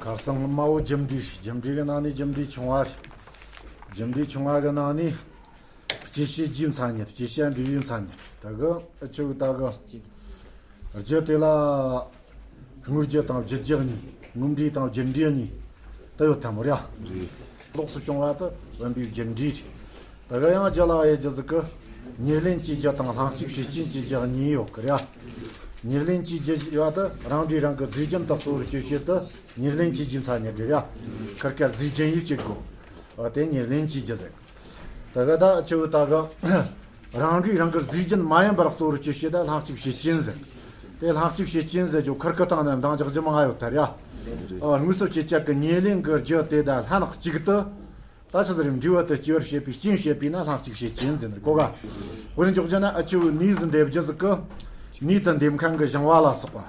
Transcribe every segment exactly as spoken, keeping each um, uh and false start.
ཁ་སང་དམའ་བོ་རྒྱུ་འབྲས་རེད། རྒྱུ་འབྲས་ཀྱི་ནང་ནས་རྒྱུ་འབྲས་ཆུང་བ་རེད། རྒྱུ་འབྲས་ཆུང་བ་གི་ནང་ནས་སྐྱེད་བྱེད་རྒྱུའི་མཚན་ཉིད། སྐྱེད་བྱེད་འབྲས་བུའི་མཚན་ཉིད། ད་གི་ཨ་ཆུ་བོ་ད་གི་རྒྱུ་དེ་ལ་དངོས་རྒྱུ་དང་བརྗོད་རྒྱུ་གཉིས། དངོས་འབྲས་དང་རྒྱུ་འབྲས་གཉིས་དེ་ཡོད་དམ་རེད། རེད། ལོགས་སུ་བྱུང་བ་དེ་བུམ་པའི་རྒྱུ་འབྲས་རེད། ད་ག་ཡང་རྒྱུ་ལ་དབྱེ་རྒྱུ་ཟིག་གི། ཉེར་ལེན་གྱི་རྒྱུ་དང་ལྷན་ཅིག་བྱེད་རྐྱེན་གྱི་རྒྱུ་གཉིས་ཡོད་གི་རེད། ཉེར་ལེན་གྱི་རྒྱུ་ཡོད་དེ་རང་འབྲས་རང་གི་རྫས་རྒྱུན་དུ་གཙོ་བོར་གྱུར་བྱེད་དེ་ཉེར་ལེན་གྱི་རྒྱུའི་མཚན་ཉིད་རེད་ཡ། ཁིར་ཀ་རྫས་རྒྱུན་ཡོད་ཅེས་གོ། འོ་དེ་ཉེར་ལེན་གྱི་རྒྱུ་ཟེར། ད་ག་ད་ཆུ་བོ་ད་གི་རང་འབྲས་རང་གི་རྫས་རྒྱུན་མ་ཡིན་པར་གཙོ་བོར་གྱུར་བྱེད་དེ་ལྷན་ཅིག་བྱེད་རྐྱེན་ཟེར། དེ་ལྷན་ཅིག་བྱེད་རྐྱེན་ཟེར་རྒྱུ་ཁིར་ཀ་དང་ནི་འདང་རྒྱག་རྒྱུ་མང་ང་ཡོད་ད་རེད་ཡ། འོ་དངོས་སུ་བྱེད་བྱེད་ཀྱི་ཉེར་ལེན་གྱི་རྒྱུ་དེ་དང་ལྷན་གཅིག་ཏུ། ད་ཆི་ཟིག་རེད། འབྲས་བུ་དེ་སྐྱེ་བར་བྱེད་པའི་རྐྱེན་བྱེད་པས་ན་ལྷན་ཅིག་བྱེད་རྐྱེན་ཟེར་ནི་གོ་ག། དཔེར་འཇོག་རྒྱུ་ན་ཨ་ཆུ་བོའི་ནས་ཟིག་འདེབས་རྒྱུ་ཟིག་གི། ནས་དེ་འདེབས་མཁན་གྱི་ཞིང་བ་ལ་སོགས་པ།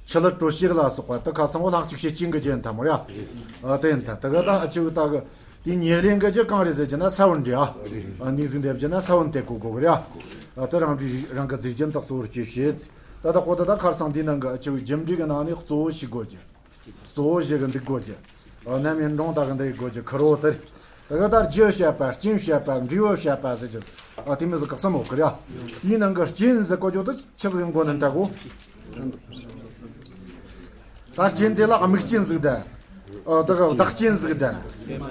ཆུ་ལུད་དྲོད་གཤེར་ལ་སོགས་པ་དེ་ཁ་ཚང་བོ་ལྷན་ཅིག་བྱེད་རྐྱེན་གྱི་རྒྱུ་ཡིན་ད་མོ་ར། ཨ་དེ་ཡིན་ད་དེ་ག་ད་ཨ་ཆུ་བོ་ད་གི། དེའི་ཉེར་ལེན་གྱི་རྒྱུ་གང་རེད་ཟེར་རྒྱུ་ན་ས་བོན་རེད་ཨ། ཨ་ནས་ཟིག་འདེབས་རྒྱུ་ན་ས་བོན་དེ་གོ་དགོས་གི་རེད་ཨ། ཨ་དེ་རང་འབྲས་རང་གི་རྫས་རྒྱུན་དུ་གཙོ་བོར་གྱུར་བྱེད། ད་ལྟ་ཁོ་ད་ད་ཁར་སང་འདིའི་ནང་གི་ཨ་ཆུ་བོའི་རྒྱུ་འབྲས་ཀྱི་ནང་ནས་གཙོ་བོ་ཞིག་དགོས་རྒྱུ། གཙོ་བོ་བཞི་གི་འདུག་དགོས་ཀྱི། འོ་ནམ་ཡིན་རུང་ད་གི་འདི་ཡི་དགོས་ཀྱི་ཁུར་བོ་དེར། ད་གི་ད་རྒྱུ་བཤད་པ་རྐྱེན་བཤད་པ་འབྲས་བུ་བཤད་པ་ཟེར་གྱི། ཨ་དེ་མི་ཟིག་ག་སམ་འོ་གི་རེད། དེའི་ནང་གི་རྐྱེན་ཟེར་གོ་ཅོ་ད་ཆི་ཟིག་ཡིན་གོ་ནི་ད་གོ། ད་རྐྱེན་དེ་ལ་དམིགས་རྐྱེན་ཟིག་ད། ཨོ་ད་གི་བདག་རྐྱེན་ཟིག་ད།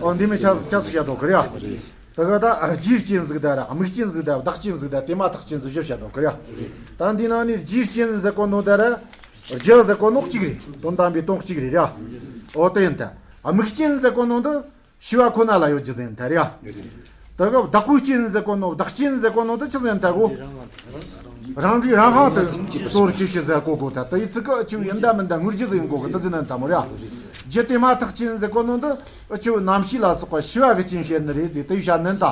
ཨོ་འདི་མི་ཆ་ཆ་ཟིག་བཤད་དོ་གི་རེད། ད་གི་ད་རྒྱུའི་རྐྱེན་ཟིག་ད་ར་དམིགས་རྐྱེན་ཟིག་ད་བདག་རྐྱེན་ཟིག་ད་དེ་མ་ཐག་རྐྱེན་ཟིག་བཤད་དོ་གི་རེད། ད་འདི་ནང་ནས་རྒྱུའི་རྐྱེན་ཟེར་གོ་ནོ་ད་ར། རྒྱུ་ཟེར་གོ་ནོ་གཅིག་རེད། དོན་དམ་པའི་དོན་གཅིག་རེད་ར། འོ་དེ་ཡིན་ད། དམིགས་རྐྱེན་ཟེར་གོ་ནོ་འདི་ཤེས་པ་ཁོ་ན་ལ་ཡོད་རྒྱུ་ཟིན་ད་ར། ད་གི་བདག་པོའི་རྐྱེན་ཟེར་གོ་ནོ་བདག་རྐྱེན་ཟེར་གོ་ནོ་འདི་ཆི་ཟིན་ད་གོ། རང་འབྲས་རང་དབང་དུ་གཙོ་བོར་གྱུར་བྱེད་ཟེར་གོ་གོ་ད་ད་ཡི་ཚིག་གི་ཨ་ཆུ་ཡིན་ད་མིན་ད་དངོས་རྒྱུ་ཟིན་གོ་གི་ད་ཟིན་ན་ད་མོ་ར། རྒྱུ་དེ་མ་ཐག་རྐྱེན་ཟེར་གོ་ནོ་འདི་ཨ་ཆུ་རྣམ་ཤེས་ལ་སོགས་པ་ཤེས་པ་གི་རྐྱེན་བྱེད་ནི་རེད་ཟེར་ད་ཡི་བཤད་ནི་ད།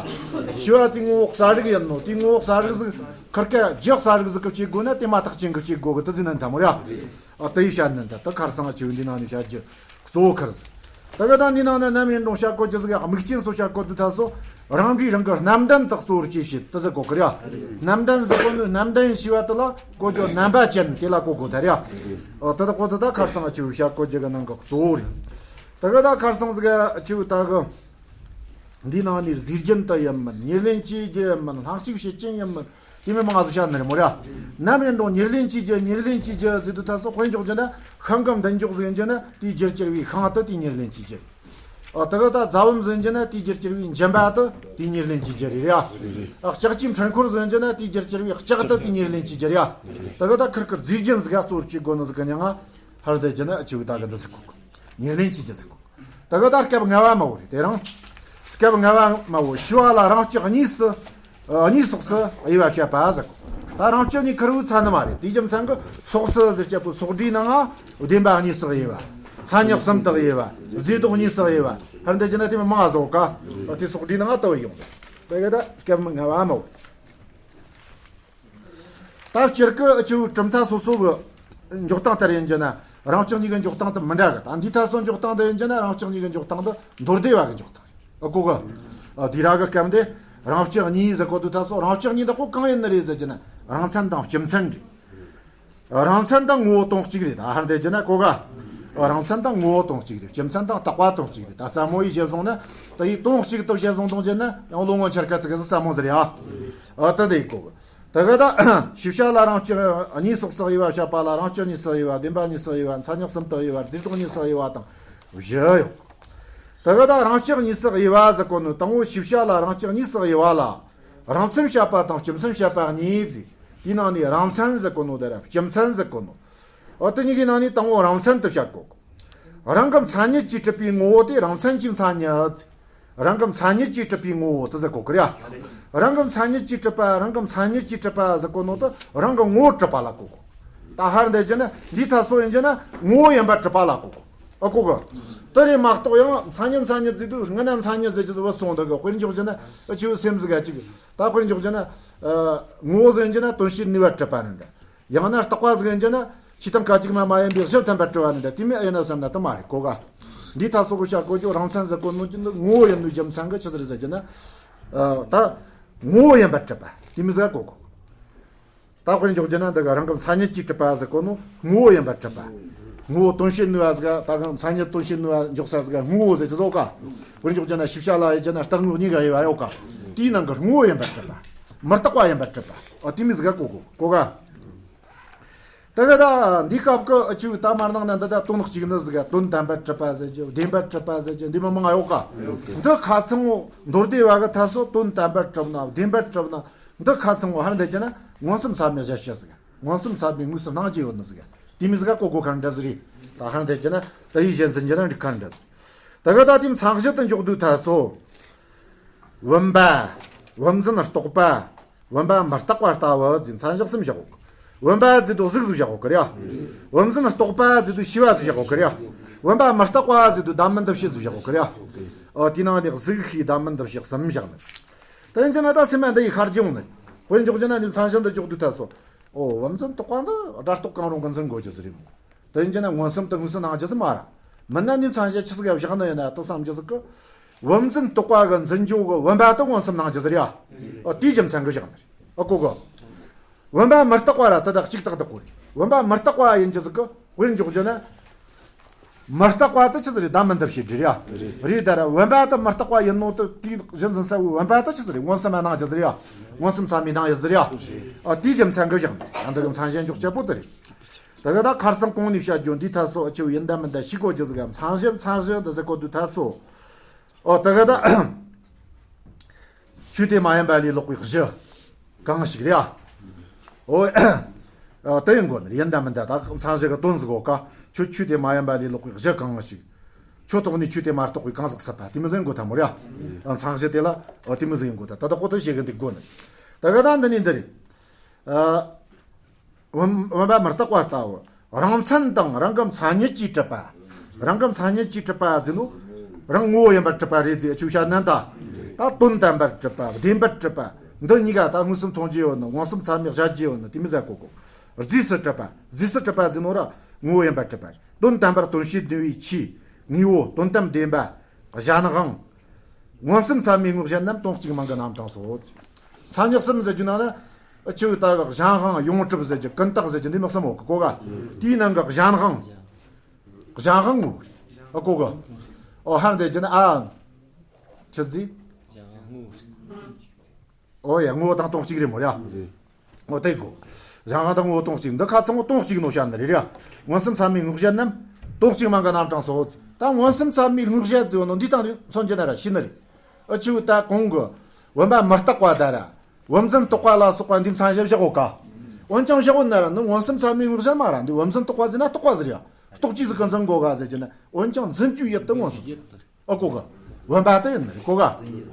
ཤེས་པ་དེ་ངོ་བོ་གསལ་རིག་ཡིན་ནོ་དེ་ངོ་བོ་གསལ་རིག་ཟིག་ཁིར་ཀ་རྒྱུ་གསལ་རིག་ཟིག་གི་བྱེད་དགོས་ན་དེ་མ་ཐག་རྐྱེན་གི་བྱེད་དགོས་གི་ད་ཟིན་ན་ད་མོ་ར། ཨ་དེ་ཡི་བཤད་ནི་ད་ད་ཁར་སང་ཨ་ཆུ་འདི་ནང་ནས་བཤད་རྒྱུ་གཙོ་བོ་ཁར་ཟིན། ད་ག་ད་འདི་ནང་ན་ནམ་ཡིན་རུང་བཤད་གོ་རྒྱུ་ཟིག་ག་དམིགས་རྐྱེན་སོགས་བཤད་གོ་དུས་ད་སོ། རང་འབྲས་རང་གི་རྣམ་ལྡན་དག་གཙོ་བོར་གྱུར་བྱེད་དེ་ཟེར་གོ་གི་རེད། རྣམ་ལྡན་ཟེར་གོ་ནི་རྣམ་ལྡན་ཞེས་པ་དེ་ལ་གོ་རྒྱུ་རྣམ་པ་ཅན་དེ་ལ་གོ་དགོས་ད་རེད། ཨོ་ད་ད་གོ་ད་ད་ཁར་སང་ཨ་ཆུ་བཤད་གོ་རྒྱུ་གི་ནང་གི་གཙོ་བོ་རེད། ད་ག་ད་ཁར་སང་ཟིག་ག་ཨ་ཆུ་ད་གི། འདི་ནང་ནས་རྫས་རྒྱུན་དུ་ཡིན་མིན་ཉེར་ལེན་གྱི་རྒྱུ་ཡིན་མིན་ལྷན་ཅིག་བྱེད་རྐྱེན་ཡིན་མིན། དེ་མིན་མང་ང་ཚོ་བཤད་ནི་རེད་མོ་ར། ནམ་ཡིན་རུང་ཉེར་ལེན་གྱི་རྒྱུ་ཉེར་ལེན་གྱི་རྒྱུ་ཟེར་དུས་ད་སོ་དཔེ་འཇོག་རྒྱུ་ན་ཤིང་གི་མདུན་འཇོག་ཟེར་རྒྱུ་ན་དེའི་རྒྱུར་གྱུར་པའི་ཤིང་དེ་དེའི་ཉེར་ལེན་གྱི་རྒྱུ། ཨ་ད་ག་ད་རྫ་བུམ་ཟེར་རྒྱུ་ན་དེའི་རྒྱུར་གྱུར་པའི་འཇིམ་པ་དེ་དེའི་ཉེར་ལེན་གྱི་རྒྱུ་རེད་ཡ། ཨ་ལྕགས་ཀྱི་འཕྲུལ་འཁོར་ཟེར་རྒྱུ་ན་དེའི་རྒྱུར་གྱུར་པའི་ལྕགས་དེ་དེའི་ཉེར་ལེན་གྱི་རྒྱུ་རེད་ཡ། ད་ག་ད་ཁིར་ཁིར་རྫས་རྒྱུན་ཟིག་ག་གཙོ་བོར་གྱུར་དགོས་ནི་ཟིག་གི་མྱིང་ང་ཧར་དེ་རྒྱུ་ན་ཨ་ཆུ་ད་གི་འདི་ཟིག་གོ་གི། ཉེར་ལེན་གྱི་རྒྱུ་ཟིག་གོ། ད་ག་ད་སྐབས་ལྔ་བ་མ་བོ་རེད་དེ་རང་། སྐབས་ལྔ་བ་མ་བོ་ཤེས་པ་ལ་རང་སྤྱི་གཉིས་སུ། ཨ་གཉིས་སོགས་སུ་དབྱེ་བ་བཤད་པ་ཟེར་གོ། ད་རང་སྤྱི་གཉིས་ཁེར་བོའི་མཚན་ནི་མ་རེད། དེའི་རྒྱུ་མཚན་གྱི་སོགས་སུ་ཟེར་བྱེད་པོ་སོགས་སྒྲའི་ནང་ང་བདེན་པ་གཉིས་སུ་དབྱེ་བ། མཚན་ཉིད་གསུམ་དུ་དབྱེ་བ། རྫས་ལྡོག་གཉིས་སུ་དབྱེ་བ། ཧར་འདི་རྒྱུ་ན་དེ་མི་མང་ང་བཟོ་ག། དེ་སོགས་སྒྲའི་ནང་ང་དུ་ཡོང་། དེ་ག་ད་སྐབས་ལྔ་བ་མ་བོ། ད་སྤྱིར་གི་ཨ་ཆུ་གྲུབ་མཐའ་སོ་སོ་གི་འཇོག་སྟངས་ལྟར་ཡིན་རྒྱུ་ན་རང་སྤྱི་གཉིས་ཀྱི་འཇོག་སྟངས་དེ་མི་འདྲ་གི། ད་འདི་ཐ་སོ་འཇོག་སྟངས་དེ་ཡིན་རྒྱུ་ན་རང་སྤྱི་གཉིས་ཀྱི་འཇོག་སྟངས་དེ་མདོ་སྡེ་བ་གི་འཇོག་སྟངས་རེད། ཨ་གོ་གི། ཨ་དེ་ར་གི་སྐབས་འདི་རང་སྤྱི་གཉིས་ཟེར་གོ་དུས་ཐ་སོ་རང་སྤྱི་གཉིས་དག་གོ་གང་ཡིན་ནི་རེད་ཟེར་རྒྱུ་ན་རང་མཚན་དང་སྤྱི་མཚན་རེད། རང་མཚན་དང་ངོ་བོ་དོན་གཅིག་རེད། ད་ཧར་འདི་རྒྱུ་ན་གོ་ག། རང་མཚན་དང་ངོ་བོ་དོན་གཅིག་རེད། སྤྱི་མཚན་དང་རྟག་པ་དོན་གཅིག་རེད། ད་ས་མོ་ཡིས་བཤད་སོང་ན་ད་ཡིས་དོན་གཅིག་ཏུ་བཤད་སོང་དོན་རྒྱུ་ན་ཡང་ལོ་ངོ་འཆར་ཁ་ཚིག་གི་ས་མོ་ཟེར་ཡ། ཨ་ད་འདི་གོ་གི། ད་ག་ད་ཤེས་བྱ་ལ་རང་སྤྱི་གཉིས་སོགས་སུ་དབྱེ་བ་བཤད་པ་ལ་རང་སྤྱི་གཉིས་སུ་དབྱེ་བ། བདེན་པ་གཉིས་སུ་དབྱེ་བ། མཚན་ཉིད་གསུམ་དུ་དབྱེ་བ། རྫས་ལྡོག་གཉིས་སུ་དབྱེ་བ་དང་བཞི་ཡོད། ད་ག་ད་རང་སྤྱི་གཉིས་སུ་དབྱེ་བ་ཟེར་གོ་ནོ་དང་པོ་ཤེས་བྱ་ལ་རང་སྤྱི་གཉིས་སུ་དབྱེ་བ་ལ། རང་མཚན་བཤད་པ་དང་སྤྱི་མཚན་བཤད་པ་གཉིས་ཟེར། དེའི་ནང་ནས་རང་མཚན་ཟེར་གོ་ནོ་དེ་ར་སྤྱི་མཚན་ཟེར་གོ་ནོ། འོ་དེ་གཉིས་ཀྱི་ནང་ནས་དང་པོ་རང་མཚན་དུ་བཤད་གོ། རང་གི་མཚན་ཉིད་ཀྱིས་གྲུབ་པའི་ངོ་བོ་དེ་རང་མཚན་གྱི་མཚན་ཉིད་ཟེར། རང་གི་མཚན་ཉིད་ཀྱིས་གྲུབ་པའི་ངོ་བོ་དེ་ཟེར་གོ་གི་རེད། རང་གི་མཚན་ཉིད་ཀྱིས་གྲུབ་པ་རང་གི་མཚན་ཉིད་ཀྱིས་གྲུབ་པ་ཟེར་གོ་ནོ་དེ་རང་གི་ངོ་བོ་གྲུབ་པ་ལ་གོ་གོ། ད་ཧར་འདི་རྒྱུ་ན་འདི་ཐ་སོ་ཡིན་རྒྱུ་ན་ངོ་བོ་ཡིན་པར་གྲུབ་པ་ལ་གོ་གོ། ཨ་གོ་གི། དེ་རེད་མ་གཏོགས་ཡང་མཚན་ཉིད་མཚན་ཉིད་ཟེར་དུས་སྔ་ན་མཚན་ཉིད་ཟེར་རྒྱུ་ཟེར་བ་སོང་འདུག་གི། དཔེར་འཇོག་རྒྱུ་ན་ཨ་ཆུ་སེམས་ཟིག་ག་ཅིག། ད་དཔེར་འཇོག་རྒྱུ་ན་ཨ་ངོ་བོ་ཟེར་རྒྱུ་ན་དོན་སྤྱིར་ནུས་པར་གྲུབ་པ་ནི་འདྲ། ཡང་ན་རྟག་པ་ཟེར་རྒྱུ་ན་ཆོས་དང་སྐད་ཅིག་མ་མ་ཡིན་པའི་གཞི་མཐུན་པར་གྲུབ་པ་ནི་འདྲ། དེ་མིན་ཨེ་ཡིན་ན་བསམ་ན་དེ་མ་རེད་གོ་ག། འདི་ཐ་སོ་གོ་བྱ་གོ་རྒྱུ་རང་མཚན་ཟེར་གོ་ནོ་རྒྱུ་འདི་ངོ་བོ་ཡིན་ནོ་རྒྱུ་མཚན་གི་ཆི་ཟིག་རེད་ཟེར་རྒྱུ་ན། ཨ་ད་ངོ་བོ་ཡིན་པར་གྲུབ་པ་དེ་མི་ཟེར་གོ་གོ། ད་དཔེར་འཇོག་རྒྱུ་ན་འདི་ག་རང་གི་མཚན་ཉིད་ཀྱིས་གྲུབ་པ་ཟེར་གོ་ནོ་ངོ་བོ་ཡིན་པར་གྲུབ་པ། ངོ་བོ་དོན་བྱེད་ནུས་པ་ཟིག་ད་གང་མཚན་ཉིད་དོན་བྱེད་ནུས་པ་འཇོག་ས་ཟིག་ངོ་བོ་ཟེར་གྱི་ཟོ་ཀ། དཔེར་འཇོག་རྒྱུ་ན་ཞིབ་བཤད་ལ་ཡེ་རྒྱུ་ན་རྟག་དངོས་གཉིས་ཀ་ཡོད་ཡོད་ཀ། དེའི་ནང་གི་ངོ་བོ་ཡིན་པར་གྲུབ་པ། མི་རྟག་པ་ཡིན་པར་གྲུབ་པ། ཨ་དེ་མི་ཟིག་ག་གོ་གོ་གོ་ག། དེ་ག་ད་འདི་སྐབས་ཀྱི་ཨ་ཆུ་ད་མར་ནང་ན་འདི་ད་དོན་གཅིག་ནི་ཟིག་ག། དོན་དམ་པར་གྲུབ་པ་ཟེར་རྒྱུ། བདེན་པར་གྲུབ་པ་ཟེར་རྒྱུ། འདི་མི་མང་ཡོད་ཀ། འདི་ཁ་ཚང་ངོ་མདོར་བསྡུས་བ་གི་ཐད་སོ་དོན་དམ་པར་གྲུབ་ན་བདེན་པར་གྲུབ་ན། འདི་ཁ་ཚང་ངོ་ཧར་འདི་ཅི་ན་མངོན་སུམ་ཚད་མའི་གཞལ་བྱ་ཟིག་མངོན་སུམ་ཚད་མའི་དངོས་སུ་སྣང་རྒྱུ་ཡོད་ནི་ཟིག་དེ་མི་ཟིག་ག་གོ་གོ་ཁ་འདྲ་ཟིག་རེད། ད་ཧར་འདི་ཅི་ན་ད་ཡིད་གཞན་འཛིན་རྒྱུ་ན་འགྲིག་ཁ་འདྲ་ཟིག་ད་ག་ད་དེ་མཚན་གཞི་དུ་འཇོག་དུས་ཐད་སོ། བུམ་པ། བུམ་འཛིན་རྟོག་པ། བུམ་པ་མི་རྟག་པ་ལྟ་བུ་ཟེར་མཚན་གཞི་གསུམ་བཞག་གོ། བུམ་པ་ཟེར་དུས་གཟུགས་ཟིག་བཞག་གོ་གི་རེད་ཡ། བུམ་འཛིན་རྟོག་པ་ཟེར་དུས་ཤེས་པ་ཟིག་བཞག་གོ་གི་རེད་ཡ། བུམ་པ་མི་རྟག་པ་ཟེར་དུས་བདག་མིན་འདུ་བྱེད་ཟིག་བཞག་གོ་གི་རེད་ཡ། ཨོ་དེའི་ནང་ནས་གཟུགས་ཤེས་བདག་མིན་འདུ་བྱེད་གསུམ་བཞག་ནི། དེ་ཡིན་ན་ད་སེམས་པ་འདི་ཡི་ཁར་བྱུང་ནི། དཔེར་འཇོག་རྒྱུ་ན་འདི་མཚན་གཞི་འདི་འཇོག་དུས་ཐད་སོ། ཨོ་བུམ་འཛིན་རྟོག་པ་འདི་སྒྲ་རྟོག་གང་རུང་གི་འཛིན་དགོས་རྒྱུ་ཟིག་རེད་མོ། དེ་ཡིན་ན་མངོན་སུམ་དུ་དངོས་སུ་སྣང་རྒྱུ་ཟིག་མ་རེད། མིན་ན་འདི་མཚན་གཞི་ཆི་ཟིག་ཡ་བཞག་ནི་ཡིན་ན་དེ་བསམ་རྒྱུ་ཟིག་གི། བུམ་འཛིན་རྟོག་པ་གི་འཛིན་སྦྱོར་གི་བུམ་པ་དེ་མངོན་སུམ་སྣང་རྒྱུ་ཟིག་རེད་ཡ། ཨ་དེའི་རྒྱུ་མཚན་གི་བཞག་ནི་རེད། ཨ་གོ་གི། བུམ་པ་མི་རྟག་པ་ར་དེ་དག་གཅིག་རྟག་ཏུ་གོ་རེད། བུམ་པ་མི་རྟག་པ་ཡིན་རྒྱུ་ཟིག་གི་དཔེར་འཇོག་རྒྱུ་ན། མི་རྟག་པ་དེ་ཆི་ཟིག་རེད། བདག་མིན་འདུ་བྱེད་རེད་ཡ། རེད་ད་ར་བུམ་པ་དེ་མི་རྟག་པ་ཡིན་ནོ་དེ་དེའི་གཞི་འཛིན་ས་བོའི་བུམ་པ་དེ་ཆི་ཟིག་རེད། མངོན་སུམ་མ་སྣང་རྒྱུ་ཟིག་རེད་ཡ། མངོན་སུམ་ཚད་མས་སྣང་ཡ་ཟིག་རེད་ཡ། ཨ་དེའི་རྒྱུ་མཚན་གི་བཞག་ནི། ཨ་འདི་གི་མཚན་གཞི་འཇོག་བྱེད་པོ་དེ་རེད། ད་ག་ད་ཁར་སང་གོང་ནས་བཤད་རྒྱུ་འདི་ཐད་སོ་ཨ་ཆེའུ་ཡིན་ད་མིན་ད་ཤེས་དགོས་རྒྱུ་ཟིག་གམ། མཚན་གཞི་མཚན་གཞི་འདི་ཟེར་གོ་དུས་ཐད་སོ། ཨོ་ད་ག་ད་ཆོས་དེ་མ་ཡིན་པ་ལས་ལོག་པའི་གཞི་གང་ཞིག་རེད་ཨ། ཨོ་ཨ་དེ་ཡིན་དགོས་ནི་ཡིན་ད་མིན་ད། ད་མཚན་གཞི་གི་དོན་ཟིག་གོ་ཀ། ཆོས་ཆོས་དེ་མ་ཡིན་པ་ལས་ལོག་པའི་གཞི་གང་ཞིག་ཆོས་ཐོག་ནས་ཆོས་དེ་མ་རྟོགས་པའི་གང་ཟག་སྲིད་པ་དེ་མི་ཟིན་དགོས་ད་མོ་རེད་ཨ། མཚན་གཞི་དེ་ལ་ཨོ་དེ་མི་ཟིན་དགོས་ད། ད་ད་ཁོ་ད་བཤད་གི་འདུག་དགོས་ནི། ད་ག་ད་འདི་ནས་འདི་རེད་ཨ། བུམ་བུམ་པ་མི་རྟག་པ་ལྟ་བུ། རང་མཚན་དང་རང་གི་མཚན་ཉིད་ཀྱིས་གྲུབ་པ། རང་གི་མཚན་ཉིད་ཀྱིས་གྲུབ་པ་ཟེར་ནོ། རང་ངོ་བོ་ཡིན་པར་གྲུབ་པ་རེད་ཟེར་ཆོས་བཤད་ནི་ད། ད་དོན་དམ་པར་གྲུབ་པ་བདེན་པར་གྲུབ་པ་འདི་གཉིས་ཀ་ད་མངོན་སུམ་མཐོང་རྒྱུ་ཡོད་ནི། མངོན་སུམ་ཚད་མས་གཞལ་རྒྱུ་ཡོད་ནི། དེ་མི་ཟེར་གོ་གོ། རྫས་སུ་གྲུབ་པ། རྫས་སུ་གྲུབ་པ་ཟེར་ནོ་ར་ངོ་བོ་ཡིན་པར་གྲུབ་པ། དོན་དམ་པར་དོན་བྱེད་ནུས་པའི་ཆོས། དངོས་པོ་དོན་དམ་བདེན་པ། གཞན་དབང་། མངོན་སུམ་ཚད་མས་ངོས་བཞིན་རྣམས་དོན་གཅིག་མིང་གི་རྣམ་གྲངས་སོ། མཚན་ཉིད་གསུམ་ཟེར་རྒྱུ་ན་ནི། ཨ་ཆེའུ་ལྟ་བུ་གཞན་དབང་ཡོངས་གྲུབ་ཟེར་རྒྱུ་ཀུན་བརྟགས་ཟེར་རྒྱུ་འདི་མི་གསུམ་ཡོད་གི་གོ་ག། དེའི་ནང་གི་གཞན་དབང་། གཞན་དབང་ངོ་། ཨ་གོ་གི། ཨོ་ཧར་འདི་རྒྱུ་ན་ཨ། ཆི་ཟིག་ཨོ་ཡ་ངོ་བོ་དང་དོན་གཅིག་རེད་མོ་ར། ཨོ་དེ་གོ། གཞན་དབང་དང་ངོ་བོ་དོན་གཅིག་འདི་ཁ་ཚང་ངོ་དོན་གཅིག་ནོ་བཤད་ནི་རེད་ར། མངོན་སུམ་ཚད་མས་ངོས་བཞིན་རྣམས་དོན་གཅིག་མིང་གི་རྣམ་གྲངས་སོ། ད་མངོན་སུམ་ཚད་མས་ངོས་བཞིན་ཟེར་བ་ནོ་འདི་དང་མཚོན་རྒྱུ་ན་ར་ཤེས་ནི་རེད། ཨ་ཆེའུ་ད་གོང་གི། བུམ་པ་མི་རྟག་པ་ད་ར། བུམ་འཛིན་རྟོག་པ་ལ་སོགས་པ་འདི་མཚན་གཞི་བཞག་གོ་ཀ། འོན་ཀྱང་བཞག་གོ་ན་ར་ནི་མངོན་སུམ་ཚད་མས་ངོས་བཞིན་མ་ར་འདི་བུམ་འཛིན་རྟོག་པ་ཟེར་ན་རྟོག་པ་ཟེར་ཡ། རྟོག་བཅས་ཟིག་གི་འཛིན་གོ་ག་ཟེར་གྱི་ན་འོན་ཀྱང་འཛིན་རྒྱུའི་ཡུལ་དུ་མངོན་སུམ་ཚད། ཨ་གོ་ག། བུམ་པ་དེ་ཡིན་ནི་གོ་ག།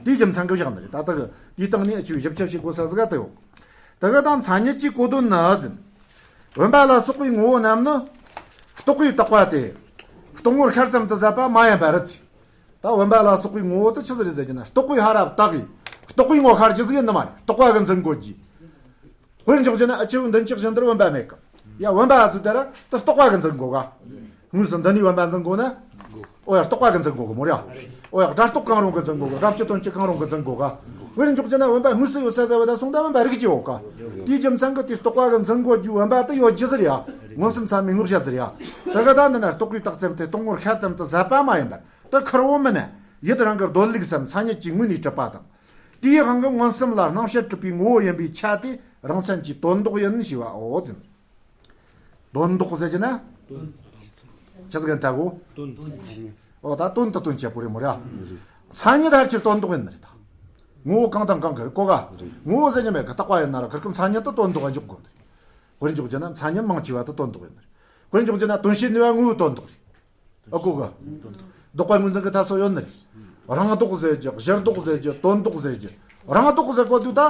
དེའི་རྒྱུ་མཚན་གི་བཞག་ནི་རེད། ད་ལྟ་གི་དེའི་སྟེང་ནས་ཨ་ཆེའུ་ཞིབ་ཆ་བྱེད་དགོས་ས་ཟིག་ག་དེ་ཡོད། ད་གི་ད་མཚན་ཉིད་ཀྱི་གོ་དོན་ནི་ཟིན། བུམ་པ་ལ་སོགས་པའི་ངོ་བོ་རྣམས་ནི། རྟོག་པས་བཏགས་པ་སྟེ། རྟོག་ངོར་ཤར་ཙམ་དུ་ཟད་པ་མ་ཡིན་པར་ཟེར། ད་བུམ་པ་ལ་སོགས་པའི་ངོ་བོ་དེ་ཆི་ཟིག་རེད་ཟེར་གྱི་ན་རྟོག་པས་ཧ་ར་བཏགས་གི། རྟོག་པའི་ངོ་ཤར་རྒྱུ་ཟིག་ཡིན་ནི་མ་རེད། རྟོག་པ་གི་འཛིན་དགོས་ཀྱི། དཔེར་འཇོག་རྒྱུ་ན་ཨ་ཆེའུ་མདུན་ཅོག་བཞིན་དུ་བུམ་པ་མེད་གི། ཡ་བུམ་པ་ཟེར་ད་ར་དེ་རྟོག་པ་གི་འཛིན་དགོས་ག། དངོས་སུ་འདི་ནས་བུམ་པ་འཛིན་དགོས་ན། ཨོ་ཡ་རྟོག་པ་གི་འཛིན་དགོས་གི་མོ་ར། ཨོ་ཡ་སྒྲ་རྟོག་གང་རུང་གི་འཛིན་དགོས་གི། སྒྲ་སྤྱི་དོན་སྤྱི་གང་རུང་གི་འཛིན་དགོས་ག། དཔེར་འཇོག་རྒྱུ་ན་བུམ་པ་དངོས་སུ་ཡོད་ས་ཟེར་བ་ད་སོང་ད་བུམ་པ་རིག་གི་ཡོད་ག། དེའི་རྒྱུ་མཚན་གི་དེ་རྟོག་པ་གི་འཛིན་དགོས་རྒྱུ་བུམ་པ་དེ་ཡོད་རྒྱུ་ཟིག་རེད་ཡ། མངོན་སུམ་ཚད་མས་ངོས་བཞག་ཟིག་རེད་ཡ། ད་གི་ད་འདི་ན་རྟོག་པས་བཏགས་ཙམ་དེ་རྟོག་ངོར་ཤར་ཙམ་དུ་ཟད་པ་མ་ཡིན་པར་དེ་ཁེར་བོ་མིན་ན་ཡུལ་རང་གི་སྡོད་ལུགས་སམ་མཚན་ཉིད་ཀྱི་ངོས་ནས་གྲུབ་པ་དང་། དེའི་དབང་གིས་མངོན་སུམ་ལ་སྣང་བྱར་གྲུབ་པའི་ངོ་བོ་ཡིན་པའི་ཆ་དེ་རང་མཚན་གྱི་དོན་ལྡོག་ཡིན་ཞེས་པའོ་ཟེར། དོན་ལྡོག་ཟེར་གྱི་ན། ཆི་ཟིག་ཡིན་ད་གོ། དོན། ཨོ་ད་དོན་དུ་དོན་བྱེད་པོ་རེད་མོ་ར། མཚན་ཉིད་ཕལ་ཆེར་དོན་ལྡོག་ཡིན་ནི་རེད་ད། ངོ་བོ་གང་དང་གང་གི་རེད་གོ་ག། ངོ་བོ་ཟེར་གྱི་མེད་གི། རྟག་པ་ཡིན་ན་ར་ཁིར་ཀི་མཚན་ཉིད་དུ་དོན་ལྡོག་ག་འཇོག་དགོས་ནི་རེད། དཔེར་འཇོག་རྒྱུ་ན་མཚན་ཉིད་མང་ཆེ་བ་དུ་དོན་ལྡོག་ཡིན་ནི་རེད། དཔེར་འཇོག་རྒྱུ་ན་དོན་བྱེད་ནུས་པ་ངོ་བོའི་དོན་ལྡོག་རེད། ཨ་གོ་ག། ལྡོག་པ་ངོས་འཛིན་གྱི་ཐད་སོ་ཡོད་ནི་རེད། རང་ལྡོག་ཟེར་རྒྱུ། གཞི་ལྡོག་ཟེར་རྒྱུ། དོན་ལྡོག་ཟེར་རྒྱུ། རང་ལྡོག་ཟེར་གོ་དུས་ད།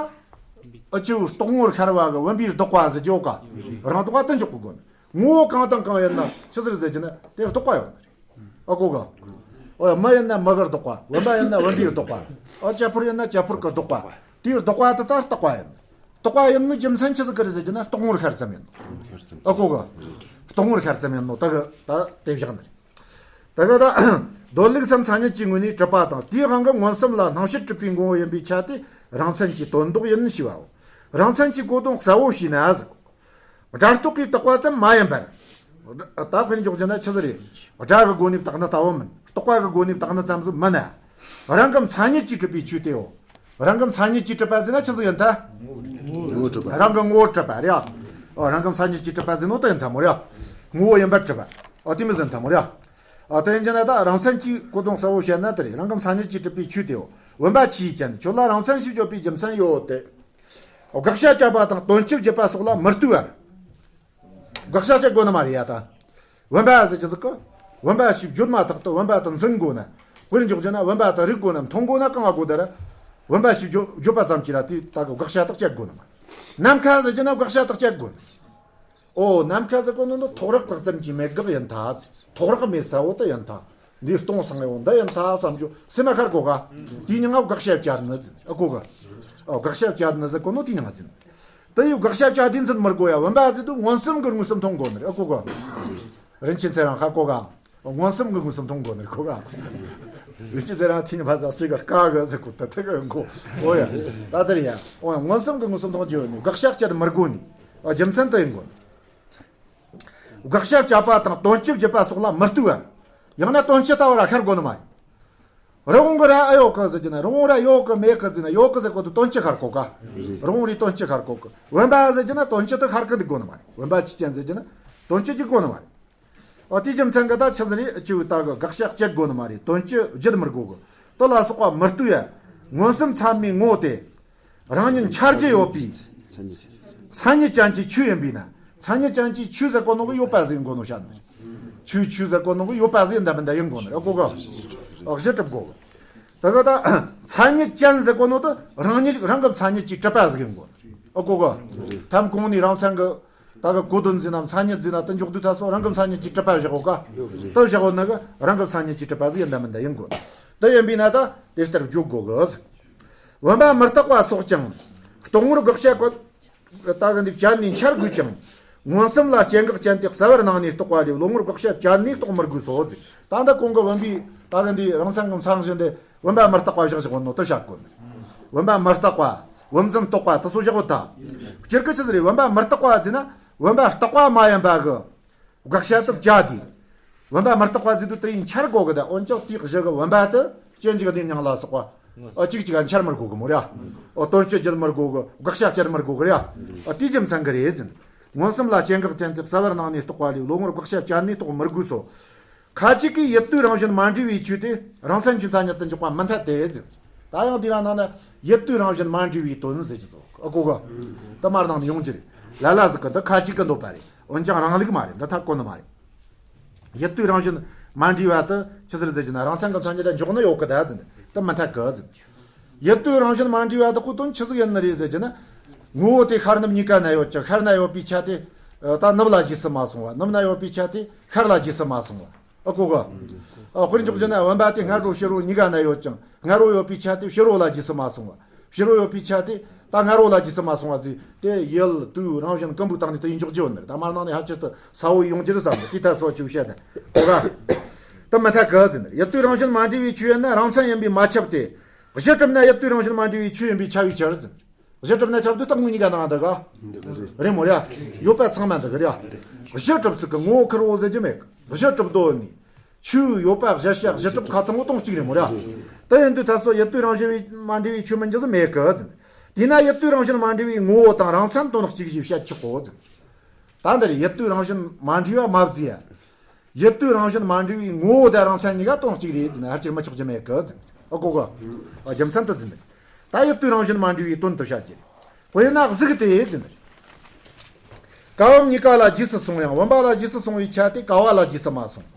ཨ་ཆེའུ་རྟོག་ངོར་ཤར་བ་གི་བུམ་པའི་ལྡོག་པ་ཟེར་རྒྱུ་ཡོད་ག། རང་ལྡོག་པ་དེ་འཇོག་གི་དགོས་ནི། ངོ་བོ་གང་དང་གང་ཡིན་ན་ཆི་ཟིག་རེད་ཟེར་རྒྱུ་ན་དེ་ལྡོག་པ་ཡོད་ནི་རེད། ཨ་གོ་ག། ཨོ་ཡ་མི་ཡིན་ན་མི་གི་ལྡོག་པ། བུམ་པ་ཡིན་ན་བུམ་པའི་ལྡོག་པ། ཨ་བྱ་འཕུར་ཡིན་ན་བྱ་འཕུར་གི་ལྡོག་པ། དེའི་ལྡོག་པ་དེ་ད་རྟག་པ་ཡིན། རྟག་པ་ཡིན་ནི་རྒྱུ་མཚན་ཆི་ཟིག་གི་རེད་ཟེར་རྒྱུ་ན་རྟོག་ངོར་ཤར་ཙམ་ཡིན་ནོ། ཨ་གོ་ག། རྟོག་ངོར་ཤར་ཙམ་ཡིན་ནོ་ད་གི་ད་དེ་བཞག་ནི་རེད། ད་གི་ད་སྡོད་ལུགས་སམ་མཚན་ཉིད་ཀྱི་ངོས་ནས་གྲུབ་པ་དང་དེའི་དབང་གིས་མངོན་སུམ་ལ་སྣང་བྱར་གྲུབ་པའི་ངོ་བོ་ཡིན་པའི་ཆ་དེ་རང་མཚན་གྱི་དོན་ལྡོག་ཡིན་ཞེས་པའོ། རང་མཚན་གྱི་གོ་དོན་གསལ་བོ་ཞེས་ན་ཟེར། སྒྲ་རྟོག་གིས་བཏགས་པ་ཙམ་མ་ཡིན་པར། ད་དཔེར་འཇོག་རྒྱུ་ན་ཆི་ཟིག་རེད། སྒྲ་གི་སྒོ་ནས་བཏགས་ནི་ལྟ་བུ་མིན། རྟོག་པ་གི་སྒོ་ནས་བཏགས་ནི་ཙམ་ཟིག་མིན་ན། རང་གི་མཚན་ཉིད་ཀྱིས་གྲུབ་པའི་ཆོས་དེའོ། རང་གི་མཚན་ཉིད་ཀྱིས་གྲུབ་པ་ཟེར་ན་ཆི་ཟིག་ཡིན་ཐལ། ངོ་བོ་གྲུབ་པ། རང་གི་ངོ་བོར་གྲུབ་པ་རེད་ཨ། ཨོ་རང་གི་མཚན་ཉིད་ཀྱིས་གྲུབ་པ་ཟེར་ནོ་དེ་ཡིན་ཐལ་མོ་རེད་ཨ། ངོ་བོ་ཡིན་པར་གྲུབ་པ། ཨོ་དེ་མོ་ཟིག་ཡིན་ཐལ་མོ་རེད་ཨ། ཨོ་དེ་ཡིན་རྒྱུ་ན་ད་རང་མཚན་གྱིས་གོ་དོན་གསལ་བོ་བཤད་ན་དེ་རེད། རང་གི་མཚན་ཉིད་ཀྱིས་གྲུབ་པའི་ཆོས་དེའོ། བུམ་པ་ཆོས་ཅན། ཁྱོད་ལ་རང་མཚན་ཞེས་བརྗོད་པའི་རྒྱུ་མཚན་ཡོད་དེ། དགག་བྱ་བཅད་པ་དང་དོན་སྤྱི་བརྗོད་པ་སོགས་ལ་མི་ལྟོས་པར། དགག་བྱ་བཅད་དགོས་ནི་མ་རེད་ཡ་ད། བུམ་པ་ཟེར་རྒྱུ་ཟིག་གི། བུམ་པ་ཞེས་བརྗོད་མ་ཐག་ཏུ་བུམ་པ་དེ་འཛིན་དགོས་ན། དཔེར་འཇོག་རྒྱུ་ན་བུམ་པ་དེ་རིག་དགོས་ན་མཐོང་དགོས་ན་གང་ང་དགོས་ད་ར། བུམ་པ་ཞེས་བརྗོད་བརྗོད་པ་ཙམ་གྱིས་ར་དེ་ད་གི་དགག་བྱ་དག་བཅད་དགོས་ནི་མ་རེད། ནམ་མཁའ་ཟེར་རྒྱུ་ན་དགག་བྱ་དག་བཅད་དགོས་ནི། ཨོ་ནམ་མཁའ་ཟེར་གོ་ནོ་ནི་ཐོག་རེག་དགག་ཙམ་གྱིས་མེད་དགག་ཡིན་ད། ཐོག་རེག་མེད་ས་བོ་དེ་ཡིན་ད། འདི་སྟོང་སང་ཡོང་འདི་ཡིན་ད་བསམ་རྒྱུ་སེམས་མ་ཁར་གོ་ག། དེའི་མྱིང་ང་དགག་བྱ་བཅད་ནི་ཟེར་ཨ་གོ་ག། ཨོ་དགག་བྱ་བཅད་ནི་ཟེར་གོ་ནོ་དེའི་མྱིང་ང་ཟེར། དེ་ཡི་དགག་བྱ་བཅད་དེ་འཛིན་མི་དགོས་ཡ། བུམ་པ་ཟེར་དུས་མངོན་སུམ་གྱི་དངོས་སུ་མཐོང་དགོས་ནི་རེད་ཨ་གོ་ག། རིན་ཆེན་ཚེ་རིང་ཧ་གོ་ག། མངོན་སུམ་གྱི་དངོས་སུ་མཐོང་དགོས་ནི་རེད་གོ་ག། རིན་ཆེན་ཚེ་རིང་ཐིན་ཕ་ས་ཤི་ག་དཀའ་གི་ཟེར་གོ་ད་ཐེ་གི་གོ། ཨོ་ཡ། ད་དེར་ཡ། ཨོ་ཡ་མངོན་སུམ་གྱི་དངོས་སུ་མཐོང་རྒྱུ་ཡོད་ནི་དགག་བྱ་བཅད་མི་དགོས་ནི། ཨོ་རྒྱུ་མཚན་དེ་ཡིན་དགོས་ནི། དགག་བྱ་བཅད་པ་དང་དོན་སྤྱི་བརྗོད་པ་སོགས་ལ་མི་ལྟོས་པར། ཡང་ན་དོན་སྤྱི་ལྟ་བུ་ར་ཤར་དགོས་ནི་མ་རེད། རི་བོང་གི་རྭ་ཨེ་ཡོད་གི་ཟེར་རྒྱུ་ན་རི་བོང་རྭ་ཡོད་གི་མེད་གི་ཟེར་ན་ཡོད་གི་ཟེར་གོ་དུས་དོན་སྤྱི་ཤར་གོ་ག། རི་བོང་རྭའི་དོན་སྤྱི་ཤར་གོ་གི། བུམ་པ་ཟེར་རྒྱུ་ན་དོན་སྤྱི་དེ་ཤར་གི་འདུག་དགོས་ནི་མ་རེད། བུམ་པ་ཆོས་ཅན་ཟེར་རྒྱུ་ན་དོན་སྤྱི་གཅིག་དགོས་ནི་མ་རེད། ཨོ་དེའི་རྒྱུ་མཚན་གི་ད་ཆི་ཟིག་རེད། ཅིའུ་ད་གི་དགག་བྱ་བཅད་དགོས་ནི་མ་རེད། དོན་སྤྱི་བརྗོད་མི་དགོས་གི། དེ་ལ་སོགས་པ་མི་ལྟོས་ཡ། མངོན་སུམ་ཚད་མའི་ངོ་བོ་དེ། རང་ཉིད་འཆར་རྒྱུ་ཡོད་པའི་མཚན་ཉིད་ཅན་གྱི་ཆོས་ཡིན་པས་ན། མཚན་ཉིད་ཅན་གྱི་ཆོས་ཟེར་གོ་ནོ་གི་ཡོད་པ་ཟིག་ཡིན་དགོས་ནོ་བཤད་ནི། ཆོས་ཆོས་ཟེར་གོ་ནོ་གི་ཡོད་པ་ཟིག་ཡིན་ད་མིན་ད་ཡིན་དགོས་ནི་རེད་གོ་གི། ཨོ་གཞི་གྲུབ་དགོས་གི། ད་གི་ད་མཚན་ཉིད་ཅན་ཟེར་གོ་ནོ་ད་རང་ཉིད་རང་གི་མཚན་ཉིད་ཀྱིས་གྲུབ་པ་ཟིག་ཡིན་དགོས་ནི་རེད་གོ་གི། ཐམ་གོང་ནས་རང་མཚན་གི་ད་གི་གོ་དོན་ཟིན་ན་མཚན་ཉིད་ཟིན་ན་དེ་འཇོག་དུས་ད་སོ་རང་གི་མཚན་ཉིད་ཀྱིས་གྲུབ་པ་བཞག་གོ་ག། དེ་བཞག་གོ་ནི་གི་རང་གི་མཚན་ཉིད་ཀྱིས་གྲུབ་པ་ཟིག་ཡིན་ད་མིན་ད་ཡིན་དགོས། དེ་ཡིན་པས་ན་ད་དེ་ལྟར་བརྗོད་དགོས་གི་ཟིག། བུམ་པ་མི་རྟག་པ་སོགས་ཀྱང་རྟོག་ངོར་དགག་བྱ་བཀོད། ད་གི་འདི་བཅད་ནས་འཆར་དགོས་ཀྱང་། མངོན་སུམ་ལ་སྐྱེ་འགག་ཅན་དེ་གསལ་བར་སྣང་ནས་རྟོགས་པ་ལས་བློ་ངོར་དགག་བྱ་བཅད་ནས་རྟོགས་མི་དགོས་སོ་ཟེར། ད་འདི་གོང་གི་བུམ་པའི་ད་གི་འདི་རང་མཚན་གི་མཚན་གཞི་འདི་བུམ་པ་མི་རྟག་པ་བཞག་བཞག་ནོ་དེ་བཤད་དགོས་ནི། བུམ་པ་མི་རྟག་པ། བུམ་འཛིན་རྟོག་པ་དེ་ཚོ་བཞག་གོ་ད། སྤྱིར་གི་ཆི་ཟིག་རེད། བུམ་པ་མི་རྟག་པ་ཟེར་ན་བུམ་པ་རྟག་པ་མ་ཡིན་པ་གི་དགག་བྱ་དེ་བཅད་དེ། བུམ་པ་མི་རྟག་པ་ཟེར་དུས་དེ་ཡིས་འཆར་དགོས་གི། ད་འོན་ཀྱང་དེའི་གཞི་གི་བུམ་པ་དེ་སྐྱེ་འཇིག་གནས་མྱང་ལ་སོགས་པ། ཨོ་གཅིག་གཅིག་ག་འཆར་མི་དགོས་གི་མོ་ར། ཨོ་དོན་སྤྱི་བརྗོད་མི་དགོས་གི། དགག་བྱ་བཅད་མི་དགོས་གི་ར། ཨོ་དེའི་རྒྱུ་མཚན་གི་རེད་ཟེར། མངོན་སུམ་ལ་སྐྱེ་འགག་ཅན་དེ་གསལ་བར་སྣང་ནས་རྟོགས་པ་ལས་བློ་ངོར་དགག་བྱ་བཅད་ནས་རྟོགས་མི་དགོས་སོ། ཁ་ཅིག་གིས་ཡུལ་དུས་རང་བཞིན་མ་འདྲེས་པའི་ཆོས་དེ་རང་མཚན་གྱི་མཚན་ཉིད་དུ་འཇོག་པ་མི་འཐད་དེ་ཟེར། ད་ཡང་དེ་རང་ནང་ན་ཡུལ་དུས་རང་བཞིན་མ་འདྲེས་པའི་དོན་ཟེར་གྱི་ཚོ་ཨ་གོ་གི། དེ་མར་ནང་ནས་ཡོང་རྒྱུ་རེད། ལ་ལ་ཟིག་གི་འདི་ཁ་ཅིག་གི་འདོད་པ་རེད། འོན་ཀྱང་རང་ལུགས་མ་རེད། འདི་ཐག་གོ་ནི་མ་རེད། ཡུལ་དུས་རང་བཞིན་མ་འདྲེས་པ་དེ་ཆི་ཟིག་རེད་ཟེར་གྱི་ན་རང་མཚན་གྱི་མཚན་ཉིད་ལ་འཇོག་ནི་ཡོད་གི་ད་ཟེར། དེ་མི་འཐད་གི་ཟེར། ཡུལ་དུས་རང་བཞིན་མ་འདྲེས་པ་དེ་ཁོ་དོན་ཆི་ཟིག་ཡིན་ནི་རེད་ཟེར་གྱི་ན། ངོ་བོ་དེ་ཤར་ནུབ་གཉིས་ཀ་ན་ཡོད་ཀྱང་ཤར་ན་ཡོད་པའི་ཆ་དེ་ད་ནུབ་ལ་རྗེས་སུ་མ་སོང་བ། ནུབ་ན་ཡོད་པའི་ཆ་དེ་ཤར་ལ་རྗེས་སུ་མ་སོང་བ། ཨ་གོ་གི། ཨ་དཔེར་འཇོག་བྱས་ན་བུམ་པ་དེ་སྔ་དྲོ་ཕྱི་དྲོ་གཉིས་ཀ་ན་ཡོད་ཀྱང་སྔ་དྲོ་ཡོད་པའི་ཆ་དེ་ཕྱི་དྲོ་ལ་རྗེས་སུ་མ་སོང་བ། ཕྱི་དྲོ་ཡོད་པའི་ཆ་དེ་ད་སྔ་དྲོ་ལ་རྗེས་སུ་མ་སོང་བ་ཟེར་དེ་ཡུལ་དུས་རང་བཞིན་ཀུན་པོའི་སྟེང་ནས་དེ་ཡིས་འཇོག་རྒྱུ་ཡོད་ནི་རེད། ད་མར་ནང་ནས་ཧ་ཅིག་ཏུ་གསལ་བོ་ཡོང་རྒྱུ་རེད་བསམ་གི། དེ་ལྟར་སོགས་ཅིག་བཤད་དེ་གོ་ག། དེ་མི་འཐད་གི་ཟེར་ནི་རེད། ཡུལ་དུས་རང་བཞིན་མ་འདྲེས་པའི་ཆོས་ཡིན་ན་རང་མཚན་ཡིན་པས་མ་ཁྱབ་སྟེ། གཞི་གྲུབ་ན་ཡུལ་དུས་རང་བཞིན་མ་འདྲེས་པའི་ཆོས་ཡིན་པས་ཁྱབ་པའི་ཕྱིར་ཟེར། གཞི་གྲུབ་ན་ཁྱབ་དུས་རྟག་དངོས་གཉིས་ཀ་ནང་འདུག་ག། རེད་མོ་ར། ཡོད་པ་ཚང་མ་འདུག་གི་ར། གཞི་གྲུབ་ཚིག་གི་ངོ་བོ་ཁེར་བོ་ཟེར་རྒྱུ་མེད་གི། གཞི་གྲུབ་འདོད་ནི། ཆོས་ཡོད་པ་གཞིར་བཞག་གཞི་གྲུབ་ཁ་ཚང་བོ་དོན་གཅིག་རེད་མོ་ར། དེ་ཡིན་དུས་ད་སོ་ཡུལ་དུས་རང་བཞིན་མ་འདྲེས་པའི་ཆོས་མིན་རྒྱུ་ཟིག་མེད་གི་ཟེར། དེས་ན་ཡུལ་དུས་རང་བཞིན་མ་འདྲེས་པའི་ངོ་བོ་དང་རང་མཚན་དོན་གཅིག་ཞེས་བཤད་ཆོག་གོ་ཟེར། ད་འདིར་ཡུལ་དུས་རང་བཞིན་མ་འདྲེས་པ་མ་བརྩིས་ཡ། ཡུལ་དུས་རང་བཞིན་མ་འདྲེས་པའི་ངོ་བོ་དང་རང་མཚན་གཉིས་ཀ་དོན་གཅིག་རེད་ཟེར་ན་ཧ་ཅིག་མི་ཆོག་རྒྱུ་མེད་གི་ཟེར། ཨ་གོ་གི། ཨ་རྒྱུ་མཚན་དེ་ཟེར་ནི། ད་ཡུལ་དུས་རང་བཞིན་མ་འདྲེས་པའི་དོན་དུ་བཤད་རྒྱུ་རེད། དཔེར་ན་གཟུགས་དེ་ཟེར་ནི་རེད། ཀ་བུམ་གཉིས་ཀ་ལ་རྗེས་སུ་སོང་ཡང་བུམ་པ་ལ་རྗེས་སུ་སོང་བའི་ཆ་དེ་ཀ་བ་ལ་རྗེས་སུ་མ་སོང་།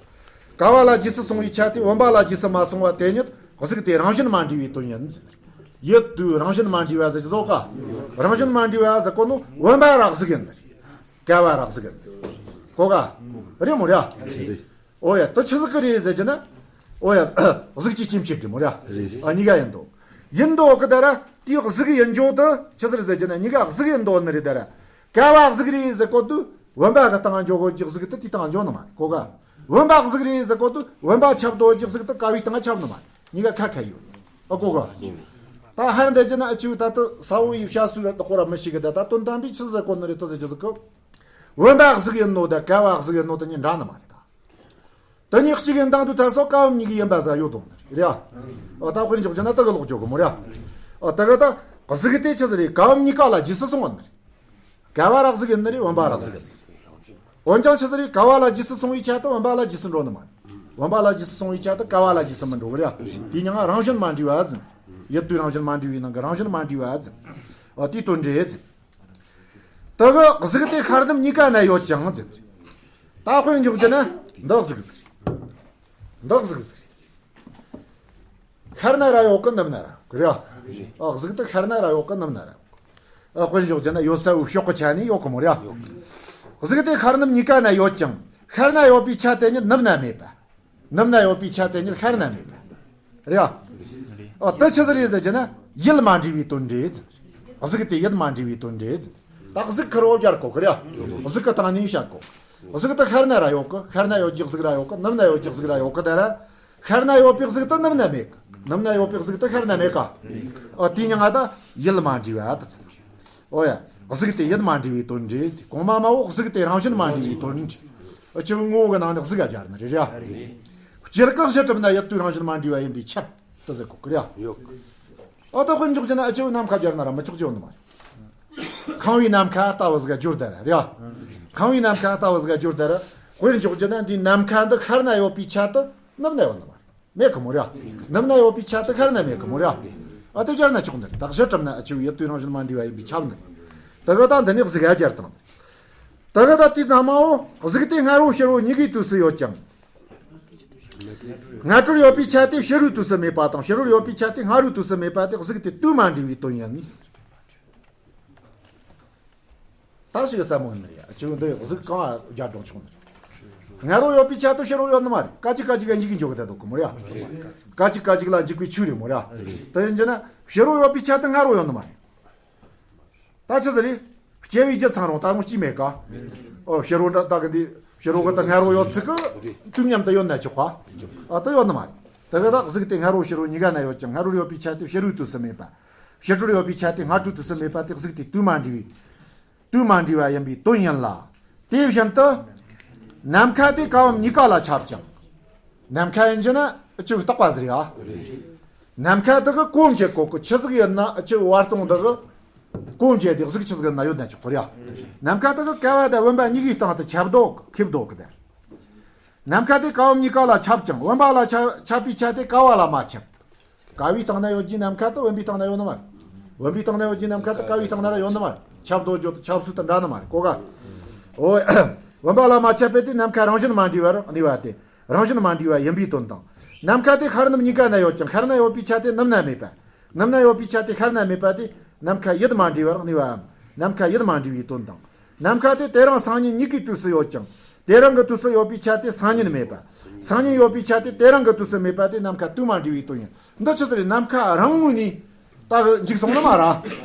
ཀ་བ་ལ་རྗེས་སུ་སོང་བའི་ཆ་དེ་བུམ་པ་ལ་རྗེས་སུ་མ་སོང་བ་དེ་ཉིད་གཟུགས་དེ་རང་བཞིན་མ་འདྲེས་པའི་དོན་ཡིན་ཟེར་ནི་རེད། ཡུལ་དུས་རང་བཞིན་མ་འདྲེས་པ་ཟེར་གྱི་ཟོ་ག། རང་བཞིན་མ་འདྲེས་པ་ཟེར་གོ་ནོ་བུམ་པ་ར་གཟུགས་ཡིན་ནི་རེད། ཀ་བ་ར་གཟུགས་ཡིན། གོ་ག། རེད་མོ་ར། ཨོ་ཡ་དེ་ཆི་ཟིག་གི་རེད་ཟེར་གྱི་ན། ཨོ་ཡ་གཟུགས་ཀྱི་སྐྱེ་མཆེད་རེད་མོ་ར། ཨ་གཉིས་ཀ་ཡིན་དོ། ཡིན་དོ་གི་ད་ར་དེའི་གཟུགས་ཡིན་རྒྱུ་དེ་ཆི་ཟིག་ཟེར་གྱི་ན་གཉིས་ཀ་གཟུགས་ཡིན་དོ་ནི་རེད་ད་ར། ཀ་བ་གཟུགས་རེད་ཟེར་གོ་དུས་བུམ་པ་གི་སྟེང་འཇོག་གོ་ཅིག་གཟུགས་དེ་དེའི་སྟེང་འཇོག་ནི་མ་རེད་གོ་ག། བུམ་པ་གཟུགས་རེད་ཟེར་གོ་དུས་བུམ་པ་ཁྱབ་དོ་ཅིག་གཟུགས་དེ་ཀ་བའི་སྟེང་ཁྱབ་ནི་མ་རེད། གཉིས་ཀ་ཁ་ཁ་ཡོད། ཨ་གོ་ག། ད་ཧར་འདི་ཅི་ན་ཨ་ཆུ་ད་ད་ས་བོ་ཡི་བྱ་སུ་ར་ད་ཁོ་ར་མི་ཤེས་གི་ད་ད་དོན་དམ་པའི་ཆི་ཟེར་གོ་ནི་རེད་ད་ཟེར་རྒྱུ་ཟིག་གི། བུམ་པ་གཟུགས་ཡིན་ནོ་དང་ཀ་བ་གཟུགས་ཡིན་ནོ་དེ་གཉིས་འདྲ་ནི་མ་རེད་ད། དེ་གཉིས་གཅིག་ཡིན་དང་དུ་ཐལ་སོགས་ཀ་བུམ་གཉིས་ཀྱི་ཡིན་པ་ཟ་ཡོད་དོ་རེད་ཡ། ཨ་ད་དཔེར་འཇོག་རྒྱུ་ན་དེ་གི་ལོག་འཇོག་གི་མོ་རེད་ཡ། ཨ་དེ་གི་ད་གཟུགས་དེ་ཆི་ཟིག་རེད། ཀ་བུམ་གཉིས་ཀ་ལ་རྗེས་སུ་སོང་བ་ནི་རེད། ཀ་བ་ར་གཟུགས་ཡིན་ནི་རེད། བུམ་པ་ར་གཟུགས་ཡིན་ནི་རེད། འོན་ཀྱང་ཆི་ཟིག་རེད། ཀ་བ་ལ་རྗེས་སུ་སོང་བའི་ཆ་དེ་བུམ་པ་ལ་རྗེས་སུ་འགྲོ་ནི་མ་རེད། བུམ་པ་ལ་རྗེས་སུ་སོང་བའི་ཆ་དེ་ཀ་བ་ལ་རྗེས་སུ་མི་འགྲོ་གི་རེད་ཡ། དེའི་མྱིང་ང་རང་བཞིན་མ་འདྲེས་པ་ཟེར། ཡུལ་དུས་རང་བཞིན་མ་འདྲེས་པའི་ནང་གི་རང་བཞིན་མ་འདྲེས་པ་ཟེར། ཨ་དེའི་དོན་འདྲེས་ཟེར། དེ་གི་གཟུགས་དེ་ཤར་ནུབ་གཉིས་ཀ་ན་ཡོད་ཅིང་ཟེར། ད་དཔེར་འཇོག་རྒྱུ་ན་འདི་གཟུགས་ཟིག་རེད། འདི་གཟུགས་ཟིག་རེད། ཤར་ན་ར་ཡོད་གི། ནུབ་ན་ར་ཡོད་གི་རེད་ཡ། ཨ་གཟུགས་དེ་ཤར་ན་ར་ཡོད་གི། ནུབ་ན་ར་ཡོད་གི། ཨ་དཔེར་འཇོག་རྒྱུ་ན་ཡོད་ས་བོའི་ཕྱོགས་གི་ཆ་ནས་ཡོད་གི་མོ་རེད་ཡ། གཟུགས་དེ་ཤར་ནུབ་གཉིས་ཀ་ན་ཡོད་ཅིང་། ཤར་ན་ཡོད་པའི་ཆ་དེ་ཉིད་ནུབ་ན་མེད་པ། ནུབ་ན་ཡོད་པའི་ཆ་དེ་ཉིད་ཤར་ན་མེད་པ། རེད་ཡ། ཨ་དེ་ཆི་ཟིག་རེད་ཟེར་རྒྱུ་ན་ཡུལ་མ་འདྲེས་པའི་དོན་འདྲེས་ཟེར། གཟུགས་དེ་ཡུལ་མ་འདྲེས་པའི་དོན་འདྲེས་ཟེར། ད་གཟུགས་ཁེར་བོ་སྦྱར་གོ་གི་རེད་ཡ། གཟུགས་ཀྱི་སྟེང་ནས་བཤད་གོ། གཟུགས་དེ་ཤར་ན་ར་ཡོད་གི། ཤར་ན་ཡོད་རྒྱུ་གཟུགས་ར་ཡོད་གི། ནུབ་ན་ཡོད་རྒྱུ་གཟུགས་ར་ཡོད་གི། དེ་ར། ཤར་ན་ཡོད་པའི་གཟུགས་དེ་ནུབ་ན་མེད་གི། ནུབ་ན་ཡོད་པའི་གཟུགས་དེ་ཤར་ན་མེད་ག། ཨ་དེའི་མྱིང་ང་ད་ཡུལ་མ་འདྲེས་པ་དེ་ཟེར། ཨོ་ཡ། གཟུགས་དེ་ཡུལ་མ་འདྲེས་པའི་དོན་འདྲེས་ཟེར། གོང་མ་མ་བོ་གཟུགས་དེ་རང་བཞིན་མ་འདྲེས་པའི་དོན་འདྲེས། ཨ་སྤྱི་བོའི་ངོ་བོ་གི་ནང་ནས་གཟུགས་ག་སྦྱར་ནི་རེད་ཡ། སྤྱིར་བཀག་གཞི་གྲུབ་ན་ཡུལ་དུས་རང་བཞིན་མ་འདྲེས་པ་ཡིན་པས་ཁྱབ་དེ་ཟེར་གོ་གི་རེད་ཡ། ཨོ་ད་དཔེར་འཇོག་རྒྱུ་ན་ཨ་སྤྱི་བོའི་ནམ་མཁའ་སྦྱར་ན་ར་མི་ཆོག་རྒྱུ་ཡོད་ནི་མ་རེད། ཁང་བའི་ནམ་མཁའ་ལྟ་བུ་ཟིག་སྦྱོར་བརྡར་རེད་ཡ། ཁང་བའི་ནམ་མཁའ་ལྟ་བུ་ཟིག་སྦྱོར་བརྡར། དཔེར་འཇོག་རྒྱུ་ན་འདིའི་ནམ་མཁའ་འདི་ཤར་ན་ཡོད་པའི་ཆ་དེ་ནུབ་ན་ཡོད་ནི་མ་རེད། མེད་གི་མོ་ར། ནུབ་ན་ཡོད་པའི་ཆ་དེ་ཤར་ན་མེད་གི་མོ་ར། ཨ་དེ་སྦྱར་ན་ཆོག་ནི་རེད། ད་གཞི་གྲུབ་ན་ཨ་སྤྱི་བོའི་ཡུལ་དུས་རང་བཞིན་མ་འདྲེས་པ་ཡིན་པས་ཁྱབ་ནི་རེད། དེ་གི་ད་འདི་ནས་གཟུགས་ག་སྦྱར་དང་། དེ་གི་ད་དེའི་ཚང་མའོ་གཟུགས་དེ་སྔ་རོལ་ཕྱི་རོལ་གཉིས་ཀའི་དུས་སུ་ཡོད་ཅིང་། སྔ་དྲོར་ཡོད་པའི་ཆ་དེ་ཕྱི་རོལ་དུས་སུ་མེད་པ་དང་། ཕྱི་རོལ་ཡོད་པའི་ཆ་དེ་སྔ་རོལ་དུས་སུ་མེད་པ་དེ་གཟུགས་དེ་དུས་མ་འདྲེས་པའི་དོན་ཡིན། ད་ཞིག་ཟབ་མོ་ཡིན་ནི་རེད། ཁྱེད་འདི་གཟུགས་གང་ལ་རྒྱ་སྒྲོག་ཆོག་ནི་རེད། སྔ་རོལ་ཡོད་པའི་ཆ་དེ་ཕྱི་རོལ་ཡོད་ནི་མ་རེད། སྐད་ཅིག་སྐད་ཅིག་ལ་འཇིག་གི་འཇོག་གི་བསྡད་འདུག་གི་མོ་ར། སྐད་ཅིག་སྐད་ཅིག་ལ་འཇིག་པའི་ཆོས་རེད་མོ་ར། དེ་ཡིན་གྱི་ན་ཕྱི་རོལ་ཡོད་པའི་ཆ་དེ་སྔ་རོལ་ཡོད་ནི་མ་རེད། ད་ཆི་ཟིག་རེད། སྐྱེ་བའི་རྒྱུ་ཚང་རུང་ད་རུང་སྐྱེས་མེད་ཀ། ཨོ་ཕྱི་རོལ་འདྲ་ད་གི་འདི་ཕྱི་རོལ་གི་ད་སྔ་རོལ་ཡོད་ཚིག་གི་དུས་མཉམ་དུ་ཡོད་ན་ཆོག་ག། ཨ་དེ་ཡོད་ནི་མ་རེད། དེ་གི་ད་གཟུགས་དེ་སྔ་རོལ་ཕྱི་རོལ་གཉིས་ཀ་ན་ཡོད་ཅིང་། སྔ་རོལ་ཡོད་པའི་ཆ་དེ་ཕྱི་རོལ་དུས་སུ་མེད་པ། ཕྱི་དྲོར་ཡོད་པའི་ཆ་དེ་སྔ་དྲོའི་དུས་སུ་མེད་པ་དེ་གཟུགས་དེ་དུས་མ་འདྲེས་པའི། དུས་མ་འདྲེས་པ་ཡིན་པའི་དོན་ཡིན་ལ། དེ་བཞིན་དུ། ནམ་མཁའ་དེ་ཀ་བུམ་གཉིས་ཀ་ལ་ཁྱབ་ཅིང་། ནམ་མཁའ་ཡིན་གྱི་ན་ཨ་ཅིག་རྟག་པ་ཟེར་ཡ། ནམ་མཁའ་དེ་གི་གོ་འབྱེད་གོ་གི། ཆི་ཟིག་ཡིན་ན་ཨ་ཅིག་བར་སྟོང་དེ་གི་གོ་འབྱེད་དེ་གཟུགས་ཆི་ཟིག་ཡིན་ན་ཡོད་ན་ཆོག་གི་རེད་ཡ། ནམ་མཁའ་དེ་གི་ཀ་བ་དང་བུམ་པ་གཉིས་ཀའི་སྟེང་དུ་ཁྱབ་འདུག་ཁེབས་འདུག་གི་དེ། ནམ་མཁའ་དེ་ཀ་བུམ་གཉིས་ཀ་ལ་ཁྱབ་ཅིང་། བུམ་པ་ལ་ཁྱབ་ཁྱབ་པའི་ཆ་དེ་ཀ་བ་ལ་མ་ཁྱབ། ཀ་བའི་སྟེང་ན་ཡོད་རྒྱུའི་ནམ་མཁའ་དེ་བུམ་པའི་སྟེང་ན་ཡོད་ནི་མ་རེད། བུམ་པའི་སྟེང་ན་ཡོད་རྒྱུའི་ནམ་མཁའ་དེ་ཀ་བའི་སྟེང་ན་ར་ཡོད་ནི་མ་རེད། ཁྱབ་འདུག་རྒྱུ་དེ་ཁྱབ་ཚུལ་དེ་འདྲ་ནི་མ་རེད་གོ་ག། ཨོ། བུམ་པ་ལ་མ་ཁྱབ་པས་དེ་ནམ་མཁའ་རང་བཞིན་མ་འདྲེས་པར་གནས་པ་སྟེ། རང་བཞིན་མ་འདྲེས་པ་ཡིན་པའི་དོན་དང་། ནམ་མཁའ་དེ་ཤར་ནུབ་གཉིས་ཀ་ན་ཡོད་ཅིང་། ཤར་ན་ཡོད་པའི་ཆ་དེ་ནུབ་ན་མེད་པ། ནུབ་ན་ཡོད་པའི་ཆ་དེ་ཤར་ན་མེད་པ་དེ་ནམ་མཁའ་ཡུལ་མ་འདྲེས་པར་གནས་པའམ། ནམ་མཁའ་ཡུལ་མ་འདྲེས་པའི་དོན་དང་། ནམ་མཁའ་དེ་དེ་རིང་སང་ཉིན་གཉིས་ཀའི་དུས་སུ་ཡོད་ཅིང་། དེ་རིང་གི་དུས་སུ་ཡོད་པའི་ཆ་དེ་སང་ཉིན་མེད་པ། སང་ཉིན་ཡོད་པའི་ཆ་དེ་དེ་རིང་གི་དུས་སུ་མེད་པ་དེ་ནམ་མཁའ་དུས་མ་འདྲེས་པའི་དོན་ཡིན། འདི་ཆི་ཟེར་རེད། ནམ་མཁའ་རང་ངོས་ནས་ད་གི་འཇིག་སོང་ནི་མ་ར།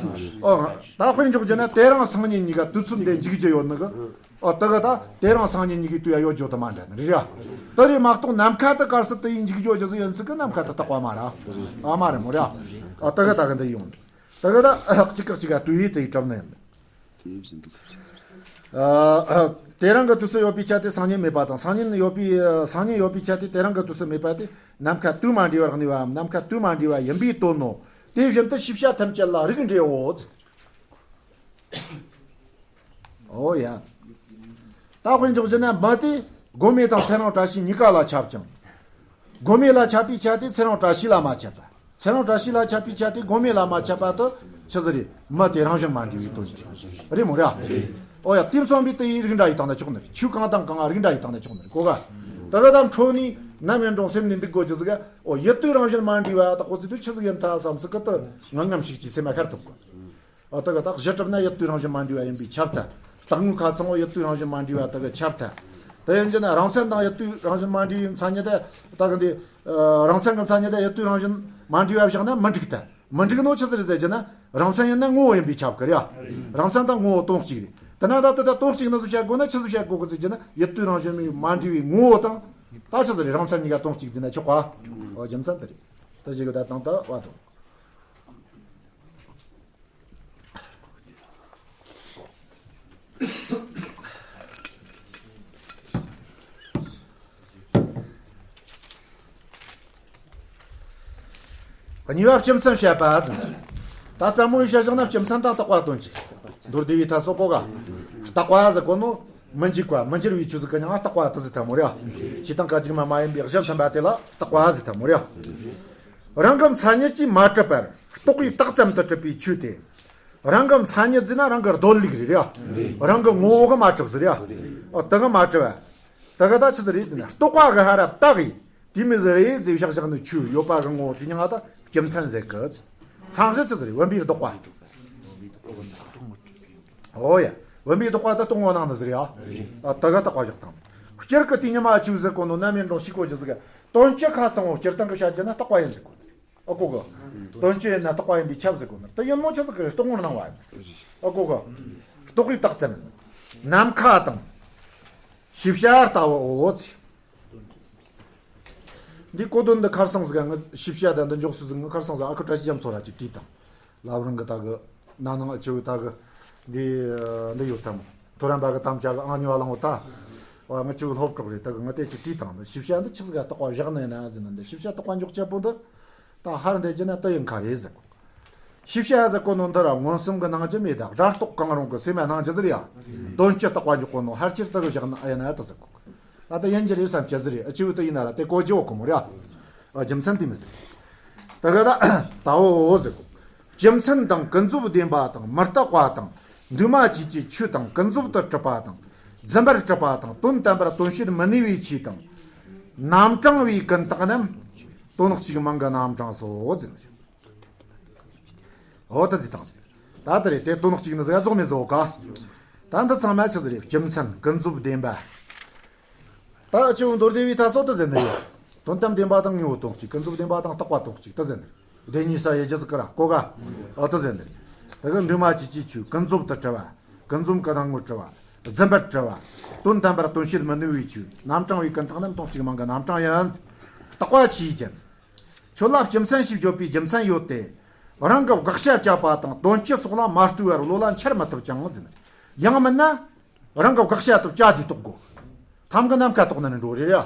ཨོ། ད་དཔེར་འཇོག་རྒྱུ་ན་དེ་རིང་སང་ཉིན་གཉིས་ཀ་དུས་ཚོད་འདི་འཇིག་རྒྱུ་ཡོད་ནི་གི། ཨོ་དེ་གི་ད་དེ་རིང་སང་ཉིན་གཉིས་ཀའི་དུས་ཡ་ཡོད་རྒྱུ་དེ་མ་འདྲ་ནི་རེད་ར། དེ་རེད་མ་གཏོགས་ནམ་མཁའ་དེ་གར་སི་དེ་ཡིན་འཇིག་རྒྱུ་ཇི་ཟིག་ཡིན་ཟིག་གི་ནམ་མཁའ་དེ་རྟག་པ་མ་ར། ཨ་མ་རེད་མོ་ར། ཨོ་དེ་གི་ད་གི་འདི་ཡོང་། དེ་གི་ད་གཅིག་གི་གཅིག་ག་དུས་ཡིན་དེ་ཡི་གྲབ་ན་ཡིན། ཨ། དེ་རིང་གི་དུས་སུ་ཡོད་པའི་ཆ་དེ་སང་ཉིན་མེད་པ་དང་། སང་ཉིན་ཡོད་པའི་སང་ཉིན་ཡོད་པའི་ཆ་དེ་དེ་རིང་གི་དུས་སུ་མེད་པ་དེ་ནམ་མཁའ་དུས་མ་འདྲེས་པར་གནས་པའམ། ནམ་མཁའ་དུས་མ་འདྲེས་པ་ཡིན་པའི་དོན་ནོ། དེ་བཞིན་དུ་ཤེས་བྱ་ཐམས་ཅད་ལ་རིགས་འགྲེའོ། ཨོ་ཡ། ད་དཔེར་འཇོག་བྱས་ན་མི་དེ་མགོ་མེད་དང་ཚེ་རིང་བཀྲ་ཤིས་གཉིས་ཀ་ལ་ཁྱབ་ཅིང་། མགོ་མེད་ལ་ཁྱབ་པའི་ཆ་དེ་ཚེ་རིང་བཀྲ་ཤིས་ལ་མ་ཁྱབ་པ། ཚེ་རིང་བཀྲ་ཤིས་ལ་ཁྱབ་པའི་ཆ་དེ་མགོ་མེད་ལ་མ་ཁྱབ་པ་དེ་ཆི་ཟིག་རེད། མི་དེ་རང་བཞིན་མ་འདྲེས་པའི་དོན་ཅིག་རེད་མོ་ར། ཨོ་ཡ། དེ་མཚོན་པའི་དེ་ཡི་རིགས་འདྲ་ཡི་སྟེང་ན་ཆོག་ནི་རེད། ཆོས་གང་དང་གང་ང་རིགས་འདྲ་ཡི་སྟེང་ན་ཆོག་ནི་རེད་གོ་ག། དེ་གི་ད་འཕྲོ་ནས་ནམ་ཡིན་རུང་སེམས་ནས་འདུག་དགོས་རྒྱུ་ཟིག་ག། ཨོ་ཡུལ་དུས་རང་བཞིན་མ་འདྲེས་པ་དག་གོ་ཚིག་དུས་ཆི་ཟིག་ཡིན་ཐལ་བསམ་ཚིག་གི་དེ་ངང་ངམ་ཞིག་ཅིག་སེམས་མ་ཁར་ཐུབ་དགོས། ཨོ་དེ་གི་ད་གཞི་གྲུབ་ན་ཡུལ་དུས་རང་བཞིན་མ་འདྲེས་པ་ཡིན་པས་ཁྱབ་ཐལ། རྟག་དངོས་ཁ་ཚང་བོ་ཡུལ་དུས་རང་བཞིན་མ་འདྲེས་པ་དེ་གི་ཁྱབ་ཐལ། དེ་ཡིན་གྱི་ན་རང་མཚན་དང་ཡུལ་དུས་རང་བཞིན་མ་འདྲེས་པའི་མཚན་ཉིད་དེ་ད་གི་འདི། རང་མཚན་གྱི་མཚན་ཉིད་དེ་ཡུལ་དུས་རང་བཞིན་མ་འདྲེས་པ་བཞག་ན་མི་འགྲིག་ཐལ། མི་འགྲིག་ནོ་ཆི་ཟིག་རེད་ཟེར་གྱི་ན་རང་མཚན་ཡིན་ན་ངོ་བོ་ཡིན་པས་ཁྱབ་གི་རེད་ཡ། རང་མཚན་དང་ངོ་བོ་དོན་གཅིག་རེད། དེ་ན་ད་དེ་ད་དོན་གཅིག་ནི་ཟིག་བཤད་དགོས་ན་ཆི་ཟིག་བཤད་དགོས་གི་ཟེར་གྱི་ན་ཡུལ་དུས་རང་བཞིན་མ་འདྲེས་པའི་ངོ་བོ་དང་། ད་ཆི་ཟིག་རེད། རང་མཚན་གཉིས་ཀ་དོན་གཅིག་ཟེར་ན་ཆོག་ག། ཨོ་རྒྱུ་མཚན་དེ་རེད། དེ་ཞིག་གི་ད་དང་ད་བ་དང་། གཉིས་པ་སྤྱི་མཚན་བཤད་པ་ཟེར། ད་ཟབ་མོའི་བཤད་བཞག་ན་སྤྱི་མཚན་དང་བརྟག་པ་དོན་གཅིག་མདོར་བསྡུས་པའི་ཐད་སོགས་གོ་ག་བརྟག་པ་ཟེར་གོ་ནོ། མི་འཇིགས་པ་མི་འགྱུར་བའི་ཆོས་ཟིག་གི་མྱིང་ང་བརྟག་པ་དེ་ཟེར་ཐལ་མོ་རེད། ཆོས་དང་སྐད་ཅིག་མ་མ་ཡིན་པའི་གཞི་མཐུན་པ་དེ་ལ་བརྟག་པ་ཟེར་ཐལ་མོ་རེད། རང་གི་མཚན་ཉིད་ཀྱིས་མ་གྲུབ་པར་རྟོག་པས་བཏགས་ཙམ་དུ་གྲུབ་པའི་ཆོས་དེ། རང་གི་མཚན་ཉིད་ཟེར་ན་རང་གི་རྡོལ་ལུགས་རེད་ར། རང་གི་ངོ་བོ་གིས་མ་གྲུབ་ཟེར་ར། ཨོ་དེ་གིས་མ་གྲུབ་པ། དེ་གིས་ད་ཆི་ཟིག་རེད་ཟེར་ན་རྟོག་པ་གིས་ཧར་ར་བཏགས་ཡིན། དེ་མོ་ཟིག་རེད་ཟེར་བཞག་བཞག་ནི་ཆོས་ཡོད་པ་གི་ངོ་བོ་དེ་མྱིང་ང་ད་སྤྱི་མཚན་ཟེར་གི། མཚན་གཞི་ཆི་ཟིག་རེད། བུམ་པའི་ལྡོག་པ། ཨོ་ཡ། བུམ་པའི་ལྡོག་པ་ད་སྟོང་ངོ་ནང་ནི་ཟིག་རེད་ཨ། ཨ་དེ་གིས་བརྟག་པ་བཞག་དང་། སྤྱིར་གི་དེ་ཉི་མ་ཆོས་ཟེར་གོ་ནོ་རྣམ་དབྱེ་འགྲོ་ཤེས་གོ་རྒྱུ་ཟིག་གི། དོན་སྤྱི་ཁ་ཚང་བོ་སྤྱིར་བཏང་གི་བཤད་རྒྱུ་ན་བརྟག་པ་ཡིན་ཟེར་གོ་ནི། ཨ་གོ་གི། དོན་སྤྱི་ཡིན་ན་བརྟག་པ་ཡིན་པས་ཁྱབ་ཟེར་གོ་ནི། དེ་ཡིན་ནོ་ཆི་ཟིག་གི་རེད། སྟོང་ངོར་སྣང་བ་ཡིན། ཨ་གོ་གི། རྟོག་པས་བཏགས་ཙམ་ཡིན། ནམ་མཁའ་དང་། ཤེས་བྱ་ལྟ་བུའོ་ཟེར། འདི་གོ་དོན་འདི་ཁར་སང་ཟིག་ག་ངི་ཤེས་བྱ་དང་འདི་འཇོག་སྲོལ་ཟིག་ངི་ཁར་སང་ཟིག་ཨ་ཁུ་བཀྲ་ཤིས་རྒྱ་མཚོ་ར་ཅིག་བྲིས་དང་། ལབ་རང་གི་ད་གི་ན་ནིང་ཨ་ཆུ་ད་གི་འདི་འདི་ཡོད་དམ། ཐོ་རམ་པ་གི་དམ་བཅའ་གི་ཨང་གཉིས་པ་གླང་བོ་ད། ཨ་ང་ཆུ་སློབ་གྲོགས་རེད། ད་གི་ངི་དེ་ཅིག་བྲིས་དང་། འདི་ཤེས་བྱ་འདི་ཆི་ཟིག་ག་བརྟག་པ་བཞག་ནི་ཡིན་ན་ཟེར་ན། འདི་ཤེས་བྱ་བརྟག་པ་འཇོག་བྱེད་པོ་འདི་ད་ཧར་འདི་བྱས་ན་དེ་ཡིན་ཁ་རེད་ཟེར་གོ། ཤེས་བྱ་ཟེར་གོ་ནོ་འདི་ར་མངོན་སུམ་གི་སྣང་རྒྱུ་མེད་ད། སྒྲ་རྟོག་གང་རུང་གི་སེམས་མ་སྣང་རྒྱུ་ཟིག་རེད་ཡ། དོན་སྤྱི་བརྟག་པ་འཇོག་གོ་ནོ་ཧར་ཅིག་དེ་གི་བཞག་ན་ཨ་ཡིན་ན་ཡ་དེ་ཟེར་གོ། ད་ལྟ་ཡིན་གྱི་རེད་བསམ་གྱི་ཟིག་རེད། ཨ་ཆུ་དེ་ཡིན་ན་ར་དེ་གོ་རྒྱུ་བོ་ཁོ་མོ་རེད་ཡ། ཨ་རྒྱུ་མཚན་དེ་མི་ཟེར། ད་ག་ད་ལྟའོ་ཟེར་གོ། རྒྱུ་མཚན་དང་ཀུན་རྫོབ་བདེན་པ་དང་མི་རྟག་པ་དང་འདུས་མ་བྱས་ཀྱི་ཆོས་དང་ཀུན་རྫོབ་ཏུ་གྲུབ་པ་དང་རྫུན་པར་གྲུབ་པ་དང་དོན་དམ་པར་དོན་བྱེད་མི་ནུས་པའི་ཆོས་དང་། རྣམ་གྲངས་པའི་ཀུན་བརྟགས་རྣམས་དོན་གཅིག་མིང་གི་རྣམ་གྲངས་སོ་ཟེར། འོ་ད་ཟེར་དང་། ད་ད་རེད། དེ་དོན་གཅིག་ནི་ཟེར་རྫོགས་མེད་ཟེར་ག་ད་འདི་ཚང་མ་ཆི་ཟིག་རེད། རྒྱུ་མཚན་ཀུན་རྫོབ་བདེན་པ། ད་ཆུ་མདོར་བསྡུས་པའི་ཐད་སོ་དེ་ཟེར་ནི་རེད། དོན་དམ་བདེན་པ་དང་དངོས་པོ་དོན་གཅིག་ཀུན་རྫོབ་བདེན་པ་དང་རྟག་པ་དོན་གཅིག་དེ་ཟེར་ནི་རེད། བདེན་གཉིས་ས་ཡི་རྒྱུ་ཟིག་གི་ར་གོ་ག་ཨོ་དེ་ཟེར་ནི་རེད། དེ་གི་འདུས་མ་བྱས་ཀྱི་ཆོས་ཀུན་རྫོབ་ཏུ་གྲུབ་པ། ཀུན་རྫོབ་ཀྱི་སྣང་ངོར་གྲུབ་པ། རྫུན་པར་གྲུབ་པ། དོན་དམ་པར་དོན་བྱེད་མི་ནུས་པའི་ཆོས། རྣམ་གྲངས་པའི་ཀུན་བརྟགས་རྣམས་དོན་གཅིག་མིང་གི་རྣམ་གྲངས་ཡིན། རྟག་པ་ཆོས་ཅན། ཁྱོད་ལ་སྤྱི་མཚན་ཞེས་བརྗོད་པའི་རྒྱུ་མཚན་ཡོད་དེ། རང་གི་དགག་བྱ་བཅད་པ་དང་དོན་སྤྱི་སོགས་ལ་མ་ལྟོས་པར་བློ་ལ་འཆར་མི་ཐུབ་ཅིང་ཟེར། ཡང་མིན་ན། རང་གི་དགག་བྱ་དེ་བཅད་དེ་རྟོགས་དགོས། ཐམ་གི་ནམ་མཁའ་རྟོགས་ན་ནི་འགྲོ་རེད་ཡ། ཨ་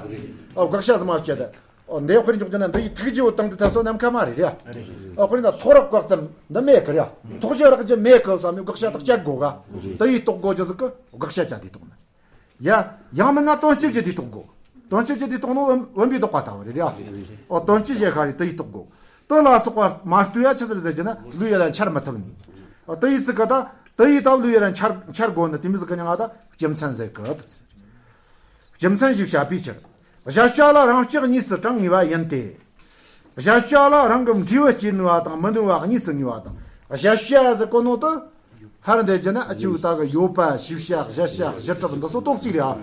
དགག་བྱ་ཟིག་མ་བཅད་དེ། ཨོ་འདི་དཔེར་འཇོག་རྒྱུ་ན་འདི་ཡི་ཐུགས་རྗེ་བོ་བཏང་དུས་ད་སོ་ནམ་མཁའ་མ་རེད་ཡ། ཨ་དཔེར་ན་ཐོག་རག་བཀག་ཙམ་འདི་མེད་གི་རེད་ཡ། ཐོག་རྒྱུ་རག་རྒྱུ་མེད་གི་བསམ་ནས་དགག་བྱ་དེ་བཅད་དགོས་ག་དེ་ཡི་རྟོགས་དགོས་རྒྱུ་ཟིག་གི་དགག་བྱ་བཅད་དེ་རྟོགས་ན། ཡ། ཡང་མིན་ན་དོན་སྤྱི་བརྗོད་དེ་རྟོགས་དགོས། དོན་སྤྱི་བརྗོད་དེ་རྟོགས་ནོ་བུམ་བུམ་པའི་ལྡོག་པ་ལྟ་བུ་རེད་ཡ། ཨོ་དོན་སྤྱི་བྱེད་ཤ་རེད་དེ་ཡི་རྟོགས་དགོས། དེ་ལ་སོགས་པ་མ་ལྟོས་ཡ་ཆི་ཟེར་ཟེར་རྒྱུ་ན་ལུས་ཡ་ལ་འཆར་མི་ཐུབ་ནི། ཨོ་དེ་ཡི་ཚིག་ག་ད་དེ་ཡི་ད་ལུས་ཡ་ལ་འཆར་འཆར་དགོས་ནི་དེ་མི་ཟིག་གི་མྱིང་ང་ད་སྤྱི་མཚན་ཟེར་གི། རྒྱུ་མཚན་ཞེས་བྱ་བའི་ཕྱིར། གཞལ་བྱ་ལ་རང་སྤྱི་གཉིས་སུ་གྲངས་ངེས་པ་ཡིན་ཏེ། གཞལ་བྱ་ལ་རང་གི་འབྲས་བུ་སྐྱེད་ནུས་པ་དང་མི་ནུས་པ་གཉིས་སུ་ངེས་པ་དང་། གཞལ་བྱ་ཟེར་གོ་ནོ་དེ། ཧར་འདི་བྱས་ན་ཨ་ཆུ་ད་གི་ཡོད་པ་ཤེས་བྱ་གཞལ་བྱ་གཞི་གྲུབ་འདི་ཚོ་དོན་གཅིག་རེད་ཨ།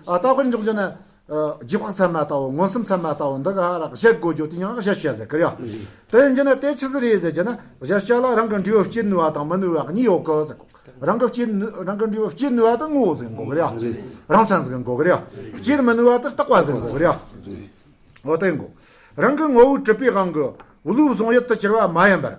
ཨ་ད་དཔེར་འཇོག་རྒྱུ་ན། རྗེས་དཔག་ཚད་མ་ལྟ་བུ་མངོན་སུམ་ཚད་མ་ལྟ་བུ་འདི་ག་ཧར་གཞལ་དགོས་རྒྱུ་དེ་མྱིང་གཞལ་བྱ་ཟེར་གི་རེད་ཨ། དེ་ཡིན་རྒྱུ་ན་དེ་ཆི་ཟིག་རེད་ཟེར་རྒྱུ་ན་གཞལ་བྱ་ལ་རང་གི་འབྲས་བུ་སྐྱེད་ནུས་པ་དང་མི་ནུས་པ་གཉིས་ཡོད་གི་ཟེར་གོ། རང་གི་སྐྱེད་ནུས་རང་གི་འབྲས་བུ་སྐྱེད་ནུས་པ་དེ་ངོ་བོ་ཟེར་གོ་གི་རེད་ཨ། རང་མཚན་ཟེར་གོ་གི་རེད་ཨ། སྐྱེད་མི་ནུས་པ་དེ་རྟག་པ་ཟེར་གོ་གི་རེད་ཨ། འོ་དེ་གོ། རང་གི་ངོ་བོས་གྲུབ་པའི་དབང་གིས་བློའི་གཟུང་ཡུལ་དུ་གྱུར་པ་མ་ཡིན་པར་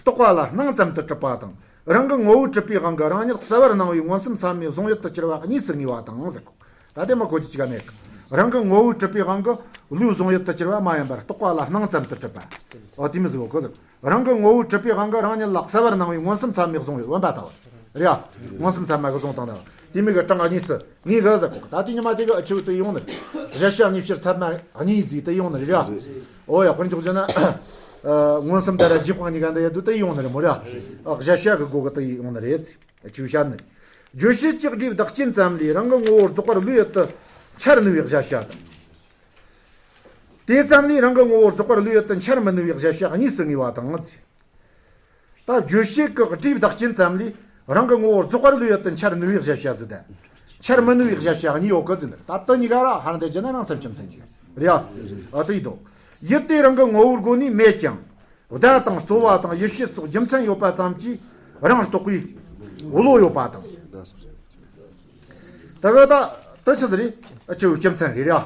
རྟོག་པ་ལ་སྣང་ཙམ་དུ་གྲུབ་པ་དང་། རང་གི་ངོ་བོས་གྲུབ་པའི་དབང་གིས་རང་ཉིད་གསལ་བར་སྣང་བའི་མངོན་སུམ་ཚད་མའི་གཟུང་ཡུལ་དུ་གྱུར་པ་གཉིས་སུ་ངེས་པ་དང་ཟེར་གོ། ད་དེ་མ་གོ་རྒྱུ་ཅི་ག་མེད་གི། རང་གི་ངོ་བོས་གྲུབ་པའི་དབང་གིས་བློའི་གཟུང་ཡུལ་དུ་གྱུར་པ་མ་ཡིན་པར་རྟོག་པ་ལ་སྣང་ཙམ་དུ་གྲུབ་པ། འོ་དེ་མི་ཟིག་གོ་གི་ཟེར། རང་གི་ངོ་བོས་གྲུབ་པའི་དབང་གིས་རང་ཉིད་ལ་གསལ་བར་སྣང་བའི་མངོན་སུམ་ཚད་མའི་གཟུང་ཡུལ་བུམ་པ་ལྟ་བུ་རེད་ཡ། མངོན་སུམ་ཚད་མ་གི་གཟུང་སྟངས་ལྟ་བུ་དེ་མི་གི་གྲངས་གཉིས་སུ་ངེས་གི་ཟེར་གོ། ད་དེ་ཉི་མ་དེ་གི་ཨ་ཆུ་དེ་ཡོང་ནི་རེད། གཞལ་བྱ་གཉིས་ཕྱིར་ཚད་མ་གཉིས་ཟིག་དེ་ཡོང་ནི་རེད་ཡ། འོ་ཡ་དཔེར་འཇོག་རྒྱུ་ན། མངོན་སུམ་དེ་ར་རྗེས་དཔག་གཉིས་ཀ་འདི་ཡ་དུ་དེ་ཡོང་ནི་རེད་མོ་རེད་ཡ། གཞལ་བྱ་གི་སྒོ་གི་དེ་ཡོང་ནི་རེད་ཟེར་ཨ་ཆུ་བཤད་ནི་རེད། རྗོད་བྱེད་ཀྱི་སྒྲའི་བདག་རྐྱེན་ཙམ་ལས་རང་གི་ངོ་བོར་རྫོགས་པར་བློའི་ཡུལ་དུ་འཆར་ནུས་པའི་གཞལ་བྱ་དང་། དེ་ཙམ་ལས་རང་གི་ངོ་བོར་རྫོགས་པར་བློའི་ཡུལ་དུ་འཆར་མི་ནུས་པའི་གཞལ་བྱ་གཉིས་སུ་ངེས་པ་དང་ཟེར། ད་རྗོད་བྱེད་ཀྱི་སྒྲའི་བདག་རྐྱེན་ཙམ་ལས་རང་གི་ངོ་བོར་རྫོགས་པར་བློའི་ཡུལ་དུ་འཆར་ནུས་པའི་གཞལ་བྱ་ཟེར་ད། འཆར་མི་ནུས་པའི་གཞལ་བྱ་གཉིས་ཡོད་གི་ཟེར་ནི་རེད། ད་དེ་གཉིས་ཀ་ར་ཧར་འདི་བྱས་ན་རང་མཚན་སྤྱི་མཚན་གཉིས་ཀ་རེད་ཡ། ཨ་དེ་ཡིན་དོ། ཡུལ་དེ་རང་གི་ངོ་བོའི་སྒོ་ནས་མེད་ཀྱང་། བརྡ་དང་རྩོལ་བ་དང་ཡིད་བྱེད་སོགས་རྒྱུ་མཚན་ཡོད་པ་ཙམ་གྱིས་རང་རྟོགས་པའི་བློ་ཡོད་པ་དང་། ད་ག་ད་དེ་ཆི་ཟིག་རེད། ཨ་ཆུ་སྤྱི་མཚན་རེད་ཡ།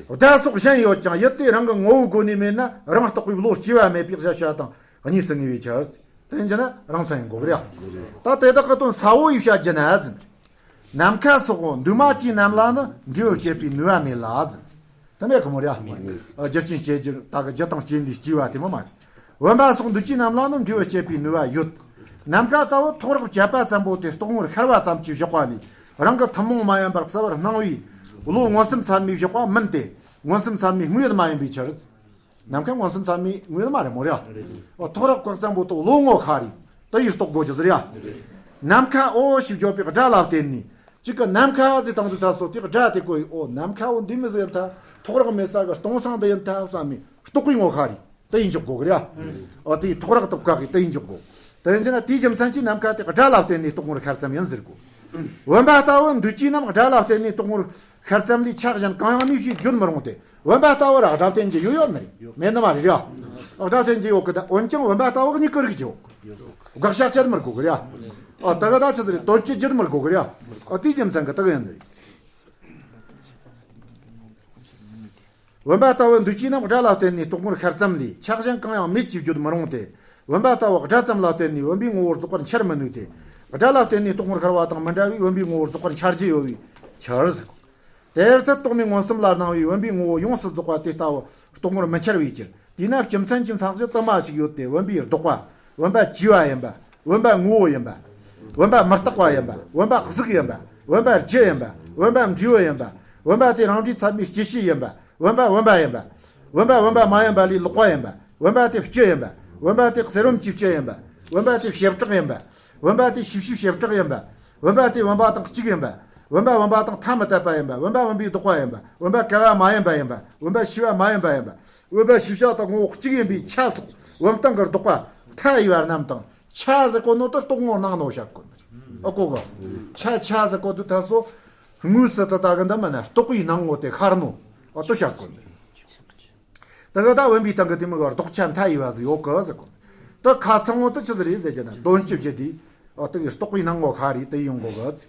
བརྡ་སོགས་གཞན་ཡོད་ཀྱང་ཡུལ་དེ་རང་གི་ངོ་བོའི་སྒོ་ནས་མེད་ན་རང་རྟོགས་པའི་བློ་སྐྱེ་བ་མེད་པའི་གཞལ་བྱ་དང་གཉིས་སུ་ངེས་པའི་ཕྱིར། དེ་ཡིན་རྒྱུ་ན་རང་མཚན་ཡིན་དགོས་གི་རེད། ད་དེ་དག་གི་དོན་ས་བོ་ཡིས་བཤད་རྒྱུ་ན་ཟེར། ནམ་མཁའ་སོགས་འདུས་མ་བྱས་རྣམས་ལ་ནི་འབྲས་བུ་སྐྱེད་པའི་ནུས་པ་མེད་ལ་ཟེར། དེ་མེད་གི་མོ་རེད། རྒྱུ་རྐྱེན་སྐྱེ་རྒྱུ་ད་གི་རྒྱུ་དང་རྐྱེན་ལས་སྐྱེ་བ་དེ་མོ་མ་རེད། བུམ་པ་སོགས་འདུས་བྱས་རྣམས་ལ་ནི་འབྲས་བུ་སྐྱེད་པའི་ནུས་པ་ཡོད། ནམ་མཁའ་ལྟ་བུ་ཐོག་རེག་བཅད་པ་ཙམ་པོ་དེ་རྟོག་ངོར་ཤར་བ་ཙམ་གྱིས་བཞག་པ་ལས། རང་གི་ཐུན་མོང་མ་ཡིན་པར་གསལ་བར་སྣང་བའི་བློ་མངོན་སུམ་ཚད་མས་བཞག་པ་མིན་ཏེ། མངོན་སུམ་ཚད་མའི་དངོས་ཡོད་མ་ཡིན་པའི་ཕྱིར། ནམ་མཁའ་མངོན་སུམ་ཚད་མའི་དངོས་ཡོད་མ་རེད་མོ་རེད། ཨོ་ཐོག་རེག་བཀག་ཙམ་པོ་དེ་བློ་ངོར་ཤར་རེད། དེ་ཡིས་རྟོགས་དགོས་ཀྱི་ཟེར་ཡ། ནམ་མཁའ་འོ་ཞེས་བརྗོད་པའི་སྒྲ་ལ་བརྟེན་ནས། གཅིག་གི་ནམ་མཁའ་ཟེར་དང་དུས་ད་སོ་དེ་སྒྲ་དེ་གོ་ཡི། ཨོ་ནམ་མཁའ་འོ་འདི་མི་ཟེར་ཡིན་ཐ། ཐོག་རེག་མེད་ས་གི་སྟོང་སང་འདི་ཡིན་ཐ་བསམ་མི་རྟོག་པའི་ངོར་ཤར་རེད། དེ་ཡིན་འཇོག་དགོས་གི་རེད། ཨོ་དེ་ཐོག་རེག་ཏུ་བཀག་གི་དེ་ཡིན་འཇོག་དགོས། དེ་ཡིན་ན་དེའི་རྒྱུ་མཚན་གྱིས་ནམ་མཁའ་དེ་སྒྲ་ལ་བརྟེན་ནས་རྟོག་ངོར་ཤར་ཙམ་ཡིན་ཟེར་དགོས། བུམ་པ་ལྟ་བུ་འདུས་བྱས་རྣམས་སྒྲ་ལ་བརྟེན་ནས་རྟོག་ངོར་ཤར་ཙམ་ལས་ཆ་གཞན་གང་ཡང་མེད་ཞེས་བརྗོད་མི་རུང་སྟེ། བུམ་པ་ལྟ་བུ་ར་སྒྲ་བརྟེན་གྱི་ཡོད་ཡོད་ནི་རེད། མེད་ནི་མ་རེད་ར། སྒྲ་བརྟེན་གྱི་ཡོད་གི་ད། འོན་ཀྱང་བུམ་པ་ལྟ་བུ་གཉིས་ཀི་རིགས་ཀྱི་ཡོད། དགག་བྱ་བྱེད་མི་དགོས་གི་ར། ཨ་ད་ག་ད་ཆི་ཟེར་རེད། དོན་སྤྱི་བརྗོད་མི་དགོས་གི་ར། ཨ་དེའི་རྒྱུ་མཚན་གི་ད་གི་ཡིན་ནི་རེད། བུམ་པ་ལྟ་བུ་འདུས་བྱས་རྣམས་སྒྲ་ལ་བརྟེན་ནས་རྟོག་ངོར་ཤར་ཙམ་ལས་ཆ་གཞན་གང་ཡང་མེད་ཅེས་བརྗོད་མི་རུང་སྟེ། བུམ་པ་ལྟ་བུ་སྒྲ་ཙམ་ལ་བརྟེན་ནས་བུམ་པའི་ངོ་བོ་རྫོགས་པར་འཆར་མི་ནུས་ཏེ། སྒྲ་ལ་བརྟེན་ནས་རྟོག་ངོར་ཤར་བ་དང་མི་འདྲ་བའི་བུམ་པའི་ངོ་བོ་རྫོགས་པར་འཆར་རྒྱུ་ཡོད་པའི་ཕྱིར་ཟེར། དེ་ལྟར་རྟོག་མེད་མངོན་སུམ་ལ་སྣང་བའི་བུམ་པའི་ངོ་བོ་ཡོངས་སུ་རྫོགས་པ་དེ་ལྟ་བུ་རྟོག་ངོར་མི་འཆར་བའི་ཕྱིར། དེས་ན་རྒྱུ་མཚན་གྱི་མཚན་གཞི་དུ་མ་ཞིག་ཡོད་དེ། བུམ་པའི་ལྡོག་པ། བུམ་པ་བཅས་པ་ཡིན་པ། བུམ་པ་ངོ་བོ་ཡིན་པ། བུམ་པ་མི་རྟག་པ་ཡིན་པ། བུམ་པ་གཟུགས་ཡིན་པ། བུམ་པ་རྒྱུ་ཡིན་པ། བུམ་པ་འབྲས་བུ་ཡིན་པ། བུམ་པ་དེ་རང་འབྲས་ཚད་མའི་སྐྱེད་བྱེད་ཡིན་པ། བུམ་པ་བུམ་པ་ཡིན་པ། བུམ་པ་བུམ་པ་མ་ཡིན་པ་ལས་ལོག་པ་ཡིན་པ། བུམ་པ་དེ་སྤྱི་ཡིན་པ། བུམ་པ་དེ་གསེར་བུམ་གྱི་སྤྱི་ཡིན་པ། བུམ་པ་དེ་བྱེ་བྲག་ཡིན་པ། བུམ་པ་དེ་ཤེས་བྱའི་བྱེ་བྲག་ཡིན་པ། བུམ་པ་དེ་བུམ་པ་དང་གཅིག་ཡིན་པ། བུམ་པ་བུམ་པ་དང་ཐ་མི་དད་པ་ཡིན་པ། བུམ་པ་བུམ་པའི་ལྡོག་པ་ཡིན་པ། བུམ་པ་ག་བ་མ་ཡིན་པ་ཡིན་པ། བུམ་པ་ཤེས་པ་མ་ཡིན་པ་ཡིན་པ། བུམ་པ་ཤེས་བྱ་དང་ངོ་བོ་གཅིག་ཡིན་པའི་ཆ་སོགས་བུམ་སྟེང་གི་ལྡོག་པ་མཐའ་ཡས་པ་རྣམས་དང་། ཆ་ཟེར་གོ་ནོ་དེ་རྟོག་ངོར་སྣང་ནོ་བཤད་གོ་ནི་རེད། ཨ་གོ་གི། ཆ་ཆ་ཟེར་གོ་དུས་ད་སོ་དངོས་སུ་དེ་ལྟ་གི་འདི་མིན་ན། རྟོག་པའི་སྣང་ངོ་དེ་ཤར་ནོ། ཨ་དེ་བཤད་གོ་ནི་རེད། དེ་གི་ད་བུམ་པའི་སྟེང་གི་དེ་མོ་གི་ལྡོག་ཆ་མཐའ་ཡས་པ་ཟིག་ཡོད་གི་ཟེར་གོ་ནི། དེ་ཁ་ཚང་ངོ་དེ་ཆི་ཟིག་རེད་ཟེར་གྱི་ན། དོན་སྤྱི་བརྗོད་དེ། ཨ་དེ་གི་རྟོག་པའི་སྣང་ངོ་ཤར་རེད། དེ་ཡོང་གོ་གི་ཟེར།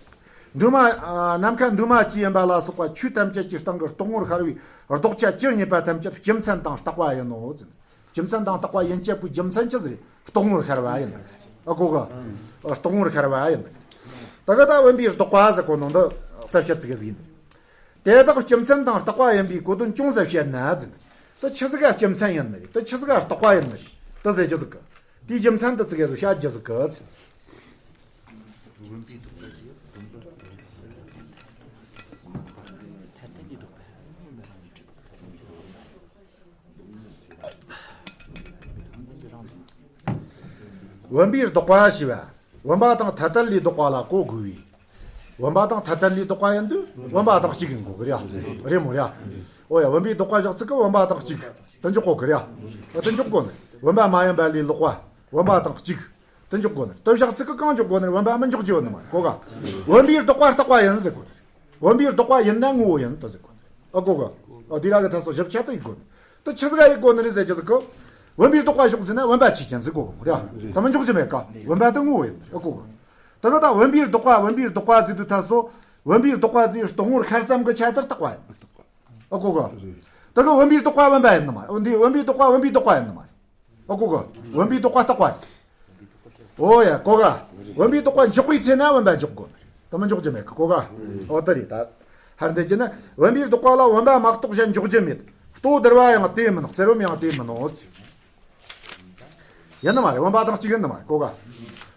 འདུས་མ། ཨ་ནམ་མཁའ་འདུས་མ་བཅས་ཡིན་པ་ལ་སོགས་པ་ཆོས་ཐམས་ཅད་ཀྱི་སྟེང་གི་རྟོག་ངོར་ཤར་བའི་ལྡོག་ཆ་ཇི་སྙེད་པ་ཐམས་ཅད་རྒྱུ་མཚན་དང་རྟག་པ་ཡིན་ནོ་ཟེར། རྒྱུ་མཚན་དང་རྟག་པ་ཡིན་ཅེས་པའི་རྒྱུ་མཚན་ཆི་ཟིག་རེད། རྟོག་ངོར་ཤར་བ་ཡིན། ཨ་གོ་གི། རྟོག་ངོར་ཤར་བ་ཡིན། དེ་གི་ད་བུམ་པའི་ལྡོག་པ་ཟེར་གོ་ནོ་འདི་གསལ་བཤད་ཅིག་ཟིག་ཡིན། དེ་དག་རྒྱུ་མཚན་དང་རྟག་པ་ཡིན་པའི་གོ་དོན་ཅུང་ཟད་བཤད་ན་ཟེར། དེ་ཆི་ཟིག་ག་རྒྱུ་མཚན་ཡིན་ནི་རེད། དེ་ཆི་ཟིག་ག་རྟག་པ་ཡིན་ནི་རེད། དེ་ཟེར་རྒྱུ་ཟིག་གི། དེའི་རྒྱུ་མཚན་དེ་ཙི་གེ་ཟིག་བཤད་རྒྱུ་ཟིག་གི། བུམ་པའི་ལྡོག་པ་ཞེས་པ། བུམ་པ་དང་ཐ་དད་ལས་ལྡོག་པ་ལ་གོ་དགོས་པས། བུམ་པ་དང་ཐ་དད་ལས་ལྡོག་པ་ཡིན་དུས་བུམ་པ་དང་གཅིག་ཡིན་དགོས་གི་རེད། རེད་མོ་རེད། ཨོ་ཡ། བུམ་པའི་ལྡོག་པ་བཞག་ཚིག་གི་བུམ་པ་དང་གཅིག་དེ་འཇོག་གོ་གི་རེད། ཨ་དེ་འཇོག་གོ་ནི། བུམ་པ་མ་ཡིན་པ་ལས་ལྡོག་པ། བུམ་པ་དང་གཅིག་དེ་འཇོག་གོ་ནི། དེ་བཞག་ཚིག་གི་གང་འཇོག་གོ་ནི། བུམ་པ་མི་འཇོག་རྒྱུ་ཡོད་ནི་མ་རེད། གོ་ག། བུམ་པའི་ལྡོག་པ་རྟག་པ་ཡིན་ཟེར་གོ་ནི། བུམ་པའི་ལྡོག་པ་ཡིན་ན་ངོ་བོ་ཡིན་དེ་ཟེར་གོ་ནི། ཨ་གོ་ག། ཨ་དེ་ར་གི་ད་སོ་ཞིབ་ཆ་དེ་ཡིན་གོ་ནི། དེ་ཆི་ཟིག་ག་ཡིན་གོ་ནི་རེད་ཟེར་རྒྱུ་ཟིག་གི། བུམ་པའི་ལྡོག་པ་ཞོག་ཟེར་ན་བུམ་པ་ཆོས་ཅན་ཟེར་གོ་གི་རེད། དེ་མི་འཇོག་རྒྱུ་མེད་ཀ། བུམ་པ་དེ་ངོ་བོ་ཡིན། ཨ་གོ་ག། ད་ག་ད་བུམ་པའི་ལྡོག་པ། བུམ་པའི་ལྡོག་པ་ཟེར་དུས་ད་སོ། བུམ་པའི་ལྡོག་པ་ཟེར་རྟོག་ངོར་ཤར་ཙམ་གི་ཆ་དེ་རྟག་པ་ཡིན། ཨ་གོ་ག། ད་ག་བུམ་པའི་ལྡོག་པ་བུམ་པ་ཡིན་ནི་མ་རེད། འོ་འདི་བུམ་པའི་ལྡོག་པ་བུམ་པའི་ལྡོག་པ་ཡིན་ནི་མ་རེད། ཨ་གོ་ག། བུམ་པའི་ལྡོག་པ་རྟག་པ་རེད། ཨོ་ཡ་གོ་ག། བུམ་པའི་ལྡོག་པ་འཇོག་པའི་ཚེ་ན་བུམ་པ་འཇོག་དགོས། དེ་མི་འཇོག་རྒྱུ་མེད་གི། གོ་ག། ཨོ་དེ་རེད་ད། ཧར་འདི་ཅི་ན་བུམ་པའི་ལྡོག་པ་ལ་བུམ་པ་མ་གཏོགས་གཞན་འཇོག་རྒྱུ་མེད། ལྟོ་ལྡིར་བ་ཡང་དེ་མིན། གསེར་བུམ་ཡང་དེ་མིན་ནོ། ཡིན་ནི་མ་རེད། བུམ་པ་དང་གཅིག་ཡིན་ནི་མ་རེད། གོ་ག།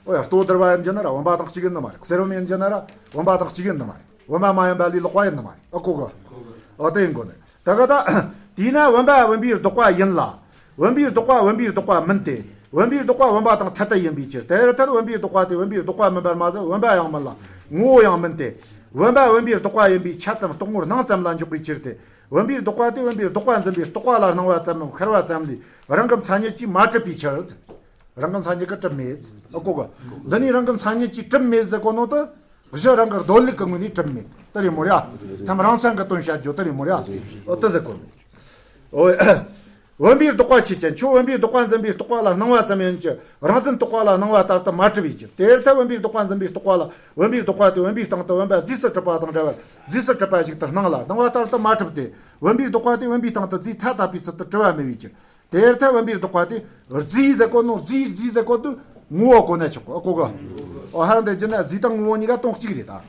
ཨོ་ཡ། ལྟོ་ལྡིར་བ་ཡིན་རྒྱུ་ན་ར་བུམ་པ་དང་གཅིག་ཡིན་ནི་མ་རེད། གསེར་བུམ་ཡིན་རྒྱུ་ན་ར་བུམ་པ་དང་གཅིག་ཡིན་ནི་མ་རེད། བུམ་པ་མ་ཡིན་པ་ལས་ལྡོག་པ་ཡིན་ནི་མ་རེད། ཨ་གོ་ག། ཨོ་དེ་ཡིན་དགོས་ནི། ད་ག་ད། དེས་ན་བུམ་པ་བུམ་པའི་ལྡོག་པ་ཡིན་ལ། བུམ་པའི་ལྡོག་པ་བུམ་པའི་ལྡོག་པ་མིན་ཏེ། བུམ་པའི་ལྡོག་པ་བུམ་པ་དང་ཐ་དད་ཡིན་པའི་ཕྱིར། དེ་ལྟར་བུམ་པའི་ལྡོག་པ་དེ་བུམ་པའི་ལྡོག་པ་མིན་པར་མ་ཟད་བུམ་པ་ཡང་མིན་ལ་ངོ་བོ་ཡང་མིན་ཏེ། བུམ་པ་བུམ་པའི་ལྡོག་པ་ཡིན་པའི་ཆ་ཙམ་རྟོག་ངོར་སྣང་ཙམ་ལ་འཇོག་པའི་ཕྱིར་ཏེ། བུམ་པའི་ལྡོག་པ་དེ་བུམ་པའི་ལྡོག་པ་འཛིན་པའི་རྟོག་པ་ལ་སྣང་བ་ཙམ་ཡང་ཤར་བ་ཙམ་ལས་རང་གི་མཚན་ཉིད་ཀྱིས་མ་གྲུབ་པའི་ཕྱིར། རང་གི་མཚན་ཉིད་ཀྱིས་གྲུབ་མེད། ཨ་གོ་ག། འདི་ནི་རང་གི་མཚན་ཉིད་ཀྱིས་གྲུབ་མེད་ཟེར་གོ་ནོ་དེ། གཞི་རང་གི་རྡོ་ལེགས་ཀྱི་ངོས་ནས་གྲུབ་མེད། དེ་རེད་མོ་ར། ཐམ་རང་མཚན་གྱི་དོན་བཤད་རྒྱུ་དེ་རེད་མོ་ར། ཨོ་དེ་ཟེར་གོ་ནི། ཨོ། བུམ་པའི་ལྡོག་པ་ཆོས་ཅན། ཁྱོད་བུམ་པའི་ལྡོག་པ་འཛིན་པའི་རྟོག་པ་ལ་སྣང་བ་ཙམ་ཡིན་གྱི། རང་འཛིན་རྟོག་པ་ལ་སྣང་བ་ལྟར་དུ་མ་གྲུབ་པའི་ཕྱིར། དེ་ལྟར་བུམ་པའི་ལྡོག་པ་འཛིན་པའི་རྟོག་པ་ལ་བུམ་པའི་ལྡོག་པ་དེ་བུམ་པའི་སྟེང་དུ་བུམ་པ་རྫས་སུ་གྲུབ་པ་དང་འདྲ་བར་རྫས་སུ་གྲུབ་པ་ཞིག་ཏུ་སྣང་ལ་སྣང་བ་ལྟར་དུ་མ་གྲུབ་སྟེ། བུམ་པའི་ལྡོག་པ་དེ་བུམ་པའི་སྟེང་དུ་རྫས་ཐ་དད་པའི་ཚུལ་དུ་གྲུབ་པ་མེད་པའི་ཕྱིར། དེ་ལྟར་བུམ་པའི་ལྡོག་པ་དེ་རྫས་ཟེར་གོ་ནོ། རྫས་རྫས་ཟེར་གོ་དུས་ངོ་བོ་གོ་ན་ཆོག་གོ། ཨ་གོ་ག། ཨོ་ཧར་འདི་ཅི་ན་རྫས་དང་ངོ་བོ་གཉིས་ཀ་དོན་གཅིག་རེད་ད།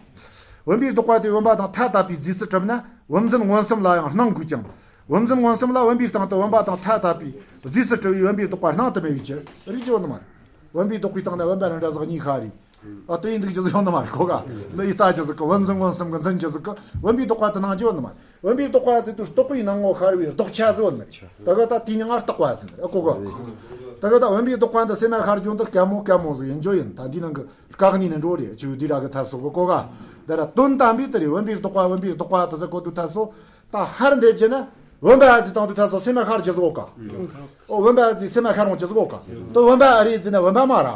བུམ་པའི་ལྡོག་པ་དེ་བུམ་པ་དང་ཐ་དད་པའི་རྫས་སུ་གྲུབ་ན་བུམ་འཛིན་མངོན་སུམ་ལ་ཡང་སྣང་དགོས་ཀྱང་ བུམ་འཛིན་མངོན་སུམ་ལ་བུམ་པའི་སྟེང་དུ་བུམ་པ་དང་ཐ་དད་པའི་རྫས་སུ་གྲུབ་པའི་བུམ་པའི་བདོག་པ་སྣང་དུ་མེད་པའི་ཕྱིར། རིགས་ཀྱི་ཡོད་ནི་མ་རེད། བུམ་པའི་བདོག་པའི་སྟེང་ན་བུམ་པ་རང་འདྲ་ཟིག་གཉིས་ཤར་རེད། ཨ་དེ་ཡིན་འདུག་རྒྱུ་ཟིག་ཡོད་ནི་མ་རེད་གོ་ག་འདི་ཡི་ལྟ་རྒྱུ་ཟིག་གི་བུམ་འཛིན་མངོན་སུམ་གི་འཛིན་རྒྱུ་ཟིག་གི་བུམ་པའི་བདོག་པ་དེ་སྣང་རྒྱུ་ཡོད་ནི་མ་རེད། བུམ་པའི་བདོག་པ་ཟེར་དུས་རྟོག་པའི་སྣང་ངོ་ཤར་བའི་ལྡོག་ཆ་ཟིག་ཡོད་ནི་རེད། ད་ག་ད་དེའི་མྱིང་ང་རྟོག་པ་ཟེར་ནི་རེད། ཨ་གོ་ག་ད་ག་ད་བུམ་པའི་བདོག་པ་འདི་སེམས་མ་ཤར་རྒྱུ་འདི་དཀའ་མོ་དཀའ་མོ་ཟིག་ཡིན་རྒྱུ་ཡིན། ད་འདི་ནང་གི་སྐག་ནི་ནི་འགྲོ་རེད། ཆུ་འདི་ར་གི་ཐ་སོ་གི་གོ་ག་འདི་ར་དོན་དམ་པའི་དེ་རེད། བུམ་པའི་བདོག་པ་བུམ་པའི་བདོག་པ་དེ་ཟེར་གོ་དུས་ཐ་སོ། ད་ཧར་འདེད་རྒྱུ་ན་བུམ་པ་ཨ་ཙི་བཏང་དུས་ཐ་སོ་སེམས་མ་ཤར་རྒྱུ་ཟིག་གོ་ག་ཨོ་བུམ་པ་ཨ་ཙི་སེམས་མ་ཤར་འོང་རྒྱུ་ཟིག་གོ་ག་དོ་བུམ་པ་ཨ་རེད་ཟེར་ན་བུམ་པ་མ་ར།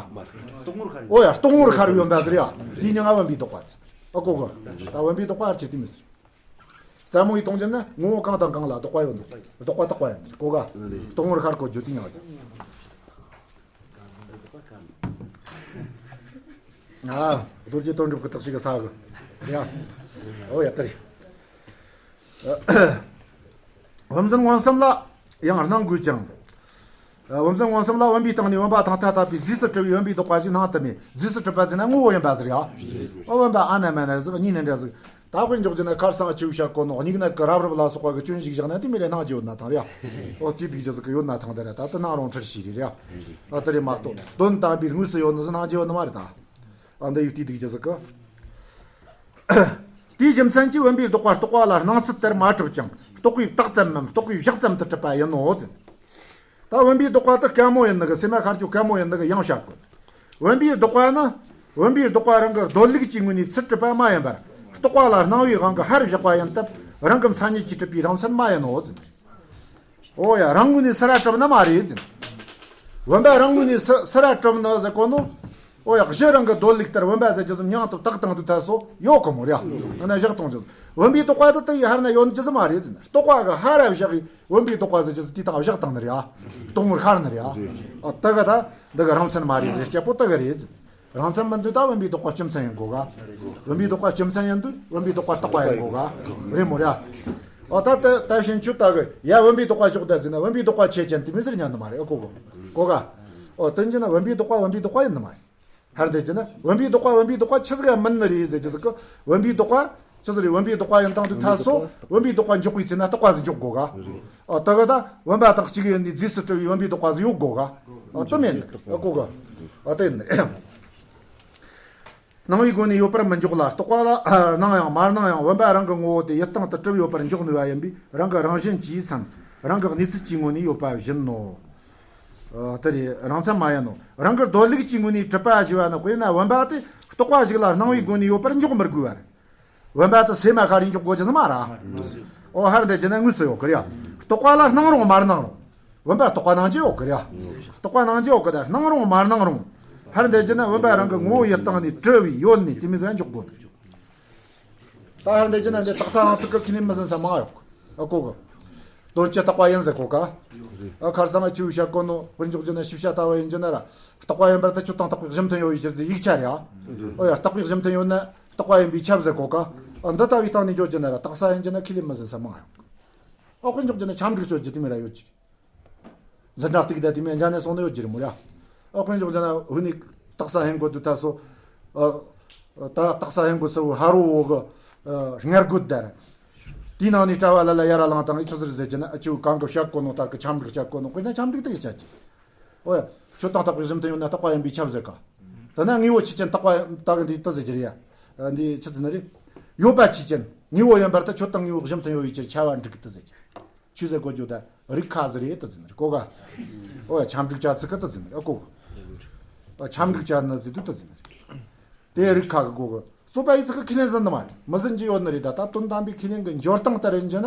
ཨོ་ཡ་རྟོག་ངོར་ཤར་བའི་བུམ་པ་ཟེར་ཡ། དེའི་མྱིང་ང་བུམ་པའི་བདོག་པ་ཟེར། ཨ་གོ་ག་ད་བུམ་པའི་བདོག་པ་ཨ་ཅེ་དེ་མི་ཟེར། རྩ་མོ་ཡི་གཏོང་རྒྱུ་ན་ངོ་བོ་གང་དང་གང་ལ་ལྡོག་པ་ཡོད་ནོ། ལྡོག་པ་བཏགས་པ་ཡིན་གོ་ག་རྟོག་ངོར་ཤར་གོ་རྒྱུ་དེ་ཡང་། ཨ། རྡོ་རྗེ་དོན་གྲུབ་ཀྱི་བརྟག་དཔྱད་ཀྱི་ས་གི་ཡ། ཨོ་ཡ་ལྟར། བུམ་འཛིན་མངོན་སུམ་ལ་ཡང་སྣང་དགོས་ཀྱང་། བུམ་འཛིན་མངོན་སུམ་ལ་བུམ་པའི་སྟེང་ནས་བུམ་པ་དང་ཐ་དད་པའི་རྫས་སུ་གྲུབ་པའི་བུམ་པའི་བདོག་པ་ཞིག་སྣང་དུ་མེད། རྫས་སུ་གྲུབ་པ་ཟེར་ན་ངོ་བོ་ཡིན་པ་ཟེར་ཡ། ཨོ་བུམ་པ་ཨ་ན་མ་ན་ཟིག་གཉིས་ནི་འདྲ་ཟིག་ད་དཔེར་འཇོག་རྒྱུ་ན་ཁར་སང་ཆེའུ་བཤད་གོ་ནོ་སྙིགས་ན་གི་རབ་རིབ་ལ་སོགས་པ་གི་སྐྱོན་ཞིག་བཞག་ན་དེ་མི་རེ་སྣང་རྒྱུ་ཡོད་ན་ཐང་རེད་ཡ། ཨོ་དེ་བིག་རྒྱུ་ཟིག་གི་ཡོད་ན་ཐང་དེ་རེད། ད་དེ་སྣང་རུང་འཁྲུལ་ཞིག་རེད་ཡ། ཨོ་དེ་རེད་མ་གཏོགས་དོན་དམ་པའི་དངོས་སུ་ཡོད་ནི་ཟིག་སྣང་རྒྱུ་ཡོད་ནི་མ་རེད་ད། ཨ་འདི་ཡུག་དེའི་སྡིག་རྒྱུ་ཟིག་གི་དེའི་རྒྱུ་མཚན་གྱིས་བུམ་པའི་བདོག་པ་རྟོག་པ་ལ་སྣང་ཚུལ་ལྟར་མ་གྲུབ་ཀྱང་རྟོག་པས་བཏགས་ཙམ་མམ་རྟོག་པས་བཞག་ཙམ་དུ་གྲུབ་པ་ཡིན་ནོ་ཟེར། ད་བུམ་པའི་བདོག་པ་དེ་དཀའ་མོ་ཡིན་ནི་གི་སེམས་མ་ཤར་རྒྱུ་དཀའ་མོ་ཡིན་ནི་གི་ཡང་བཤད་དགོས། བུམ་པའི་བདོག་པ་ནི་བུམ་པའི་བདོག་པ་རང་གི་སྡོད་ལུགས་ཀྱི་ངོས་ནས་ཚུར་གྲུབ་པ་མ་ཡིན་པར་རྟོག་པ་ལ་སྣང་བའི་དབང་གིས་ཧར་བཞག་པ་ཡིན་སྟབས་རང་གི་མཚན་ཉིད་ཀྱིས་གྲུབ་པའི་རང་མཚན་མ་ཡིན་ནོ་ཟེར། ཨོ་ཡ་རང་ངོས་ནས་སུ་ར་གྲུབ་ནི་མ་རེད་ཟེར། བུམ་པ་རང་ངོས་ནས་སུ་སུ་ར་གྲུབ་ནི་ཟེར་གོ་ནོ། ཨོ་ཡ་གཞི་རང་གི་སྡོད་ལུགས་ལྟར་བུམ་པ་ཟེར་རྒྱུ་ཟིག་མྱིང་དུ་བཏགས་བཏང་དུས་ཐ་སོ་ཡོད་གི་མོ་རེད་ཡ། ང་ན་བཞག་གཏོང་རྒྱུ་ཟིག་བུམ་པའི་བདོག་པ་དེ་དེ་ཡི་ཧར་ན་ཡོད་རྒྱུ་ཟིག་མ་རེད་ཟེར། རྟོག་པ་གིས་ཧར་ར་བཞག་གི་བུམ་པའི་བདོག་པ་ཟེར་རྒྱུ་ཟིག་དེའི་སྟེང་བཞག་བཏང་ནི་རེད་ཡ། རྟོག་ངོར་ཤར་ནི་རེད་ཡ། ཨ་དེ་གི་ད་འདི་གི་རང་མཚན་མ་རེད་ཟེར་སྐྱེ་པོ་དེ་གི་རེད་ཟེར། རང་མཚན་མིན་དུས་ད་བུམ་པའི་བདོག་པ་སྤྱི་མཚན་ཡིན་གོ་ག་བུམ་པའི་བདོག་པ་སྤྱི་མཚན་ཡིན་དུས་བུམ་པའི་བདོག་པ་རྟོག་པ་ཡིན་གོ་ག་རེད་མོ་རེད། ཨོ་ད་ད་ད་ཕྱིན་ཆུ་ད་གི་ཡ་བུམ་པའི་བདོག་པ་ཞོག་ད་ཟེར་ན་བུམ་པའི་བདོག་པ་ཆེ་ཅན་དེ་མི་ཟེར་ཉན་དུ་མ་རེད་ཨ་གོ་གོ་གོ་ག་ཨོ་དེ་འཇི་ན་བུམ་པའི་བདོག་པ་བུམ་པའི་བདོག་པ་ཡིན་དུ་མ་རེད། ཧར་དེ་ཅི་ན་བུམ་པའི་བདོག་པ་བུམ་པའི་བདོག་པ་ཆི་ཟིག་ཡ་མིན་ནི་རེད་ཟེར་ཅི་ཟིག་གི་བུམ་པའི་བདོག་པ་ཆི་ཟིག་རེད། བུམ་པའི་བདོག་པ་ཡིན་དང་དུས་ཐ་སོ་བུམ་པའི་བདོག་པ་འཇོག་པའི་ཚེ་ན་རྟོག་པ་ཟིག་འཇོག་གོ་ག་ཨོ་ད་གི་ད་བུམ་པ་དང་གཅིག་ཡིན་ནི་རྫས་སུ་གྲུབ་པའི་བུམ་པའི་བདོག་པ་ཟིག་ཡོད་གོ་ག་ཨོ་དེ་མེད་ནི་ཨོ་གོ་ག་ཨོ་དེ་ཡིན་ནི། སྣང་བའི་སྒོ་ནས་ཡོད་པར་མི་འཇོག་ལ། རྟོག་པ་ལ་སྣང་ཡང་མ་སྣང་ཡང་བུམ་པ་རང་གི་ངོ་བོ་དེ་ཡུལ་སྟེང་དུ་གྲུབ་ཡོད་པར་འཇོག་ནུས་པ་ཡིན་པས་རང་གི་རང་བཞིན་གྱིས་སམ་རང་གི་གནས་ཚུལ་གྱི་ངོས་ནས་ཡོད་པ་བཞིན་ནོ། ཨ་དེ་རེད་རང་མཚན་མ་ཡིན་ནོ། རང་གི་སྡོད་ལུགས་ཀྱི་ངོས་ནས་གྲུབ་པ་ཞེས་པ་ནི་དཔེར་ན་བུམ་པ་དེ་རྟོག་པ་ཞིག་ལ་སྣང་བའི་སྒོ་ནས་ཡོད་པར་འཇོག་མི་དགོས་པར། བུམ་པ་དེ་སེམས་མ་ཤར་རིན་འཇོག་དགོས་ཀྱི་ཟིག་མ་ར། ཨོ་ཧར་འདི་ཅི་ན་དངོས་སུ་ཡོད་གི་རེད། རྟོག་པ་ལ་སྣང་རུང་མ་སྣང་རུང་། བུམ་པ་རྟོག་པ་སྣང་རྒྱུ་ཡོད་གི་རེད། རྟོག་པ་སྣང་རྒྱུ་ཡོད་གི་ད་སྣང་རུང་མ་སྣང་རུང་། ཧར་འདི་ཅི་ན་བུམ་པ་རང་གི་ངོ་བོ་ཡུལ་སྟེང་ནས་གྲུབ་པའི་ཡོད་ནི་དེ་མི་ཟིག་འཇོག་དགོས་གི། ད་ཧར་འདི་ཅི་ན་འདི་རྟགས་གསལ་ཧང་ཚིག་གི་ཁས་ལེན་མི་ཟིན་ས་མང་ཡོད་གི། ཨ་གོ་གི། དོན་སྤྱི་རྟོག་པ་ཡིན་ཟེར་གོ་ག་ཨ་ཁར་སང་ང་ཆུ་བཤད་གོ་ནོ་དཔེར་འཇོག་རྒྱུ་ན་ཤེས་བྱ་ལྟ་བ་ཡིན་རྒྱུ་ན་ར། རྟོག་པ་ཡིན་པར་ཐལ། ཆོས་དང་རྟོག་པའི་གཞི་མཐུན་ཡོད་པའི་ཕྱིར་ཟེར་ཡིག་ཆ་རེད་ཨ། ཨོ་ཡ་རྟོག་པའི་གཞི་མཐུན་ཡོད་ན་རྟོག་པ་ཡིན་པས་ཁྱབ་ཟེར་གོ་ག་ཨ་འདི་ལྟ་བུའི་སྟེང་ནས་འཇོག་རྒྱུ་ན་ར་རྟགས་གསལ་ཡིན་རྒྱུ་ན་ཁས་ལེན་མི་ཟིན་ས་མང་ཡོད་གི། ཨོ་དཔེར་འཇོག་རྒྱུ་ན་ཁྱབ་འགྲིག་གཅོད་རྒྱུ་དེ་མི་ར་ཡོད་ཀྱི་རེད། འཛིན་གྲྭ་གཏུག་ད་དེ་མི་འཇག་ནས་སོང་ནི་ཡོད་ཀྱི་རེད་མོ་ར། ཨོ་དཔེར་འཇོག་རྒྱུ་ན་ཧུ་ནི་རྟགས་གསལ་ཧན་གོ་དུ་ད་སོ། ཨ་ད་རྟགས་གསལ་ཧན་གོ་སོ་ཧ་རོ་བོ་གི་ཨ་སྔར་གོ་དར། དེའི་ནང་ནས་གྲྭ་བ་ལ་ལ་ཡ་ར་ལངས་དང་ཨི་ཆི་ཟིར་ཟེར་གྱི་ན་ཨ་ཅིའུ་གང་གི་བཤད་གོ་ནོ་ལྟར་གི་ཁྱབ་འགྲིག་བྱ་གོ་ནོ་དཔེར་ན་ཁྱབ་འགྲིག་དེ་ཡི་ཆ་གྱི། ཨོ་ཡ། ཆོས་དང་རྟོག་པའི་གཞི་མཐུན་ཡོད་ན་རྟོག་པ་ཡིན་པས་ཁྱབ་ཟེར་ག་དེ་ན་དངོས་པོ་ཆོས་ཅན་རྟོག་པ་ད་གི་འདི་ལྟ་ཟེར་གྱི་རེད་ཡ། འདི་ཆི་ཟེར་ནི་རེད། ཡོད་པ་ཆོས་ཅན་དངོས་པོ་ཡིན་པར་ཐལ། ཆོས་དང་དངོས་པོ་གཞི་མཐུན་ཡོད་པའི་ཕྱིར་ཁྱབ་པ་འགྲིག་གི་ལྟ་ཟེར་གྱི། ཆོས་ཟེར་གོ་རྒྱུ་ད་རིགས་ཁ་ཟེར་རེད་ལྟ་ཟེར་ནི་རེད་གོ་ག་ཨོ་ཡ་ཁྱབ་འགྲིག་བྱ་ཚིག་གི་ལྟ་ཟེར་ནི་རེད་ཨ་གོ་ག་ཨ་ཁྱབ་འགྲིག་བྱ་ནི་ཟེར་དུས་ལྟ་ཟེར་ནི་རེད། དེ་རིགས་ཁ་གི་གོ་གི། རྩོད་པ་ཡི་ཚིག་གི་ཁས་ལེན་ཟིན་ནི་མ་རེད། མི་ཟིན་གྱི་ཡོད་ནི་རེད། ད་ལྟ་དོན་དམ་པའི་ཁས་ལེན་གྱི་འཇོག་སྟངས་ལྟར་ཡིན་གྱི་ན་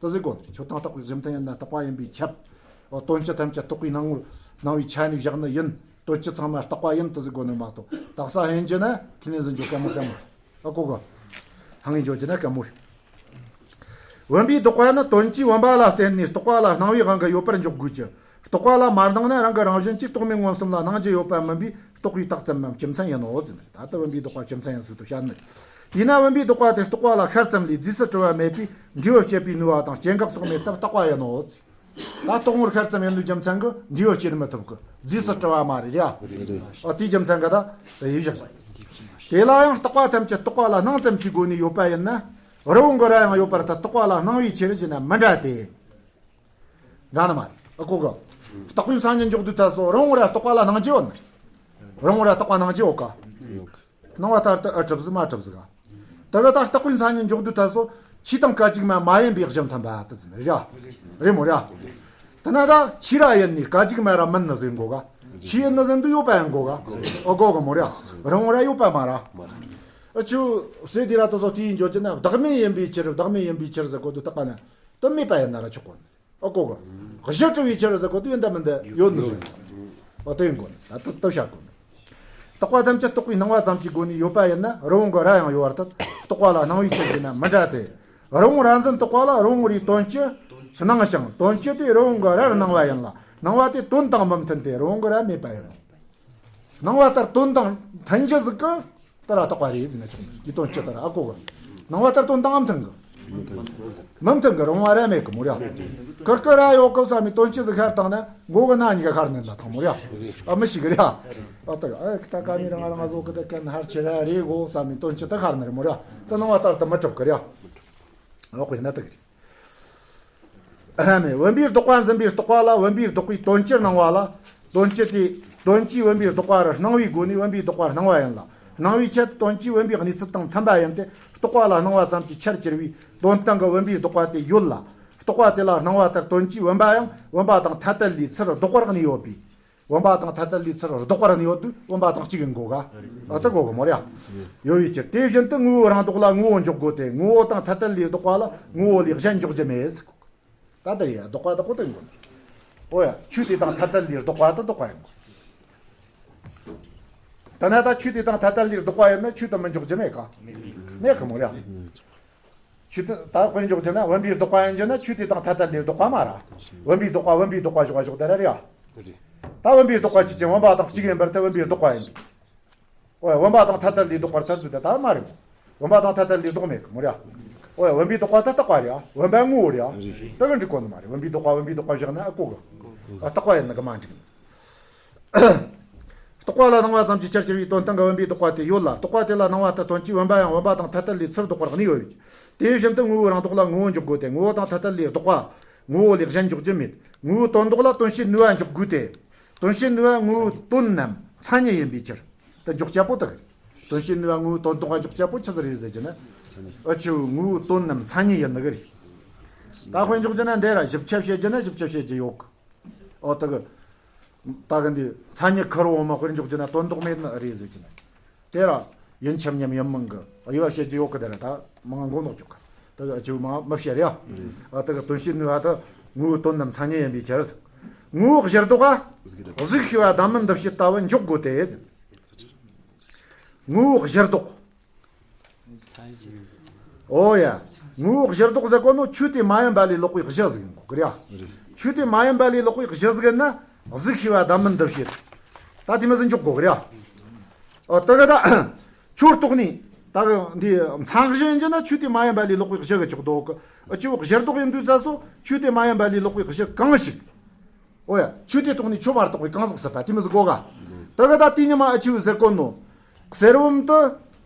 དེ་ཟིག་གོ་ནི་རེད། ཆོས་དང་རྟོག་པའི་གཞི་མཐུན་ཡིན་ན་རྟོག་པ་ཡིན་པས་ཁྱབ། དོན་སྤྱི་ཐམས་ཅད་རྟོག་པའི་སྣང་ངོར་སྣང་བའི་ཆ་ནས་བཞག་ནི་ཡིན། དོན་སྤྱི་ཚང་མ་རྟོག་པ་ཡིན་དེ་ཟིག་གོ་ནི་མ་གཏོགས་རྟགས་གསལ་ཡིན་གྱི་ན་ཁས་ལེན་ཟིན་འཇོག་དཀའ་མོ་དཀའ་མོ་རེད། ཨ་གོ་གི། ཧང་ངེ་འཇོག་གྱི་ན་དཀའ་མོ་རེད། བུམ་པའི་ལྡོག་པ་ནི་དོན་གྱིས་བུམ་པ་ལ་བརྟེན་ནས་རྟོག་པ་ལ་སྣང་བའི་དབང་གིས་ཡོད་པར་འཇོག་དགོས་ཀྱི། རྟོག་པ་ལ་མ་སྣང་ན་རང་གི་རང་བཞིན་གྱིས་རྟོག་མེད་མངོན་སུམ་ལ་སྣང་རྒྱུ་ཡོད་པ་མིན་པས་རྟོག་པས་བཏགས་ཙམ་མམ་སྤྱི་མཚན་ཡིན་ནོ་ཟེར་ནི་རེད། ད་ལྟ་བུམ་པའི་ལྡོག་པ་སྤྱི་མཚན་ཡིན་ཟེར་དུ་བཤད་ནི་རེད། ཡིན་ན་བུམ་པའི་ལྡོག་པ་དེ་རྟོག་པ་ལ་ཤར་ཙམ་ལས་རྫས་སུ་གྲུབ་པ་མེད་པས་འབྲས་བུ་སྐྱེད་པའི་ནུས་པ་དང་སྐྱེ་འགག་སོགས་མེད་སྟབས་རྟག་པ་ཡིན་ནོ་ཟེར། ད་རྟོག་ངོར་ཤར་ཙམ་ཡིན་ནོ་རྒྱུ་མཚན་གྱིས་འབྲས་བུ་སྐྱེད་མི་ཐུབ་གི། རྫས་སུ་གྲུབ་པ་མ་རེད་ར། ཨ་དེའི་རྒྱུ་མཚན་གྱིས་ད་དེ་ཡིན་བཞག་དེ་ལ་ཡང་རྟག་པ་ཐམས་ཅད་རྟོག་པ་ལ་སྣང་ཙམ་གྱི་སྒོ་ནས་ཡོད་པ་ཡིན་ན། རི་བོང་གི་རྭ་ཡང་ཡོད་པར་ཐལ། རྟོག་པ་ལ་སྣང་བའི་ཕྱིར་ཞེ་ན་མི་འདྲ་སྟེ། འདྲ་ནི་མ་རེད། ཨ་གོ་གི། རྟག་པའི་མཚན་ཉིད་འཇོག་དུས་ད་སོ་རང་ངོ་ར་རྟག་པ་ལ་སྣང་རྒྱུ་ཡོད་ནི་རེད། རང་ངོ་ར་རྟག་པ་སྣང་རྒྱུ་ཡོད་ག། སྣང་བ་ལྟར་དུ་ཨ་གྲུབ་ཟིག་མ་གྲུབ་ཟིག་ག། ད་གི་ད་རྟག་པའི་མཚན་ཉིད་འཇོག་དུས་ད་སོ་ཆོས་དང་སྐད་ཅིག་མ་མ་ཡིན་པའི་གཞི་མཐུན་པ་དེ་ཟིན་རེད། རེད་མོ་རེད། དེ་ན་ད་ཆོས་ར་ཡིན་ནི་སྐད་ཅིག་མ་ར་མིན་ནི་ཟིན་གོ་ག། ཆོས་ཡིན་ནི་ཟིན་དུས་ཡོད་པ་ཡིན་གོ་ག། ཨོ་གོ་གི་མོ་རེད། རང་ངོ་ར་ཡོད་པ་མ་ར། ཨ་ཆུ་སེ་དེ་ར་དུ་སོ་དེའི་འཇོག་རྒྱུ་ན་བདག་མེད་ཡིན་པའི་ཕྱིར། བདག་མེད་ཡིན་པའི་ཕྱིར་ཟེར་གོ་དུས་རྟག་པ་ན་དུ་མེད་པ་ཡིན་ན་ར་ཆོག་གོ་ནི། ཨ་གོ་གི། གཞི་གྲུབ་པའི་ཕྱིར་ཟེར་གོ་དུས་ཡིན་ད་མིན་ད་ཡོད་ནི་ཟིན། ཨ་དེ་ཡིན་གོ་ནི། ད་དུ་དུ་བྱ་གོ་ནི། རྟག་པ་ཐམས་ཅད་རྟོག་པའི་སྣང་བ་ཙམ་གྱི་སྒོ་ནས་ཡོད་པ་ཡིན་ན་རི་བོང་གི་རྭ་ཡང་ཡོད་པར་ཐལ། རྟོག་པ་ལ་སྣང་བའི་ཕྱིར་ཞེ་ན་མི་འདྲ་སྟེ། རི་བོང་རྭ་འཛིན་རྟོག་པ་ལ་རི་བོང་རིའི་དོན་སྤྱི་སྣང་ཞིང་། དོན་སྤྱི་དེ་རི་བོང་གི་རྭར་སྣང་བ་ཡིན་ལ། སྣང་བ་དེ་དོན་དང་མི་མཐུན་ཏེ་རི་བོང་གི་རྭ་མེད་པ་ཡིན་ནོ། སྣང་བ་ལྟར་དོན་དང་མཐུན་གྱི་ཟིག་གི་ལྟར་རྟོག་པ་རེད་ཟེར་ན་ཆོག་ནི་དེ་དོན་སྤྱི་ལྟར། ཨ་གོ་གི། སྣང་བ་ལྟར་དོན་དང་མཐུན་གི། མི་མཐུན་གི། རི་བོང་རྭ་མེད་གི་མོ་ར། ཀིར་ཀི་རྭ་ཡོད་གི་བསམ་ནས་དོན་སྤྱི་ཟིག་ཤར་བཏང་ན་མགོ་གི་སྣ་གཉིས་ཀ་ཤར་ནི་ལ་ཐང་མོ་ར། ཨ་མི་ཤེས་གི་ར། ཨ་ད་ཨ་ད་ཀ་མི་ར་ང་ར་ང་བཟོ་གི་ད་ཀན་ཧར་ཆེ་ར་རེད་གོ་བསམ་ནས་དོན་སྤྱི་ད་ཤར་ནི་རེད་མོ་ར། ད་སྣང་བ་ལྟར་དུ་མི་གྲུབ་གི་ར། ཨོ་ཁོ་ཡིན་ན་ད་གི་རེད། ར་མེད། བུམ་པའི་ལྡོག་པ་འཛིན་པའི་རྟོག་པ་ལ་བུམ་པའི་ལྡོག་པའི་དོན་སྤྱིར་སྣང་བ་ལ། དོན་སྤྱི་དེ་དོན་སྤྱིའི་བུམ་པའི་ལྡོག་པ་རུ་སྣང་བའི་སྒོ་ནས་བུམ་པའི་ལྡོག་པ་སྣང་བ་ཡིན་ལ། སྣང་བའི་ཆེད་དོན་སྤྱིའི་བུམ་པའི་གནས་ཚུལ་དང་མཐུན་པ་ཡིན་ཏེ། རྟོག་པ་ལ་སྣང་བ་ཙམ་གྱིས་ཁྱད་གྱུར་པའི་དོན་སྟེང་གི་བུམ་པའི་ལྡོག་པ་དེ་ཡོད་ལ། རྟོག་པ་དེ་ལ་སྣང་བ་ལྟར་དོན་སྤྱིའི་བུམ་པ་ཡང་བུམ་པ་དང་ཐ་དད་ལས་ཚུར་ལྡོག་པར་གནས་ཡོད་པས། བུམ་པ་དང་ཐ་དད་ལས་ཚུར་ལྡོག་པར་གནས་ཡོད་དུས་བུམ་པ་དང་གཅིག་ཡིན་དགོས་ག། ཨ་ད་གོ་གི་མོ་ར། ཡོད་པའི་ཕྱིར་དེ་བཞིན་དུ་ངོ་བོ་རང་ལྡོག་ལ་ངོ་བོ་འཇོག་དགོས་ཏེ། ངོ་བོ་དང་ཐ་དད་ལས་ལྡོག་པ་ལ་ངོ་བོ་ལས་གཞན་འཇོག་རྒྱུ་མེད་ཟེར་གོ་གི། ད་ལྟ་ཡ་ལྡོག་པ་ལྡོག་པོ་དེ་ཡིན་དགོས། ཨོ་ཡ་ཆོས་དེ་དང་ཐ་དད་ལས་ལྡོག་པ་དེ་ལྡོག་པ་ཡིན་དགོས། ད་ན་ད་ཆོས་དེ་དང་ཐ་དད་ལས་ལྡོག་པ་ཡིན་ན་ཆོས་དེ་མི་འཇོག་རྒྱུ་མེད་ག། མེད་གི་མོ་ར། ཆོས་དེ་ད་དཔེར་འཇོག་རྒྱུ་ན་བུམ་པའི་ལྡོག་པ་ཡིན་རྒྱུ་ན་ཆོས་དེ་དང་ཐ་དད་ལས་ལྡོག་པ་མ་ར། བུམ་པའི་ལྡོག་པ་བུམ་པའི་ལྡོག་པ་ཞོག་པ་ཞོག་དེ་ར་རེད་ཨ། ད་བུམ་པའི་ལྡོག་པ་ཅི་ཅན་བུམ་པ་དང་གཅིག་ཡིན་པར་ཐལ། བུམ་པའི་ལྡོག་པ་ཡིན་པས། ཨོ་ཡ་བུམ་པ་དང་ཐ་དད་ལས་ལྡོག་པར་ཐལ་ཚུལ་དེ་ད་མ་རེད། བུམ་པ་དང་ཐ་དད་ལས་ལྡོག་མེད་གི་མོ་ར། ཨོ་ཡ་བུམ་པའི་ལྡོག་པ་ད་རྟག་པ་རེད་ཨ། བུམ་པ་ངོ་བོ་རེད་ཨ། ད་གི་འགྲིག་གོ་ནི་མ་རེད། བུམ་པའི་ལྡོག་པ་བུམ་པའི་ལྡོག་པ་བཞག་ན་ཨ་གོ་གི། ཨ་རྟག་པ་ཡིན་ན་གི་མ་འགྲིག་ནི། རྟོག་པ་ལ་སྣང་བ་ཙམ་གྱིས་ཁྱད་གྱུར་པའི་དོན་སྟེང་གི་བུམ་པའི་ལྡོག་པ་དེ་ཡོད་ལ། རྟོག་པ་དེ་ལ་སྣང་བ་ལྟར་དོན་སྤྱིའི་བུམ་པ་ཡང་བུམ་པ་དང་ཐ་དད་ལས་ཚུར་ལྡོག་པར་གནས་ཡོད་པས། དེ་བཞིན་དུ་ངོ་བོའི་རང་ལྡོག་ལ་ངོ་བོ་འཇོག་དགོས་ཏེ། ངོ་བོ་དང་ཐ་དད་ལས་ལྡོག་པ་ངོ་བོ་ལས་གཞན་འཇོག་རྒྱུ་མེད། ངོ་བོའི་དོན་ལྡོག་ལ་དོན་སྤྱིའི་ནུས་པ་འཇོག་དགོས་ཏེ། དོན་སྤྱིའི་ནུས་པ་ངོ་བོའི་དོན་རྣམས་མཚན་ཉིད་ཡིན་པའི་ཕྱིར། དེ་འཇོག་བྱེད་པོ་དེ་གི། དོན་སྤྱིའི་ནུས་པ་ངོ་བོའི་དོན་ལྡོག་ག་འཇོག་བྱེད་པོ་ཆི་ཟིག་རེད་ཟེར་གྱི་ན། ཨ་ཆུ་ངོ་བོའི་དོན་རྣམས་མཚན་ཉིད་ཡིན་ནི་གི་རེད། ད་དཔེར་འཇོག་རྒྱུ་ན་འདི་ར་ཞིབ་ཆ་བཤད་རྒྱུ་ན་ཞིབ་ཆ་བཤད་རྒྱུ་ཡོད་གི། ཨོ་དེ་གི། ད་གི་འདི་མཚན་ཉིད་ཁེར་རོ་འོ་མ་དཔེར་འཇོག་རྒྱུ་ན་དོན་ལྡོག་མེད་ནི་རེད་ཟེར་གྱི་ན། དེ་ར་ཡིན་ཆ་མཉམ་ཡིན་མིན་གི་དབྱེ་བ་བཤད་རྒྱུ་ཡོད་གི། དེ་ར་ད་མང་མགོ་ནོག་བཅུག་གི། དེ་གི་ཨ་ཆུ་མང་མི་བཤད་རེད་ཨ། ཨ་དེ་གི་དོན་སྤྱིའི་ནུས་པ་དེ་ངོ་བོའི་དོན་རྣམས་མཚན་ཉིད་ཡིན་པའི་ཕྱིར། ངོ་བོ་གཞིར་ལྡོག་ག། གཟུགས་ཤེས་པ་བདག་མིན་འདུ་བྱེད་ལྟ་བུ་འཇོག་དགོས་ཏེ། ངོ་བོ་གཞིར་ལྡོག་ཨོ་ཡ། ངོ་བོ་གཞིར་ལྡོག་ཟེར་གོ་ནོ་ཆོས་དེ་མ་ཡིན་པ་ལས་ལོག་པའི་གཞི་ཟིག་ཡིན་དགོས་གི་རེད་ཨ། ཆོས་དེ་མ་ཡིན་པ་ལས་ལོག་པའི་གཞི་ཟིག་ཡིན་ན་གཟུགས་ཤེས་པ་བདག་མིན་འདུ་བྱེད། ད་དེ་མི་ཟིག་འཇོག་དགོས་གི་རེད་ཨ། ཨོ་དེ་གི་ད་ཆོས་རྟོགས་ནི་ད་གི་འདི་མཚན་གཞི་ཡིན་རྒྱུ་ན་ཆོས་དེ་མ་ཡིན་པ་ལས་ལོག་པའི་གཞི་གི་ཆོག་འདུག་གི། ཨ་ཆོས་གཞིར་ལྡོག་ཡིན་དུས་ཙ་སོ་ཆོས་དེ་མ་ཡིན་པ་ལས་ལོག་པའི་གཞི་གང་ཞིག་ཨོ་ཡ། ཆོས་དེ་རྟོགས་ནས་ཆོས་མ་རྟོགས་པའི་གང་ཟག་སྲིད་པ་དེ་མི་ཟིག་གོ་ག། ད་ག་ད་དེ་ཉི་མ་ཨ་ཆེའུ་ཟེར་གོ་ནོ། གསེར་བུམ་དུ།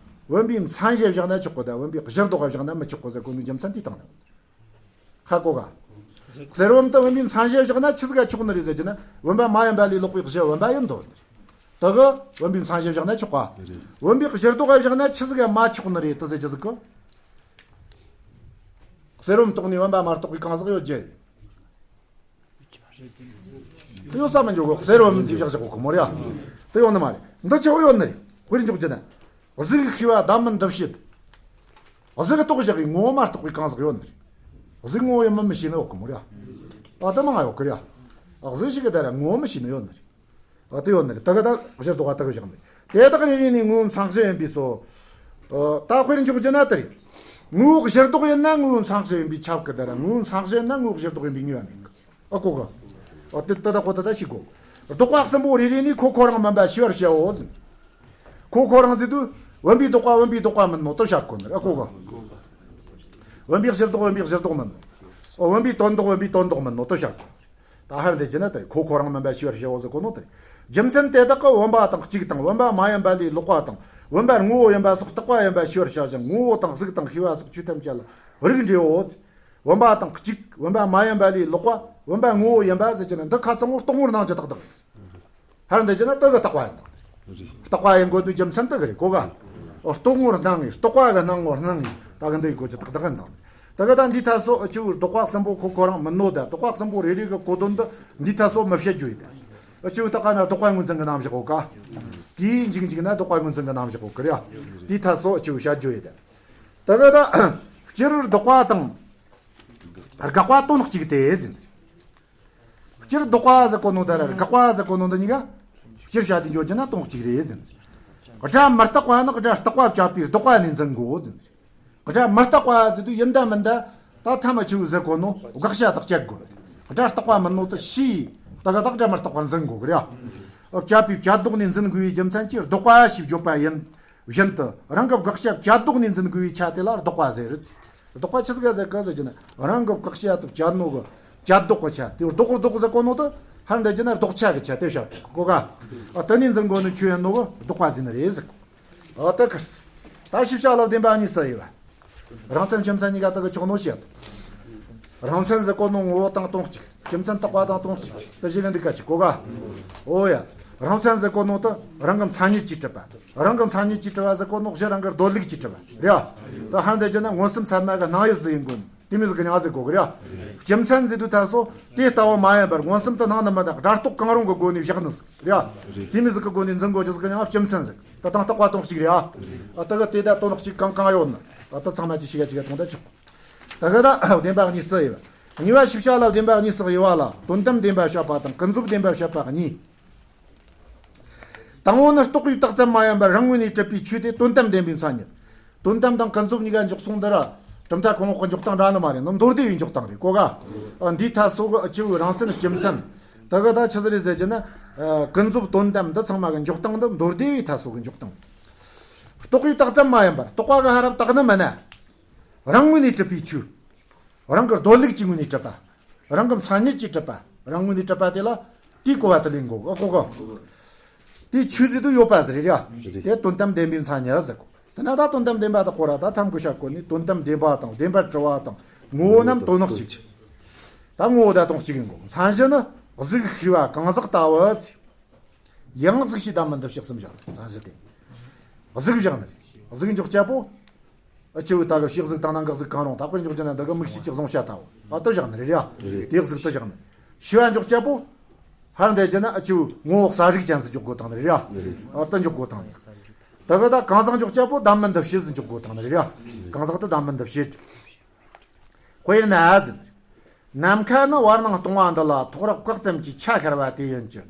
བུམ་པའི་མཚན་གཞི་བཞག་ན་ཆོག་གོ། ད་བུམ་པའི་གཞིར་ལྡོག་ག་བཞག་ན་མི་ཆོག་གོ་ཟེར་གོ་ནོ་རྒྱུ་མཚན་དེ་དང་ནི། ཧ་གོ་ག། གསེར་བུམ་དུ་བུམ་པའི་མཚན་གཞི་བཞག་ན་ཆི་ཟིག་ག་ཆོག་ནི་རེད་ཟེར་གྱི་ན་བུམ་པ་མ་ཡིན་པ་ལས་ལོག་པའི་གཞི་བུམ་པ་ཡིན་དོ། ད་གི་བུམ་པའི་མཚན་གཞི་བཞག་ན་ཆོག་ག། བུམ་པའི་གཞིར་ལྡོག་ག་བཞག་ན་ཆི་ཟིག་ག་མ་ཆོག་ནི་རེད་དུ་ཟེར་གྱི་ཟིག་གོ། གསེར་བུམ་རྟོགས་ནས་བུམ་པ་མ་རྟོགས་པའི་གང་ཟག་ཡོད་རྒྱུ་རེད། དེ་ཡོད་ས་མི་འཇོག་གོ། གསེར་བུམ་འཛིན་བཞག་བཞག་གོ་མོ་རེད་ཡ། དེ་ཡོང་ནི་མ་རེད། འདི་ཆོག་ཡོད་ནི་རེད། དཔེར་འཇོག་རྒྱུ་ན། གཟུགས་ཤེས་པ་བདག་མིན་འདུ་བྱེད། གཟུགས་རྟོགས་བཞག་གི་ངོ་བོ་མ་རྟོགས་པའི་གང་ཟག་ཡོད་ནི་རེད། གཟུགས་ངོ་བོ་ཡིན་མིན་མི་ཤེས་ནི་ཡོད་གི་མོ་རེད་ཡ། ཨ་དེ་མང་ང་ཡོད་གི་རེད་ཡ། གཟུགས་ཤེས་གི་ད་ར་ངོ་བོ་མི་ཤེས་ནི་ཡོད་ནི་རེད། ཨ་དེ་ཡོད་ནི་རེད། ད་ག་ད་གཞིར་ལྡོག་པ་དག་བཞག་ནི་རེད། དེ་དག་རེ་རེ་ནས་ངོ་བོ་མཚན་གཞི་ཡིན་པས་སོ། ཨ་ད་དཔེར་འཇོག་རྒྱུ་ན་དེ་རེད། ངོ་བོ་གཞིར་ལྡོག་ཡིན་ན་ངོ་བོ་མཚན་གཞི་ཡིན་པས་ཁྱབ་གི། ད་ར་ངོ་བོ་མཚན་གཞི་ཡིན་ན་ངོ་བོ་གཞིར་ལྡོག་ཡིན་པའི་ངེས་པ་མེད་གི། ཨ་གོ་གི། ཨ་དེ་ད་ད་གོ་ད་ད་ཤེས་གོ། ལྡོག་པ་གསུམ་པོ་རེ་རེ་ནས་ཁོ་ཁོ་རང་མིན་པ་ཤེས་པར་བྱའོ་ཟེར། ཁོ་ཁོ་རང་ཟེར་དུས་བུམ་པའི་ལྡོག་པ་བུམ་པའི་ལྡོག་པ་མིན་ནོ་དོ་བྱ་གོ་ནི་རེད། ཨ་གོ་གི། བུམ་པའི་གཞིར་ལྡོག་བུམ་པའི་གཞིར་ལྡོག་མིན་ནོ། ཨོ་བུམ་པའི་དོན་ལྡོག་བུམ་པའི་དོན་ལྡོག་མིན་ནོ་དོ་བྱ་གོ། ད་ཧར་འདི་བྱས་ན་དེ་ཁོ་ཁོ་རང་མིན་པ་ཤེས་པར་བྱའོ་ཟེར་གོ་ནོ་དེ། རྒྱུ་མཚན་དེ་དག་གི་བུམ་པ་དང་གཅིག་དང་བུམ་པ་མ་ཡིན་པ་ལས་ལོག་པ་དང་བུམ་པར་ངོ་བོ་ཡིན་པ་སོགས་རྟག་པ་ཡིན་པ་ཤེས་པར་བྱ་ཞིང་། ངོ་བོ་དང་གཟུགས་དང་ཤེས་པ་སོགས་ཆོས་ཐམས་ཅད་ལ་རིགས་འགྲེའོ། བུམ་པ་དང་གཅིག། བུམ་པ་མ་ཡིན་པ་ལས་ལོག་པ། བུམ་པ་ངོ་བོ་ཡིན་པ་ཟེར་གྱི་ན་འདི་ཁ་ཚང་བོ་རྟོག་ངོར་སྣང་རྒྱུ་ཏག་ཏག་རེད། ཧར་འདི་བྱས་ན་དེ་གི་རྟོག་པ་ཡིན་ཏག་རེད། རྟོག་པ་ཡིན་དགོས་དུས་རྒྱུ་མཚན་དེ་གི་རེད་གོ་ག། རྟོག་ངོར་སྣང་ངེ་རྟོག་པ་གི་སྣང་ངོར་སྣང་ངེ་ད་གི་འདི་གོ་རྒྱུ་ཏག་ཏག་ཡིན་ཏག་རེད། དེ་གི་ད་འདི་ཐ་སོ་ཨ་ཆུ་རྟོག་པ་གསུམ་པོ་ཁོ་ཁོ་རང་མི་ནོ་ད། རྟོག་པ་གསུམ་པོ་རེ་རེ་གི་གོ་དོན་འདི་འདི་ཐ་སོ་མི་བཤད་རྒྱུ་ཡིན་ད། ཨ་ཆུ་ད་ག་ན་རྟོག་པ་ངོས་འཛིན་གི་རྣམ་གཞག་གོ་ག། དེའི་འཇིག་འཇིག་ན་རྟོག་པ་ངོས་འཛིན་གི་རྣམ་གཞག་གོ་གི་རེད་ཡ། དེའི་ཐ་སོ་ཨ་ཆུ་བཤད་རྒྱུ་ཡིན་ད། དེ་གི་ད་སྤྱིར་རྟོག་པ་དང་དགག་པ་དོན་གཅིག་དེ་ཟིན། སྤྱིར་ལྡོག་པ་ཟེར་གོ་ནོ་དང་དགག་པ་ཟེར་གོ་ནོ་འདི་གཉིས་ཀ་སྤྱིར་བཤད་དེ་འཇོག་རྒྱུ་ན་དོན་གཅིག་རེད་ཟེར། སྒྲ་མི་རྟག་པ་ནི་སྒྲ་རྟག་པ་བཅད་པའི་ལྡོག་པ་ནས་འཛིན་དགོས་ཟེར། སྒྲ་མི་རྟག་པ་ཟེར་དུས་ཡིན་ད་མིན་ད་ད་ཐ་མ་ཆུ་ཟེར་གོ་ནོ་དགག་བྱ་དག་བཅད་དགོས། སྒྲ་རྟག་པ་མིན་ནོ་དེ་ཤེས། ད་ག་དག་སྒྲ་མི་རྟག་པར་འཛིན་དགོས་གི་རེད། བཅད་པའི་བཅད་ལྡོག་ནས་འཛིན་དགོས་པའི་རྒྱུ་མཚན་གྱིས་ལྡོག་པ་ཞེས་བརྗོད་པ་ཡིན། བཞིན་དུ་རང་གི་དགག་བྱ་བཅད་ལྡོག་ནས་འཛིན་དགོས་པའི་ཆ་དེ་ལ་ལྡོག་པ་ཟེར། ལྡོག་པ་ཆི་ཟིག་ག་ཟེར་གི་ཟེར་རྒྱུ་ན་རང་གི་དགག་བྱ་དེ་བཅད་ནོ་གི་བཅད་ལྡོག་གི་ཆ་དེ་ལྡོག་ལྡོག་ཟེར་གོ་ནོ་དེ་ཧར་འདི་རྒྱུ་ན་ལྡོག་ཆ་གི་ཆ་དེ་བཤད་གོ་ག། ཨ་དེ་ནས་འཛིན་དགོས་ནི་ཆོས་ཡིན་ནོ་གི་ལྡོག་པ་ཟེར་ནི་རེད་ཟེར་གོ། ཨ་དེ་ཁར་ད་ཞིབ་བྱ་ལ་བདེན་པ་གཉིས་སུ་དབྱེ་བ། རང་མཚན་སྤྱི་མཚན་གཉིས་ཀ་དག་གི་ཆོག་ནོ་བཤད། རང་མཚན་ཟེར་གོ་ནོ་ངོ་བོ་དང་དོན་གཅིག། སྤྱི་མཚན་རྟག་པ་དང་དོན་གཅིག་དེ་བཞི་གི་འདི་ག་ཅིག་གོ་ག། ཨོ་ཡ། རང་མཚན་ཟེར་གོ་ནོ་དེ་རང་གི་མཚན་ཉིད་ཀྱིས་གྲུབ་པ། རང་གི་མཚན་ཉིད་ཀྱིས་གྲུབ་པ་ཟེར་གོ་ནོ་གཞི་རང་གི་རྡོལ་ལུགས་ཀྱིས་གྲུབ་པ་རེད། ད་ཧར་འདི་རྒྱུ་ན་མངོན་སུམ་ཚད་མ་གི་སྣང་ཡུལ་ཟིག་ཡིན་དགོས་ནི་དེ་མོ་ཟིག་གི་མྱིང་ཟིག་གོ་གི་རེད། སྤྱི་མཚན་ཟེར་དུས་ད་སོ་དེ་ལྟ་བུ་མ་ཡིན་པར་མངོན་སུམ་དུ་སྣང་ནི་མིན་ད་སྒྲ་རྟོག་གང་རུང་གི་སྒོ་ནས་བཞག་ནི་ཟིག་རེད། དེ་མོ་ཟིག་གི་སྒོ་ནས་འཛིན་དགོས་རྒྱུ་ཟིག་གི་མྱིང་སྤྱི་མཚན་ཟེར། ད་དང་རྟག་པ་དོན་གཅིག་རེད་ཨ། ཨ་ད་གི་དེ་ད་དོན་གཅིག་གང་གང་ཡོད་ན་ཨ་ད་ཚང་མ་ཅི་ཞིག་ག་ཅིག་ག་མཐོང་ད་ཆོག། ད་གི་ད་བདེན་པ་གཉིས་སུ་དབྱེ་བ། གཉིས་པ་ཞིབ་བྱ་ལ་བདེན་པ་གཉིས་སུ་དབྱེ་བ་ལ་དོན་དམ་བདེན་པ་བཤད་པ་དང་ཀུན་རྫོབ་བདེན་པ་བཤད་པ་གཉིས། དང་པོ་ནི་རྟོག་པའི་བཏགས་ཙམ་མ་ཡིན་པར་རང་ངོས་ནས་གྲུབ་པའི་ཆོས་དེ་དོན་དམ་བདེན་པའི་མཚན་ཉིད། དོན་དམ་དང་ཀུན་རྫོབ་གཉིས་ཀ་འཇོག་སོང་འདི་ར་གྲུབ་མཐའ་གོང་འོག་གི་འཇོག་སྟངས་འདྲ་ནི་མ་རེད་ནི་མདོ་སྡེ་བའི་འཇོག་སྟངས་རེད་གོ་ག། འདིའི་ཐད་སོ་གི་ཨ་ཆུ་བོའི་རང་མཚན་སྤྱི་མཚན། ད་གི་ད་ཆི་ཟིག་རེད་ཟེར་གྱི་ན། ཀུན་རྫོབ་དོན་དམ་འདི་ཚང་མ་གི་འཇོག་སྟངས་འདི་མདོ་སྡེ་བའི་ཐད་སོ་གི་འཇོག་སྟངས། རྟོག་པའི་བཏགས་ཙམ་མ་ཡིན་པར་རྟོག་པ་གི་ཧ་ར་བཏགས་ནི་མིན་ན། རང་ངོས་ནས་གྲུབ་པའི་ཆོས། རང་གི་རྡོལ་ལུགས་ཀྱི་ངོས་ནས་གྲུབ་པ། རང་གི་མཚན་ཉིད་ཀྱིས་གྲུབ་པ། རང་ངོས་ནས་གྲུབ་པ་དེ་ལ་དེའི་གོ་བ་དེ་ལེན་དགོས་གོ་གོ། དེའི་ཆོས་ཟེར་དུས་ཡོད་པ་ཟེར་རེད་ཡ། དེ་དོན་དམ་བདེན་པའི་མཚན་ཉིད་ཟེར་གོ། དེ་ན་ད་དོན་དམ་བདེན་པ་དག་གོ་ར་ད་ཐམ་གོ་བཤད་གོ་ནི་དོན་དམ་བདེན་པ་དང་བདེན་པར་གྲུབ་པ་དང་ངོ་བོ་རྣམས་དོན་གཅིག། ད་ངོ་བོ་ད་དོན་གཅིག་ཡིན་གོ། མཚན་གཞི་ནི་གཟུགས་ཤེས་པ་གང་ཟག་ལྟ་བུ་ཚེ། ཡང་གཟུགས་ཤེས་བདག་མིན་འདུ་བྱེད་གསུམ་བཞག་ནི་མཚན་གཞི་དེ། གཟུགས་བཞག་ནི་རེད། གཟུགས་འཇོག་བྱ་པོ། ཨ་ཆེ་བོ་ད་གི་ཤེས་གཟུགས་དང་སྣང་གི་གཟུགས་གང་རུང་ད་དཔེར་འཇོག་རྒྱུ་ན་འདི་གི་མིག་ཤེས་ཀྱི་གཟུང་བྱ་ལྟ་བུ་ཨ་དེ་བཞག་ནི་རེད་ཡ། རེད། དེ་གཟུགས་དེ་བཞག་ནི། ཤེས་པ་འཇོག་བྱ་པོ། ཧར་འདི་རྒྱུ་ན་ཨ་ཆེ་བོ་ངོ་བོ་གསལ་རིག་ཅན་ཟིག་འཇོག་དགོས་དང་ནི་རེད་ཡ། རེད། ཨ་དེ་འཇོག་དགོས་དང་ནི། ད་གི་ད་གང་ཟག་འཇོག་བྱ་པོ་བདག་མིན་འདུ་བྱེད་ཟིག་འཇོག་དགོས་དང་ནི་རེད་ཡ། གང་ཟག་དེ་བདག་མིན་འདུ་བྱེད། དཔེར་ན་ཟེར། ནམ་མཁའ་ནི་བར་སྣང་སྟོང་བ་འདི་ལ་ཐོགས་རེག་བཀག་ཙམ་གྱི་ཆ་ཤར་བ་དེ་ཡིན་གྱི།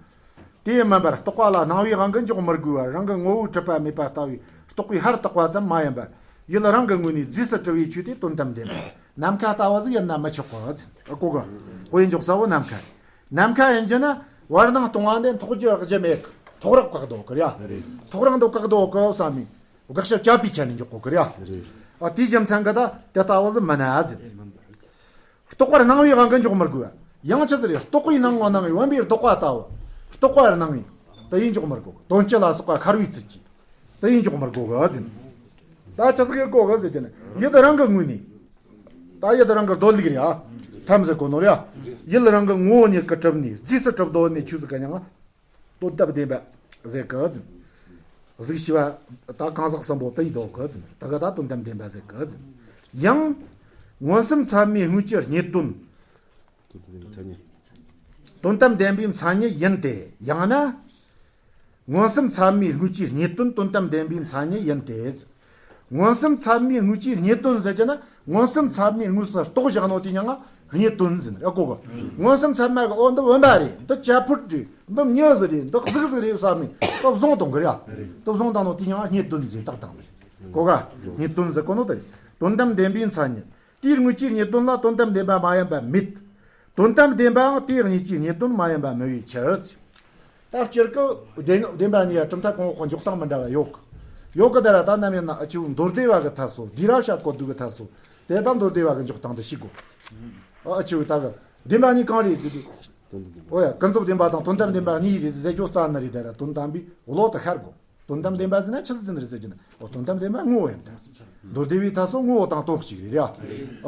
དེ་མིན་པར་རྟོག་པ་ལ་སྣང་བའི་དབང་གིས་འཇོག་མི་དགོས་པར་རང་གི་ངོ་བོས་གྲུབ་པ་མེད་པ་ལྟ་བུའི་རྟོག་པའི་ཧར་བཏགས་པ་ཙམ་མ་ཡིན་པར་ཡུལ་རང་གི་ངོས་ནས་རྫས་སུ་གྲུབ་པའི་ཆོས་དེ་དོན་དམ་བདེན་པ། ནམ་མཁའ་ལྟ་བུ་ཟིག་ཡིན་ན་མི་ཆོག་གོ་ཟེར། ཨ་གོ་གི། དཔེ་འཇོག་ས་བོ་ནམ་མཁའ། ནམ་མཁའ་ཡིན་གྱི་ན་བར་སྣང་སྟོང་བ་འདི་ཐོགས་རྒྱུ་རག་རྒྱུ་མེད་གི། ཐོགས་རེག་བཀག་འདུག་གི་རེད་ཡ། ཐོགས་རེག་འདུག་བཀག་འདུག་གི་བསམ་མི། དགག་བྱ་བཅད་པའི་ཆ་ནས་འཇོག་གོ་གི་རེད་ཡ། རེད། ཨ་དེའི་རྒྱུ་མཚན་གི་ད་དེ་ལྟ་བུ་ཟིག་མིན་ན་ཟེར། རྟོག་པར་སྣང་བའི་དབང་གིས་འཇོག་མི་དགོས། ཡང་ཆི་ཟིག་རེད། རྟོག་པའི་སྣང་ངོ་སྣང་བའི་བུམ་པའི་ལྡོག་པ་ལྟ་བུ། རྟོག་པར་སྣང་བའི། དེ་ཡིས་འཇོག་མི་དགོས། དོན་སྤྱི་ལ་སོགས་པ་ཤར་བའི་ཚུལ་གྱིས། དེ་ཡིས་འཇོག་མི་དགོས་གི་ཟེར། ད་ཆི་ཟིག་གི་དགོས་གི་ཟེར་གྱི་ན་ཡུལ་རང་གི་ངོས་ནས། ད་ཡུལ་རང་གི་རྡོལ་ལུགས་རེད་ཨ། ཐམས་ཟེར་གོ་ནོ་རེད་ཨ། ཡུལ་རང་གི་ངོ་བོ་ཉིད་ཀྱིས་གྲུབ་ནས་རྫས་སུ་གྲུབ་འདོད་ནས་ཆོས་ཟིག་གི་མྱིང་ང་། དོན་དམ་བདེན་པ་ཟེར་གི་ཟེར། གཟུགས་ཤེས་པ་ད་གང་ཟག་གསུམ་པོ་དེ་ཡི་ལྡོག་གི་ཟེར། ད་གི་ད་དོན་དམ་བདེན་པ་ཟེར་གི་ཟེར། ཡང་མངོན་སུམ་ཚད་མའི་དངོས་ཀྱི་རྙེད་དོན། དོན་དམ་བདེན་པའི་མཚན་ཉིད་ཡིན་ཏེ། ཡང་ན། མངོན་སུམ་ཚད་མའི་དངོས་ཀྱི་རྙེད་དོན་དོན་དམ་བདེན་པའི་མཚན་ཉིད་ཡིན་ཏེ། མངོན་སུམ་ཚད་མའི་དངོས་ཀྱི་རྙེད་དོན་ཟེར་གྱི་ན་མངོན་སུམ་ཚད་མའི་དངོས་སུ་རྟོགས་བཞག་ནོ་དེ་མྱིང་ང་རྙེད་དོན་ཟེར་ཨ་གོ་གི། མངོན་སུམ་ཚད་མ་གི་འོ་འདི་བུམ་པ་རེད། འདི་བྱ་ཕོར་རེད། འདི་མྱི་ཟིག་རེད། འདི་གཟུགས་ཟིག་རེད་བསམ་ནས་འདི་བཟུང་གཏོང་གི་རེད་ཨ། འདི་བཟུང་བཏང་ནོ་དེ་མྱིང་ང་རྙེད་དོན་ཟེར་བཏགས་བཏང་གི་རེད། གོ་ག། རྙེད་དོན་ཟེར་གོ་ནོ་དེ་རེད། དོན་དམ་བདེན་པའི་མཚན་ཉིད། དེའི་དངོས་ཀྱི་རྙེད་དོན་ལ་དོན་དམ་བདེན་པ་མ་ཡིན་པ་མེད། དོན་དམ་བདེན་པའང་དེའི་དངོས་ཀྱི་རྙེད་དོན་མ་ཡིན་པ་མེད་པའི་ཕྱིར། ད་སྤྱིར་གི་བདེན་བདེན་པ་གཉིས་ཡ་གྲུབ་མཐའ་གོང་འོག་གི་འཇོག་སྟངས་མི་འདྲ་བ་ཡོད་གི། ཡོད་གི་དེ་ར་ད་ནམ་ཡིན་ན་ཨ་ཆུ་མདོ་སྡེ་བ་གི་ཐད་སོ་དེ་ར་བཤད་གོ་དུས་གི་ཐད་སོ་དེ་ད་མདོ་སྡེ་བ་གི་འཇོག་སྟངས་དེ་ཤེས་དགོས། ཨ་ཆུ་ད་གི་བདེན་པ་གཉིས་གང་རེད་ཟེར་དུས། འོ་ཡ་ཀུན་རྫོབ་བདེན་པ་དང་དོན་དམ་བདེན་པ་གཉིས་རེད་ཟེར་རྒྱུ་རྩ་ནི་རེད་དེ་ར་དོན་དམ་པའི་བློ་དེ་ཤར་དགོས། དོན་དམ་བདེན་པ་ཟེར་ན་ཆི་ཟིག་ཟེར་ནི་རེད་ཟེར་གྱི་ན། འོ་དོན་དམ་བདེན་པ་ངོ་བོ་ཡིན་ད། མདོ་སྡེ་བའི་ཐད་སོ་ངོ་བོ་དང་དོན་གཅིག་རེད་ར།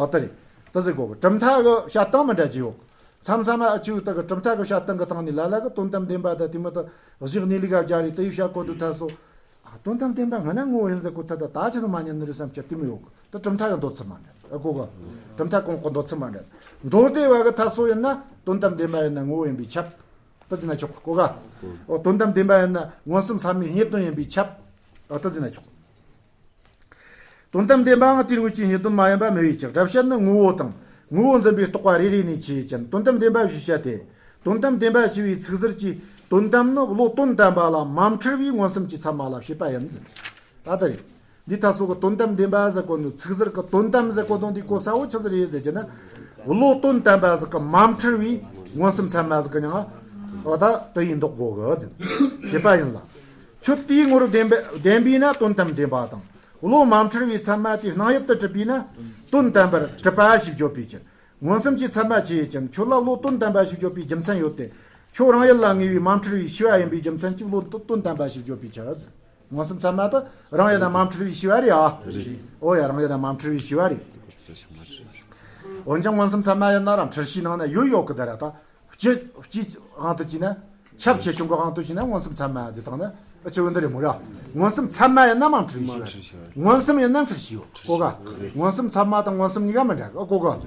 ཨ་ད་རེད། དེ་ཟེར་གོ་གི། གྲུབ་མཐའ་གི་བཤད་སྟངས་མི་འདྲ་ཅིག་ཡོད། མཚམས་མཚམས་ཨ་ཆུ་དེ་གི་གྲུབ་མཐའ་གི་བཤད་སྟངས་གི་སྟེང་ནས་ལ་ལ་གི་དོན་དམ་བདེན་པ་དང་དེ་མི་དེ་གཞི་གནས་ལུགས་ག་སྦྱར་རེ་དེ་ཡི་བཤད་གོ་འདུག་ཐལ་སོ། ཨ། དོན་དམ་བདེན་པ་སྔ་ན་ངོ་བོ་ཡིན་ཟེར་གོ་ཐལ། ད་ད་ཆི་ཟིག་མ་ཉན་ནི་རེད་བསམ་ཁྱེར་དེ་མི་ཡོད་གི། དེ་གྲུབ་མཐའ་གི་འདོད་ཚུལ་མ་འདྲ། ཨ་གོ་གི། གྲུབ་མཐའ་གོང་གི་འདོད་ཚུལ་མ་འདྲ། མདོ་སྡེ་བ་གི་ཐལ་སོ་ཡིན་ན་དོན་དམ་བདེན་པ་ཡིན་ན་ངོ་བོ་ཡིན་པས་ཁྱབ། དེ་ཟེར་ན་ཆོག་གི། གོ་ག། ཨོ། དོན་དམ་བདེན་པ་ཡིན་ན་མངོན་སུམ་ཚད་མའི་རྙེད་དོན་ཡིན་པས་ཁྱབ། ཨོ། དེ་ཟེར་ན་ཆོག། དོན་དམ་བདེན་པའང་དེའི་དངོས་ཀྱི་རྙེད་དོན་མ་ཡིན་པ་མི་བས་ཀྱི། སྒྲ་བཤད་ནི་ངོ་བོ་དང་ངོ་བོ་འཛིན་པའི་རྟོག་པ་རེ་རེ་ནས་ཆེ་ཡིན་ཀྱང་དོན་དམ་བདེན་པ་ཞེས་བྱ་སྟེ། དོན་དམ་བདེན་པ་ཞེས་པའི་ཚིག་ཟུར་གྱི་དོན་དམ་ནི་བློ་དོན་དམ་པ་ལ་མ་འཁྲུལ་བའི་མངོན་སུམ་གྱི་ཚད་མ་ལ་བྱེད་པ་ཡིན་ཟེར། ད་ལྟ་རེད། འདི་ད་སོ་གི་དོན་དམ་བདེན་པ་ཟེར་གོ་ནོ་ཚིག་ཟུར་གི་དོན་དམ་ཟེར་གོ་དོན་འདི་གོ་ས་བོ་ཆི་ཟིག་རེད་ཟེར་གྱི་ན། བློ་དོན་དམ་པ་ཟིག་གི་མ་འཁྲུལ་བའི་མངོན་སུམ་ཚད་མ་ཟིག་གི་མྱིང་ང་། འོ་ད་དེ་ཡིན་མདོག་གོ་གི་ཟེར། བྱེད་པ་ཡིན་ལ། ཁྱོད་དེའི་ངོར་བདེན་པ་བདེན་པས་ན་དོན་དམ་བདེན་པ་དང་། བློ་མ་འཁྲུལ་བའི་ཚད་མ་དེའི་སྣང་ཡུལ་དུ་གྲུབ་པས་ན་དོན་དམ་པར་གྲུབ་པ་ཞེས་བརྗོད་པའི་ཕྱིར། མངོན་སུམ་གྱི་ཚད་མ་ཆེ་ཡིན་ཀྱང་ཁྱོད་ལ་བློ་དོན་དམ་པ་ཞེས་བརྗོད་པའི་རྒྱུ་མཚན་ཡོད་དེ། ཁྱོད་རང་ཡུལ་ལ་ངེས་པའི་མ་འཁྲུལ་བའི་ཤེས་པ་ཡིན་པའི་རྒྱུ་མཚན་གྱིས་བློ་དོན་དམ་པ་ཞེས་བརྗོད་པའི་ཕྱིར། མངོན་སུམ་ཚད་མ་དེ་རང་ཡུལ་ན་མ་འཁྲུལ་བའི་ཤེས་པ་རེད་ཨ། ཨོ་ཡ། རང་ཡུལ་ན་མ་འཁྲུལ་བའི་ཤེས་པ་རེད། འོན་ཀྱང་མངོན་སུམ་ཚད་མ་ཡིན་ན་རང་འཁྲུལ་ཤེས་ནང་ན་ཡོད་ཡོད་གི་ད་ར་ད། སྤྱི་སྤྱིའི་དབང་དུ་བྱས་ན། ཁྱབ་ཆེ་ཆུང་གི་དབང་དུ་བྱས་ན་མངོན་སུམ་ཚད་མ་ཟེར་བཏང་ན་ཨ་ཆི་བོ་འདི་རེད་མོ་ར། མངོན་སུམ་ཚད་མ་ཡིན་ན་མ་འཁྲུལ་བའི་ཤེས་པ་རེད། མངོན་སུམ་ཡིན་ན་འཁྲུལ་ཤེས་ཡོད་གོ་ག། མངོན་སུམ་ཚད་མ་དང་མངོན་སུམ་གཉིས་ཀ་མི་འདྲ་གི་གོ་ག།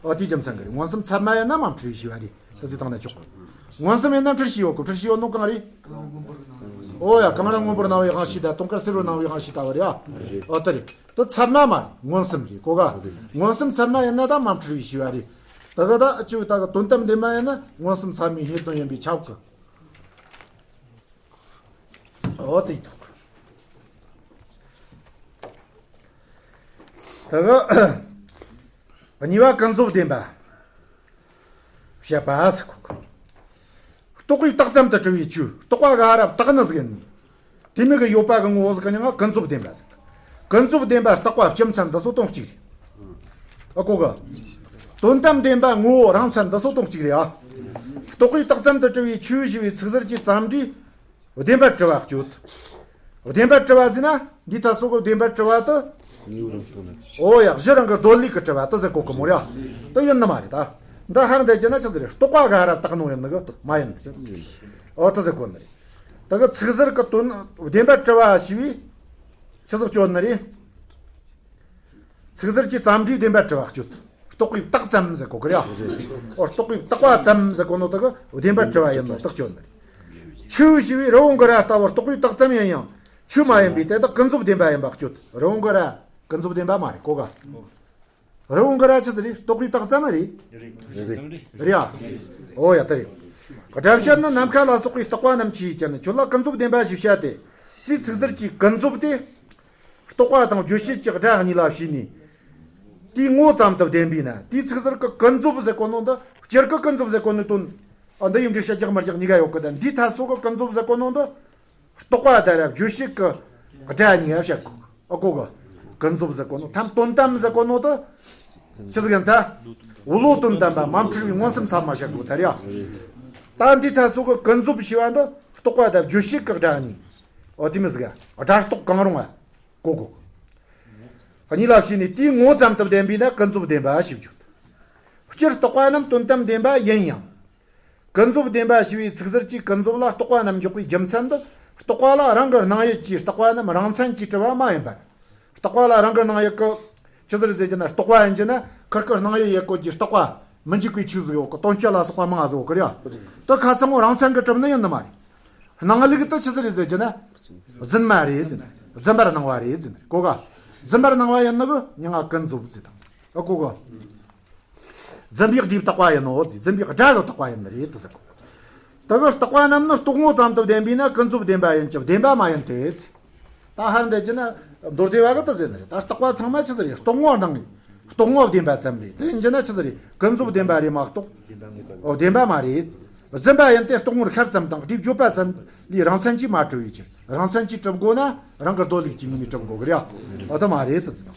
ཨོ་དེའི་རྒྱུ་མཚན་གི་རེད། མངོན་སུམ་ཚད་མ་ཡིན་ན་མ་འཁྲུལ་བའི་ཤེས་པ་རེད། ད་ཟེར་བཏང་ན་ཆོག་གི། མངོན་སུམ་ཡིན་ན་འཁྲུལ་ཤེས་ཡོད་གི། འཁྲུལ་ཤེས་ཡོད་ནོ་གང་རེད། ཨོ་ཡ། གང་ར་སྔོན་པོར་སྣང་བའི་དབང་ཤེས་དང་དུང་དཀར་སེར་པོར་སྣང་བའི་དབང་ཤེས་ལྟ་བུ་རེད་ཨ། ཨོ་དེ་རེད། དེ་ཚད་མ་མ་རེད། མངོན་སུམ་རེད་གོ་ག། མངོན་སུམ་ཚད་མ་ཡིན་ན་ད་མ་འཁྲུལ་བའི་ཤེས་པ་རེད། ད་ག་ད་ཨ་ཅུ་ད་ག་དོན་དམ་བདེན་པ་ཡིན་ན་མངོན་སུམ་ཚད་མའི་རྙེད་དོན་ཡིན་པས་ཁྱབ་གི། ཨོ་དེ་ཐོག་ད་ག་གཉིས་པ་ཀུན་རྫོབ་བདེན་པ། བཤད་པ་ཟེར་གོ་གི། རྟོག་པས་བཏགས་ཙམ་དུ་གྲུབ་པའི་ཆོས། རྟོག་པ་ག་ར་བཏགས་ནི་ཟིག་ཡིན་ནི། དེ་མིན་གི་ཡོད་པ་གི་ངོ་བོ་ཟིག་གི་མྱིང་ང་ཀུན་རྫོབ་བདེན་པ་ཟེར། ཀུན་རྫོབ་བདེན་པ་རྟོག་པ་སྤྱི་མཚན་འདི་ཚོ་དོན་གཅིག་རེད། ཨ་གོ་གི། དོན་དམ་བདེན་པ་ངོ་བོ་རང་མཚན་འདི་ཚོ་དོན་གཅིག་རེད་ཨ། རྟོག་པས་བཏགས་ཙམ་དུ་གྲུབ་པའི་ཆོས་ཞེས་པའི་ཚིག་ཟུར་གྱི་ཙམ་འདིས་བདེན་པར་གྲུབ་པ་གཅོད། བདེན་པར་གྲུབ་པ་ཟེར་ན་འདི་ད་སོ་གི་བདེན་པར་གྲུབ་པ་དེ། ངེས་པར་རང་སྟོང་ན། ཨོ་ཡ། གཞི་རང་གི་སྡོད་ལུགས་ཀྱི་གྲུབ་པ་དེ་ཟེར་གོ་གི་མོ་ར། དེ་ཡིན་ནི་མ་རེད་ད། འདི་ཧར་འདེད་རྒྱུ་ན་ཆི་ཟིག་རེད། རྟོག་པ་ག་ར་བཏགས་ནོ་ཡིན་ནི་གི་མ་ཡིན་ཟེར། ཨོ་དེ་ཟེར་གོ་ནི་རེད། དེ་གི་ཚིག་ཟུར་གི་དོན་བདེན་པར་གྲུབ་པ་ཞེས་པའི་ཆི་ཟིག་གཅོད་ནི་རེད། ཚིག་ཟུར་གྱི་ཙམ་འདིས་བདེན་པར་གྲུབ་པ་གཅོད། རྟོག་པས་བཏགས་ཙམ་ཟེར་གོ་གི་རེད་ཨ། ཨོ་རྟོག་པས་བཏགས་པ་ཙམ་ཟེར་གོ་ནོ་དེ་གི་བདེན་པར་གྲུབ་པ་ཡིན་ནོ་དེ་གཅོད་ནི་རེད། ཆོས་ཞེས་པའི་རི་བོང་གི་རྭ་ལྟ་བུ་རྟོག་པས་བཏགས་ཙམ་ཡིན་ཡང་ཆོས་མ་ཡིན་པས་དེ་དག་ཀུན་རྫོབ་བདེན་པ་ཡིན་པ་གཅོད། རི་བོང་གི་རྭ་ཀུན་རྫོབ་བདེན་པ་མ་རེད་གོ་ག། རི་བོང་གི་རྭ་ཆི་ཟིག་རེད། རྟོག་པས་བཏགས་ཙམ་རེད། རེད་ཨ། ཨོ་ཡ་དེ་རེད། སྒྲ་བཤད་ནི་ནམ་མཁའ་ལ་སོགས་པའི་རྟག་པ་རྣམས་ཆོས་ཡིན་ཀྱང་ཁྱོད་ལ་ཀུན་རྫོབ་བདེན་པ་ཞེས་བཤད་དེ། དེའི་ཚིག་ཟུར་གྱི་ཀུན་རྫོབ་དེ། རྟོག་པ་དང་རྗོད་བྱེད་ཀྱི་སྒྲ་གཉིས་ལ་བྱས་ནས། དེའི་ངོ་ཙམ་དུ་བདེན་པས་ན་དེའི་ཚིག་ཟུར་གི་ཀུན་རྫོབ་ཟེར་གོ་ནོ་འདི་སྤྱིར་གི་ཀུན་རྫོབ་ཟེར་གོ་ནོ་དོན། ཨ་འདི་ཡིན་འདྲི་བཤད་རྒྱག་མི་རྒྱག་གཉིས་ཀ་ཡོད་གི། ད་འདིའི་ཐད་སོ་གི་ཀུན་རྫོབ་ཟེར་གོ་ནོ་འདི། རྟོག་པ་དང་ར་རྗོད་བྱེད་ཀྱི་སྒྲ་གཉིས་ཀ་བཤད་གོ། ཨ་གོ་གི། ཀུན་རྫོབ་ཟེར་གོ་ནོ་ཐམས་དོན་དམ་ཟེར་གོ་ནོ་དེ། ཆི་ཟིག་ཡིན་ད། བློ་དོན་དམ་པ་མ་འཁྲུལ་བའི་མངོན་སུམ་ཚད་མ་བཤད་གོ་ད་ར། ད་འདིའི་ཐད་སོ་གི་ཀུན་རྫོབ་ཞེས་པ་འདི་རྟོག་པ་དང་རྗོད་བྱེད་ཀྱི་སྒྲ་གཉིས། ཨོ་དེ་མི་ཟིག་ག་སྒྲ་རྟོག་གང་རུང་བ། གོ་གོ། གཉིས་ལ་བྱས་ནས་དེའི་ངོ་ཙམ་དུ་བདེན་པས་ན་ཀུན་རྫོབ་བདེན་པ་ཞེས་བརྗོད། སྤྱིར་རྟོག་པ་རྣམས་དོན་དམ་བདེན་པ་ཡིན་ཡང་། ཀུན་རྫོབ་བདེན་པ་ཞེས་པའི་ཚིག་ཟུར་གྱིས་ཀུན་རྫོབ་ལ་རྟོག་པ་རྣམས་འཇོག་པའི་རྒྱུ་མཚན་དུ། རྟོག་པ་ལ་རང་གི་སྣང་ཡུལ་གྱི་རྟག་པ་རྣམས་རང་མཚན་གྱིས་གྲུབ་པ་མ་ཡིན་པར། རྟོག་པ་ལ་རང་གི་སྣང་ཡུལ་གྱི། ཆི་ཟིག་རེད་ཟེར་རྒྱུ་ན་རྟོག་པ་ཡིན་རྒྱུ་ན་ཁིར་ཁིར་སྣང་ཡུལ་ཡོད་གོ་གི་རྟོག་པ་མི་འཇིག་པའི་ཆོས་ཟིག་ཡོད་གི། དོན་སྤྱི་ལ་སོགས་པ་མང་ཟིག་ཡོད་གི་རེད་ཡ། དེ་ཁ་ཚང་ངོ་རང་མཚན་གྱིས་གྲུབ་ནི་ཡིན་ནི་མ་རེད། སྣང་ལུགས་དེ་ཆི་ཟིག་རེད་ཟེར་རྒྱུ་ན། རྫུན་མ་རེད་ཟེར། རྫུན་པར་སྣང་བ་རེད་ཟེར་ནི་རེད་གོ་ག། རྫུན་པར་སྣང་བ་ཡིན་ནི་གི་མྱིང་ང་ཀུན་རྫོབ་ཟེར་དང་། ཨ་གོ་ག། རྫུན་པའི་སྒྲས་བཏགས་པ་ཡིན་ནོ་ཟེར། རྫུན་པའི་སྒྲ་ལ་བཏགས་པ་ཡིན་ནི་རེད་དེ་ཟེར་གོ། དེ་གི་རྟག་པ་རྣམས་ནི་རྟོག་ངོ་ཙམ་དུ་བདེན་པས་ན་ཀུན་རྫོབ་བདེན་པ་ཡིན་གྱི་བདེན་པ་མ་ཡིན་ཏེ་ཟེར། ད་ཧར་འདེད་རྒྱུ་ན་མདོ་སྡེ་བ་གི་དེ་ཟེར་ནི་རེད། ད་རྟག་པ་ཚང་མ་ཆི་ཟིག་རེད། རྟོག་ངོ་སྣང་ངེ་རྟོག་ངོ་བདེན་པ་ཙམ་རེད། དེ་ཡིན་རྒྱུ་ན་ཆི་ཟིག་རེད། ཀུན་རྫོབ་བདེན་པ་རེད་མ་གཏོགས། ཨོ་བདེན་པ་མ་རེད། རྫུན་པ་ཡིན་ཏེ་རྟོག་ངོར་ཤར་ཙམ་དང་སྒྲས་བརྗོད་པ་ཙམ་ལས་རང་མཚན་གྱིས་མ་གྲུབ་པའི་ཕྱིར། རང་མཚན་གྱིས་གྲུབ་དགོས་ན་རང་གི་སྡོད་ལུགས་ཀྱི་ངོས་ནས་གྲུབ་དགོས་གི་རེད། ཨོ་དེ་མ་རེད་དེ་ཟེར་དང་།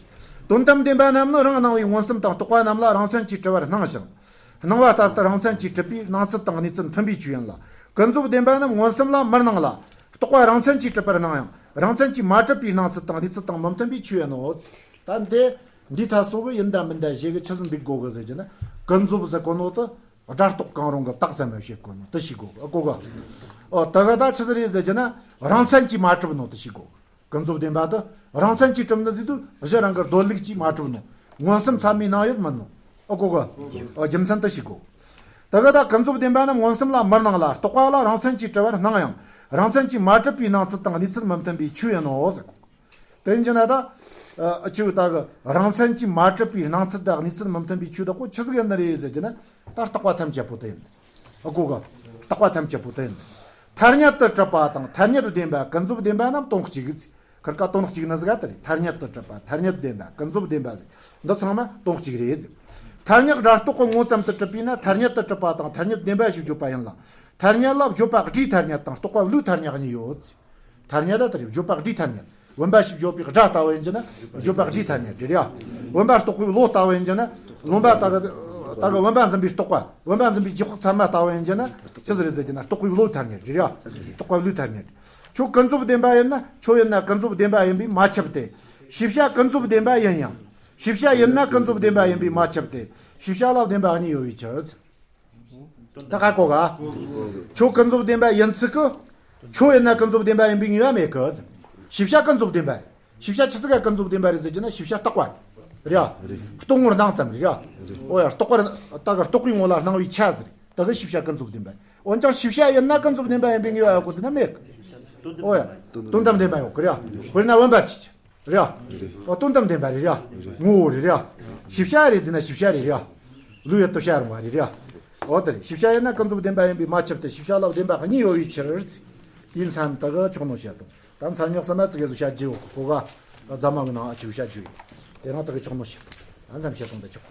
དོན་དམ་བདེན་པ་རྣམས་ནི་རང་སྣང་བའི་མངོན་སུམ་དང་རྟོག་པ་རྣམས་ལ་རང་མཚན་གྱིས་གྲུབ་པར་སྣང་ཞིང་། སྣང་བ་ལྟར་དུ་རང་མཚན་གྱིས་གྲུབ་པའི་སྣང་ཚུལ་དང་གནས་ཚུལ་མཐུན་པའི་ཆོས་ཡིན་ལ། ཀུན་རྫོབ་བདེན་པ་རྣམས་མངོན་སུམ་ལ་མི་སྣང་ལ། རྟོག་པ་རང་མཚན་གྱིས་གྲུབ་པར་སྣང་ཡང་རང་མཚན་གྱིས་མ་གྲུབ་པའི་སྣང་ཚུལ་དང་གནས་ཚུལ་དང་མི་མཐུན་པའི་ཆོས་ཡིན་ནོ། ད་འདི། འདི་ཐ་སོ་གི་ཡིན་ད་མིན་ད་ཞེ་གི་ཆི་ཟིག་འདུག་དགོ་གི་ཟེར་གྱི་ན། ཀུན་རྫོབ་ཟེར་གོ་ནོ་དུ་སྒྲ་རྟོག་གང་རུང་གི་རྟགས་ཙམ་མ་བཤད་གོ་ནོ་དུ་ཤེས་དགོ་གི། ཨ་གོ་གི། ཨོ་ད་ག་ད་ཆི་ཟིག་རེད་ཟེར་གྱི་ན། རང་མཚན་གྱིས་མ་གྲུབ་ནོ་དུ་ཤེས་དགོ་གི། ཀུན་རྫོབ་བདེན་པ་དུ་རང་མཚན་གྱིས་གྲུབ་ནི་ཟིག་དུ་གཞི་རང་གི་རྡོ་ལུགས་ཀྱིས་མ་གྲུབ་ནོ། མངོན་སུམ་ཚད་མའི་སྣང་ཡུལ་མིན་ནོ། ཨ་གོ་གི། ཨོ་རྒྱུ་མཚན་དུ་ཤེས་དགོ་གི། ད་ག་ད་ཀུན་རྫོབ་བདེན་པ་ནི་མངོན་སུམ་ལ་མི་སྣང་ལ། རྟོག་པ་ལ་རང་མཚན་གྱིས་གྲུབ་པར་སྣང་ཡང་། རང་མཚན་གྱིས་མ་གྲུབ་པའི་སྣང་ཚུལ་དང་གནས་ཚུལ་མི་མཐུན་པའི་ཆོས་ཡིན་ནོ་ཟེར་གོ་གི། དེ་ཡིན་གྱི་ན་ད། ཨ་ཆོས་ད་གི་རང་མཚན་གྱིས་མ་གྲུབ་པའི་སྣང་ཚུལ་དང་གནས་ཚུལ་མི་མཐུན་པའི་ཆོས་དག་གོ་ཆི་ཟིག་ཡིན་ནི་རེད་ཟེར་གྱི་ན། ད་རྟོག་པ་ཐམས་ཅད་པོ་དེ་ཡིན། ཨ་གོ་གི། རྟོག་པ་ཐམས་ཅད་པོ་དེ་ཡིན། ཐ་སྙད་དུ་གྲུབ་པ་དང་ཐ་སྙད་བདེན་པ་ཀུན་རྫོབ་བདེན་པ་རྣམས་དོན་གཅིག་ཟེར། ཁིར་ཀ་དོན་གཅིག་ནི་ཟིག་ཨ་དེ་རེད། ཐ་སྙད་དུ་གྲུབ་པ་ཐ་སྙད་བདེན་པ་ཀུན་རྫོབ་བདེན་པ་ཟེར། འདི་ཚང་མ་དོན་གཅིག་རེད་ཟེར། ཐ་སྙད་སྒྲ་རྟོག་གི་ངོ་ཙམ་དུ་གྲུབ་པས་ན་ཐ་སྙད་དུ་གྲུབ་པ་དང་ཐ་སྙད་བདེན་པ་ཞེས་བརྗོད་པ་ཡིན་ལ། ཐ་སྙད་ལ་བརྗོད་པ་སྒྲའི་ཐ་སྙད་དང་རྟོག་པ་བློའི་ཐ་སྙད་གཉིས་ཡོད་ཟེར། ཐ་སྙད་ད་དེ་རེད། བརྗོད་པ་སྒྲའི་ཐ་སྙད། བུམ་པ་ཞེས་བརྗོད་པའི་སྒྲ་ལྟ་བུ་ཡིན་གྱི་ན། བརྗོད་པ་སྒྲའི་ཐ་སྙད་རེད་ཡ། བུམ་པ་རྟོག་པའི་བློ་ལྟ་བུ་ཡིན་གྱི་ན། བུམ་པ་ད་གི་ད་གི་བུམ་པ་འཛིན་པའི་རྟོག་པ། བུམ་པ་འཛིན་པའི་རྗེས་དཔག་ཚད་མ་ལྟ་བུ་ཡིན་གྱི་ན། ཆི་ཟིག་རེད་ཟེར་གྱི་ན། རྟོག་པའི་བློའི་ཐ་སྙད་རེད་ཡ། རྟོག་པ་བློའི་ཐ་སྙད། ཁྱོད་ཀུན་རྫོབ་བདེན་པ་ཡིན་ན། ཁྱོད་ཡིན་ན་ཀུན་རྫོབ་བདེན་པ་ཡིན་པས་མ་ཁྱབ་སྟེ། ཤེས་བྱ་ཀུན་རྫོབ་བདེན་པ་ཡིན་ཡང་། ཤེས་བྱ་ཡིན་ན་ཀུན་རྫོབ་བདེན་པ་ཡིན་པས་མ་ཁྱབ་སྟེ། ཤེས་བྱ་ལ་བདེན་པ་གཉིས་ཡོད་པའི་ཕྱིར། ད་ཧ་གོ་ག་ཁྱོད་ཀུན་རྫོབ་བདེན་པ་ཡིན་ཚུལ་གི། ཁྱོད་ཡིན་ན་ཀུན་རྫོབ་བདེན་པ་ཡིན་པའི་ངེས་པ་མེད་གི། ཤེས་བྱ་ཀུན་རྫོབ་བདེན་པ་རེད། ཤེས་བྱ་ཆི་ཟིག་ག་ཀུན་རྫོབ་བདེན་པ་རེད་ཟེར་གྱི་ན། ཤེས་བྱ་རྟོག་པ་རེད་ཡ། རྟོག་ངོར་སྣང་ཙམ་རེད་ཡ། ཨོ་ཡ། རྟོག་པར་ད་གི་རྟོག་པའི་ངོ་ལ་སྣང་བའི་ཆ་ཟིག་རེད། ད་གི་ཤེས་བྱ་ཀུན་རྫོབ་བདེན་པ་རེད། འོན་ཀྱང་ཤེས་བྱ་ཡིན་ན་ཀུན་རྫོབ་བདེན་པ་ཡིན་པའི་ངེས་པ་ཡོད་གོ་ཟེར་ན་མེད་གི། ཨོ་ཡ། དོན་དམ་བདེན་པ་ཡོད་གི་རེད་ཡ། དཔེར་ན་བུམ་པ་ཅིག་རེད་ཡ། ཨོ་དོན་དམ་བདེན་པ་རེད་ཡ། ངོ་བོ་རེད་ཡ། ཤེས་བྱ་རེད་ཟེར་ན་ཤེས་བྱ་རེད་ཡ། ལུས་ཡོད་དོ་བྱ་རུང་བ་རེད་ཡ། ཨོ་དེ་རེད། ཤེས་བྱ་ཡིན་ན་ཀུན་རྫོབ་བདེན་པ་ཡིན་པས་མ་ཁྱབ་སྟེ། ཤེས་བྱ་ལ་བདེན་པ་གཉིས་ཡོད་པའི་ཕྱིར། དེའི་མཚན་དུ་གི་ཆོག་ནོ་བཤད་དོ། ད་མཚན་ཉིད་གསུམ་པ་ཙི་གེ་ཟིག་བཤད་རྒྱུ་ཡོད་གོ་ག་རྫ་མ་གི་ནང་ཨ་ཅིག་བཤད་རྒྱུ་ཡོད། དེ་རིང་དེ་གི་ཆོག་ནོ་བཤད་དོ། ད་མཚམས་བཤད་དོ་འདི་ཆོག